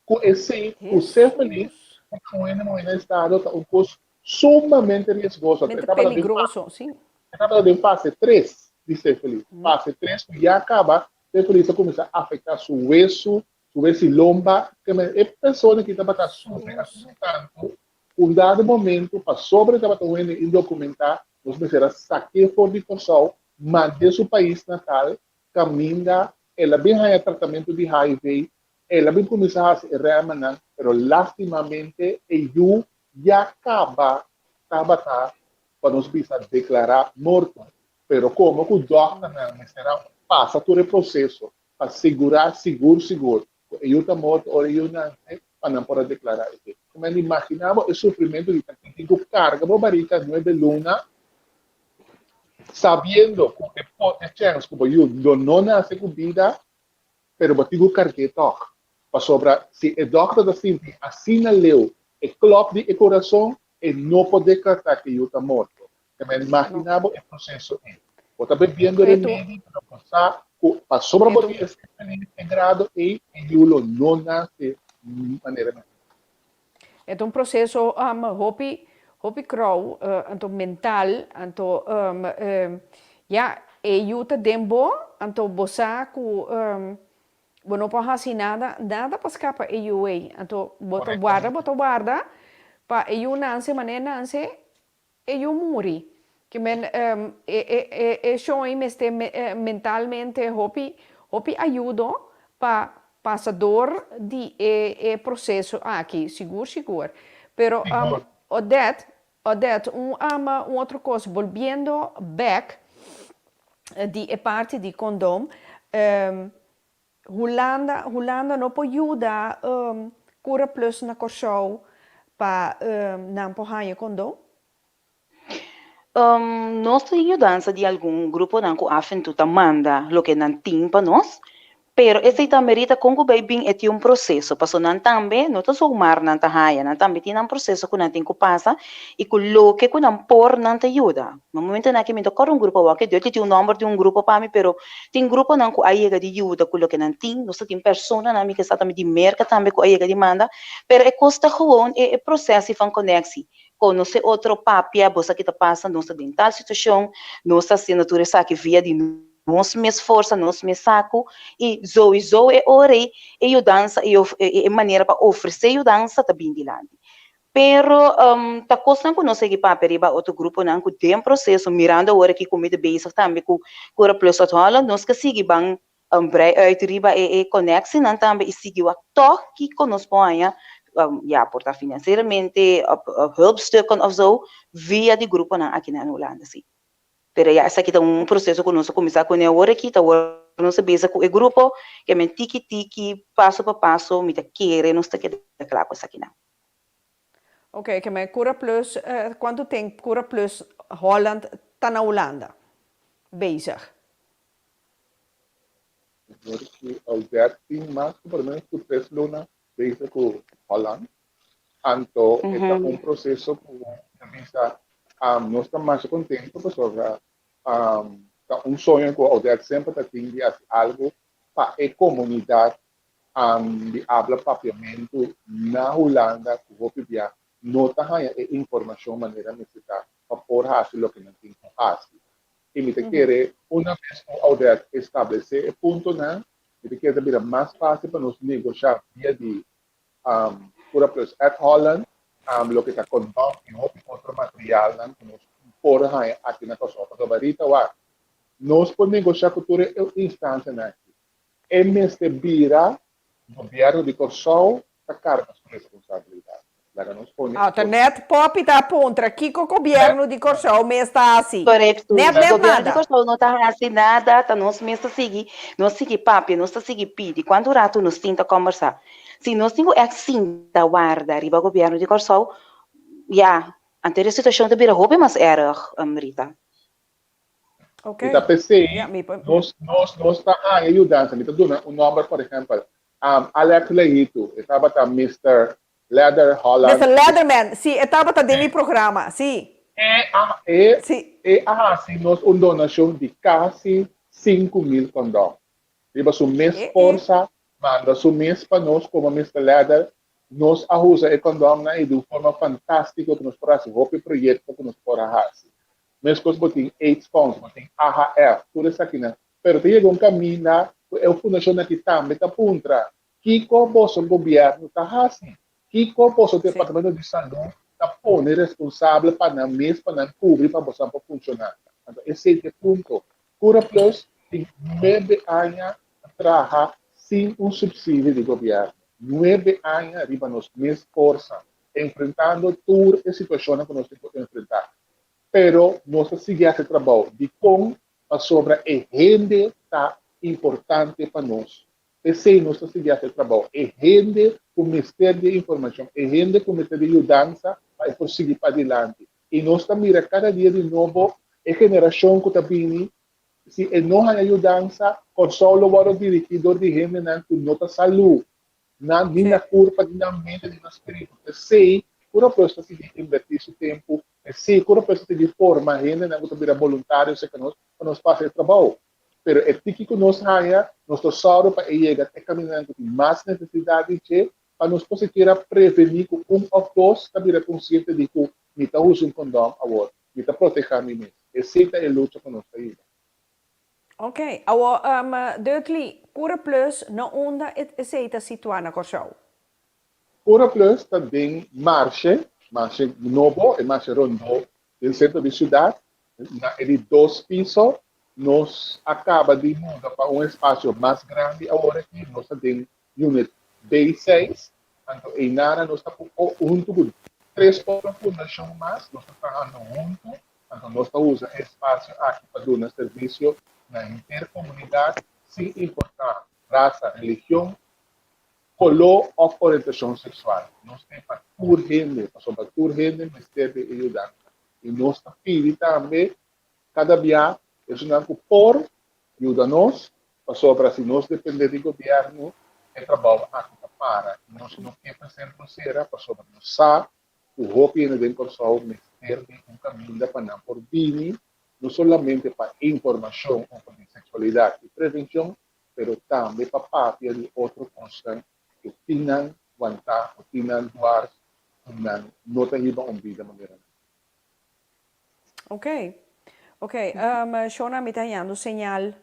Cu esey, cu sefelis, Hesus! ta un hende muhé na estado ta un cos sumamente riesgoso. E Mente tabata den peligroso, sí. E tabata den fase tres di sefelis. Fase tres cu ya caba, sefelis a cuminsa afecta su wesu, su wesi lomba. E persona aki tabata sufri asina tanto, cu un dado momento, pasobra e tabata un hende indocumentá, nos mester a sak'é for di Kòrsou, mand'é su pais natal, kaminda el a bin haña tratamentu di HIV, el a bin kuminsá hasi e rèmennan, pero lastimamente e yu ya kaba tabata, pa nos bisa, deklará morto. Pero komo ku dòkternan mester a pasa tur e proseso pa sigurá sigur sigur ku e yu ta morto ora e yu nase, pa nan por a deklará esei. Ku imaginá bo e sufrimentu di ta tin ku karga bo barika nuebe luna, sabiendo ku e por e chèns ku bo yu lo no nase ku bida, pero bo tin ku karg'é tòg. Pasobra si e dòkter ta sinti asina leu e klòp di e kurason, e no por dekartá ku e yu ta morto. Te men imaginá bo e proseso ei. Bo ta bebiendo remedi, pero bo sa ku pasobra bo tin e grado ei, e yu lo no nase manera mester. E ta un proseso hopi hopi krou, anto mental, anto ya, e yu ta den bo, anto bo sa ku bo no por hasi nada, nada pa skapa e yu ei. Anto bo ta warda, bo ta warda pa e yu nanse manera e nanse, E yu muri. Ke men e e e shon mester mentalmente hopi hopi ayudo pa pasa door di e e proceso aki, sigur sigur. Pero Odette, Odette un un otro cos bolbiendo bek di e parti di condom, Hulanda Hulanda no por yuda Cura Plus na Kòrsou pa nan por haña kondon? Nos tin yudansa di algun gruponan ku af en toe ta manda loke nan tin pa nos, pero esei tambe Rita kon ku bai bin e tin un proseso, paso nan tambe no ta zomaar nan ta haña, nan tambe tin nan proseso ku nan tin ku pasa i ku loke ku nan por nan ta yuda. Na momentonan aki mi ta kòrda un grupo awor ke Dios tin un nòmber di un grupo pa mi pero Tin gruponan ku a yega di yuda ku loke nan tin, nos ta tin personanan, mi ke sa tambe di Merka tambe ku a yega di manda, pero e kos ta gewoon e e proseso van koneksie, konosé otro, papia, bo sa ki ta pasa, nos ta den tal situashon, nos ta hasiendo tur esaki via di nos mes forsa, nos mes saku, i zoizo e ora ei e yudansa i e manera pa ofresé yudansa ta bin dilanti. Pero ta kosnan ku nos sigui papia riba otro gruponan ku den proseso, mirando awor aki ku mi ta bezig tambe ku Cura Plus Zuid-Holland, nos ke sigui ban brei uit riba e e koneksienan tambe i sigui wak tòg kiko nos por haña, ya por ta finansieramente òf hulpstukken òf zo, via di gruponan aki na Hulanda si. Pero ya esaki ta un proseso ku nos a kuminsá kuné awor aki, ta awor nos a bezig ku e grupo, ke men tiki tiki, paso pa paso, mi ta kere nos ta keda kla ku esakinan. Ok, ke men Cura Plus, kuantu ten Cura Plus Holland ta na Hulanda bezig? Hoor ku Audette tin mas ku por lo menos ku tres luna bezig ku Holland. Anto e ta un proseso ku ta bisa nos ta masha kontento pasobra ta un soño ku Audette semper ta tin di hasi algu pa e komunidat di abla papiamentu na Hulanda ku hopi bia no ta haña e informashon manera mester ta pa por hasi loke nan tin ku hasi. I mi ta kere una bes ku Audette establesé e puntonan, mi ta kere ta bira mas fásil pa nos negoshá via di Cura Plus at Holland loke ta kondòm i hopi otro materialnan ku nos por haña aki na Kòrsou. Pasobra Rita wak, nos por negoshá ku tur e instansianan aki, E mester bira Gobierno di Kòrsou ta karga su responsabilidat. Laga nos pone e Ah, ta net Poppy ta puntra kiko Gobierno di Kòrsou mes ta hasi. Korekto. Net net Gobierno di nada. Kòrsou no ta hasi nada, ta nos mes ta sigui, nos sigui papia, nos ta sigui pidi. Kuantu ratu nos tin ta kòmbersá? Si nos tin ku ègt sinta warda riba Gobierno di Kòrsou, ya, anto e situashon ta bira hopi mas èrg, Rita. Ok. Mi ta p'esei Ja, mi por. nos nos nos ta haña yudansa. Mi ta duna un nòmber, por ehèmpel, um, Alex Lehitu, e tabata Mister Leather Holland. Mister Leatherman, sí, e tabata den mi programa, sí. E a e Sí. e a hasi nos un donashon di kasi 5000 kondòm. Riba su mes E e. forsa, manda su mes pa nos komo Mister Leather. Nos a usa e kondòmnan ei di un forma fantástiko ku nos por hasi hopi proyekto ku nos por a hasi. Meskos bo tin Aids Fonds, bo tin AHF, tur esakinan. Pero ta yega un kaminda ku e fundashon aki tambe ta puntra, Kiko boso gobièrnu ta hasi? Kiko boso departamento di salú ta pone responsabel pa nan mes, pa nan kubri pa bosan por funshoná? Anto esei ta e punto. Cura Plus tin nuebe aña ta traha sin un supsidio di gobièrnu. Nuebe aña riba nos mes forsa, enfrentando tur e situashonnan ku nos tin ku enfrentá. Pero nos ta sigui hasi trabou. Dikon? Pasobra e hende ta importante pa nos. P'esei nos ta sigui hasi trabou. E hende ku mester di e informashon, e hende ku mester di yudansa pa e por sigui padilanti. I nos ta mira kada dia di nobo e generashon ku ta bini, si e no haña yudansa, Kòrsou lo wòrdu dirigí dor di hendenan ku no ta salú. Nan, ni na kurpa, ni na mente, ni na spiritu. P'esei, Cura Plus ta sigui invertí su tempu, p'esei Cura Plus ta sigui forma hendenan ku ta bira boluntario serka nos pa nos pasa e trabou. Pero e tiki ku nos haña, nos ta sòru pa e yega e kamindanan ku tin mas nesesidat di dje, pa nos por sikiera prevení ku un òf dos ta bira konsiente di ku mi ta usa un kondòm awor, mi ta protehá mi mes. Esei ta e lucha ku nos ta hiba. Ok, awor Dudley, Cura Plus na unda esei ta situá na Kòrsou? Cura Plus ta den Marshe, Marshe Nobo, e Marshe Rondó den sentro di siudat, na e di dos piso. Nos a kaba di muda pa un espasio mas grandi awor aki, nos ta den unit B seis, anto einara nos ta ku huntu ku tres otro fundashon mas, nos ta trahando huntu. Anto nos ta usa e espasio aki pa duna servisio na henter komunidat sin importá rasa, religion, koló òf orientashon seksual. Nos ta pa tur hende, pasobra tur hende mester di e yudansa. I nos ta pidi tambe kada bia esunnan ku por yuda nos, pasobra si nos dependé di gobièrnu e trabou aki ta para i nos no ke pa sentro sera pasobra nos sa ku hopi hende den Kòrsou mester di un kaminda pa nan por bini, no solamente pa informashon over di seksualidat i prevenshon, pero tambe pa papia di otro kosnan ku tin nan wantá, ku tin nan dwars, ku nan no ta hiba un bida manera nan. Ok, ok. Shona mi ta hañando señal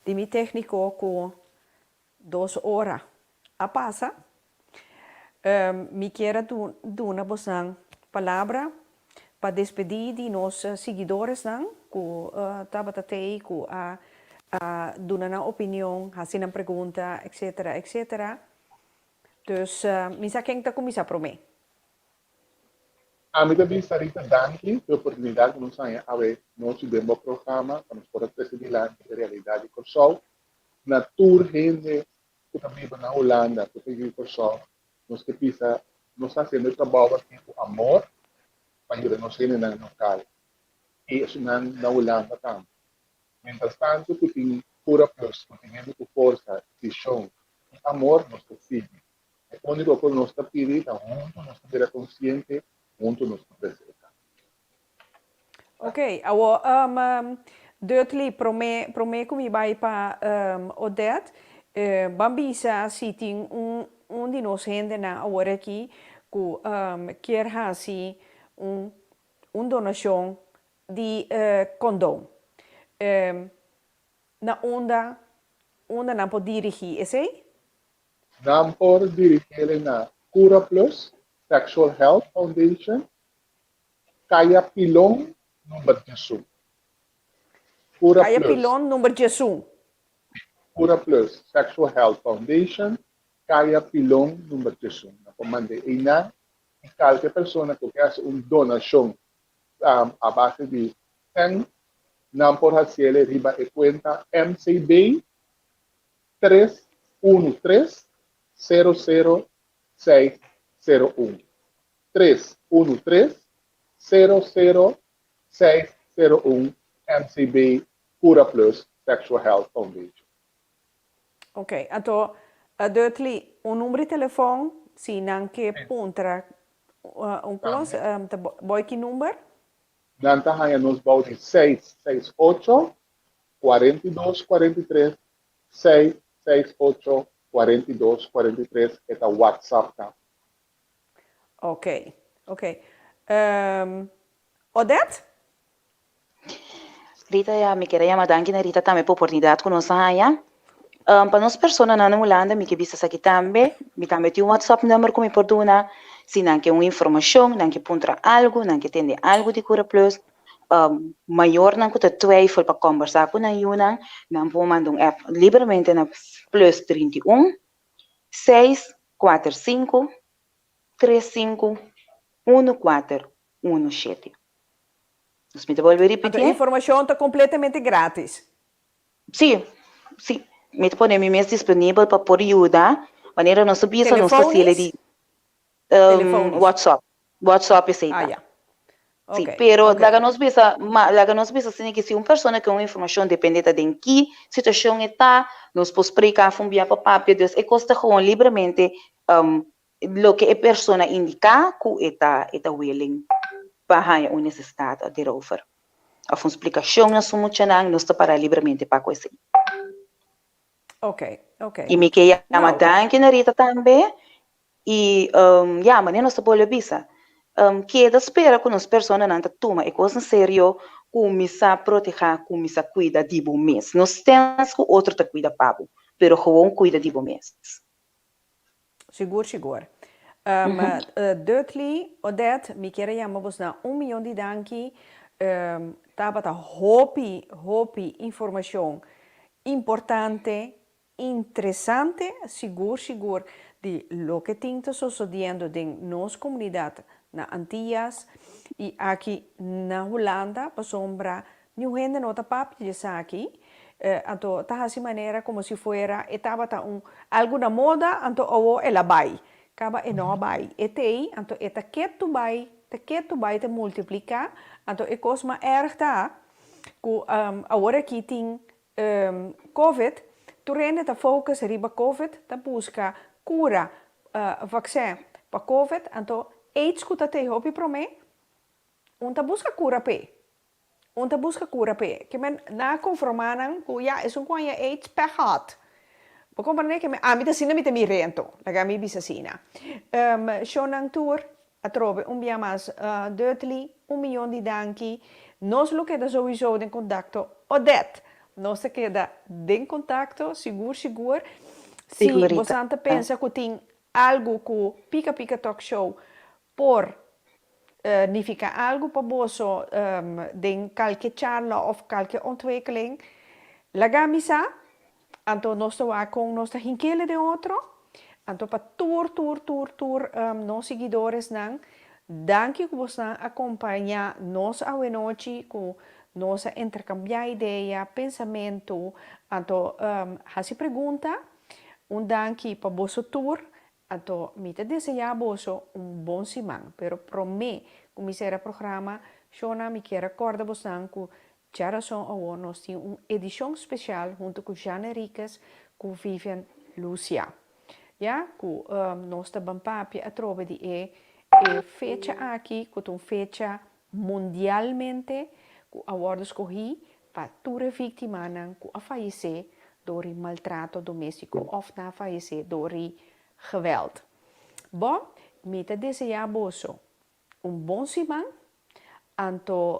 di mi tékniko ku Dos ora a pasa. Mi kier a duna bosnan palabra pa despedí di nos siguidoresnan ku tabata tei, ku a duna nan opinion, hasi nan pregunta, etcetera, etcetera. Dus mi sa ken ta kuminsá promé. Ami ta bisa Rita danki pa e oportunidat ku nos haña awe nochi den bo programa pa nos por a trese dilanti e realidat di Kòrsou. Na tur hende ku ta biba na Hulanda ku ta yu Kòrsou nos ke bisa nos ta hasiendo e trabou aki ku amor pa yuda nos hendenan lokal i esunnan na Hulanda tambe. Mientras tanto ku tin Cura Plus ku tin hende ku forsa, vishon i amor nos ta sigui. E úniko ku nos ta pidi ta huntu nos ta bira konsiente, huntu nos ta trese e kambio. Ok, awor Dudley, promé promé ku mi bai pa Odette, ban bisa si tin un un di nos hendenan awor aki ku kier hasi un un donashon di kondon. Na unda unda nan por dirigí esei? Nan por dirigí na Cura Plus Sexual Health Foundation Kaya Pilon number 11. Cura Kaya Plus. Pilon number 11. Cura Plus Sexual Health Foundation, Kaya Pilon number 11. Nan por manda einan i kalke persona ku ke hasi un donashon a base di sèn, nan por hasiel riba e kuenta MCB 3 1 3 0 0 6 0 1. 3 1 3 0 0 6 0 1 MCB Cura Plus Sexual Health Foundation. Ok, anto Dudley, un number di telefon si nan ke puntra un kos, ta boy ki number? Nan ta haña nos bou di 6 6 8 42 43 6 6 8 42 43 e ta WhatsApp tambe. Ok, ok. Odette? Rita, ya, mi kier a yama danki na Rita tambe pa oportunidat ku nos a haña. Pa nos personanan na Hulanda mi ke bisa esaki tambe, mi tambe tin un WhatsApp number ku mi por duna si nan ke un informashon, nan ke puntra algu, nan ke tende algu di Cura Plus. Mayornan ku ta twijfel pa kombersá ku nan yunan, nan por manda un app libremente na plus 31 6 kuater sinku, tres sinku, unu kuater, unu shete. Nos mi ta bolbe Anto ripitié. informashon ta kompletamente gratis. Sí, sí. Mi ta pone mi mes disponibel pa por yuda. Manera nos a bisa nos ta hasiel Telefonisch? di Telefonisch. WhatsApp. WhatsApp esei Ah, ta. ya. Sí, Ok, pero ok. laga nos bisa, ma laga nos bisa asina ke si un persona ke un informashon depende ta den ki situashon e ta, nos por spreek af un bia pa papia, dus e kos ta gewoon libremente. Loke e persona indiká ku e ta e ta willing pa haña un nesesidat derover òf un splikashon na su muchanan, nos ta pará libremente pa ku esei. Ok, ok. I mi ke yama No. danki na Rita tambe i ya manera nos ta bolbe bisa keda spera ku nos personanan ta tuma e kos na serio, kuminsá protehá, kuminsá kuida di bo mes. No stens ku otro ta kuida pa bo, pero gewoon kuida di bo mes. Sigur sigur. Dudley, Odette, mi kier a yama bosnan un miyon di danki. Tabata hopi, hopi informacion importante, interesante, sigur sigur di loke tin ta sosodiendo den nos comunidad na Antillas y aki na Hulanda, pasobra Niun hende no ta papia di esaki, anto ta hasi manera komo si fuera e tabata un algu na moda, anto awo el a bai. Kaba e no a bai. E t'ei, anto e ta ketu bai, ta ketu bai ta multipliká, anto e kos mas erg ta ku awor aki tin covid, tur hende ta focus riba covid, ta buska kura, vaksin pa covid, anto aids ku ta t'ei hopi promé, un ta buska kura p'e. Un ta buska kura p'e. Ke men nan a konformá nan ku ya, esun ku haña aids pèg hòt. Bo komprendé ke men ami ta asina mi ta mira anto. Laga mi bisa asina. Shownan tur, atrobe un bia mas Dudley, un miyon di danki. Nos lo keda souiso den kontakto. Odette, nos ta keda den kontakto sigur sigur. Si Sigurita. bosan ta pensa ku tin algu ku Pika Pika Talk Show por nifica algo pa boso den kalke charla of kalke ontwikkeling, laga mi sa, anto nos ta wak kon nos ta hinkele den otro, anto pa tur tur tur tur nos siguidoresnan, danki ku bosnan a kompaña nos awenochi ku nos a interkambia idea, pensamentu, anto hasi pregunta, un danki pa boso tur Anto mi ta deseá boso un bon siman, pero promé ku mi sera programa, shona mi kier a kòrda bosnan ku djarason awor nos tin un edishon spesial huntu ku Jean Henriquez ku Vivian Lucia. Ya ku nos ta ban papia atrobe di e e fecha aki ku ta un fecha mundialmente ku a wòrdu skohí pa tur e víktimanan ku a fayesé dor di maltrato doméstiko òf nan a fayesé dor di gewèld. Bo, mi ta deseá boso un bon siman, anto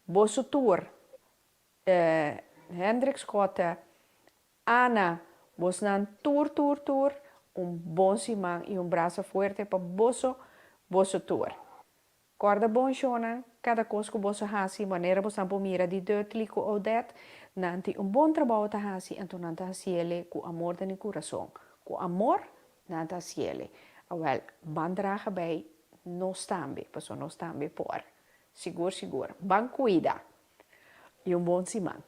boso tur, Hendrik Schotte, Ana, bosnan tur tur tur un bon siman i un brasa fuerte pa boso, boso tur. Kòrda bon shonnan, kada kos ku boso hasi, manera bosan por mira di Dudley ku Odette, nan tin un bon trabou ta hasi, anto nan ta hasiele ku amor den e kurason. Ku amor nan ta hasiele. Awèl, ban draga bei nos tambe, pasobra nos tambe por. Sigur sigur. Ban kuida. I un bon siman.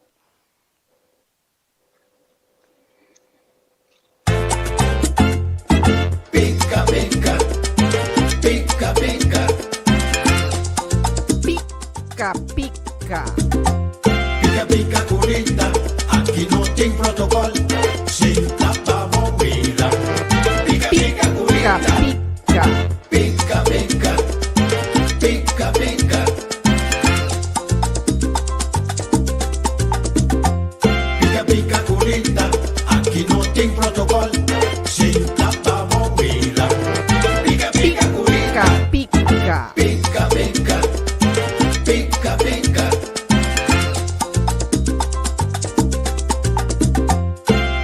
Pica pica, pica pica. Pica pica. Pica pica curita, aki no tin protocol, sinta pa bo mira. Pica pica curita, Pica pica pica, pica pica. Pica pica curita, aki no tin protocol, sinta pa bo mira. Pica pica curita, Pica pica pica, pica pica.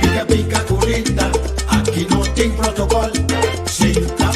Pica pica curita, aki no tin protocol, sinta.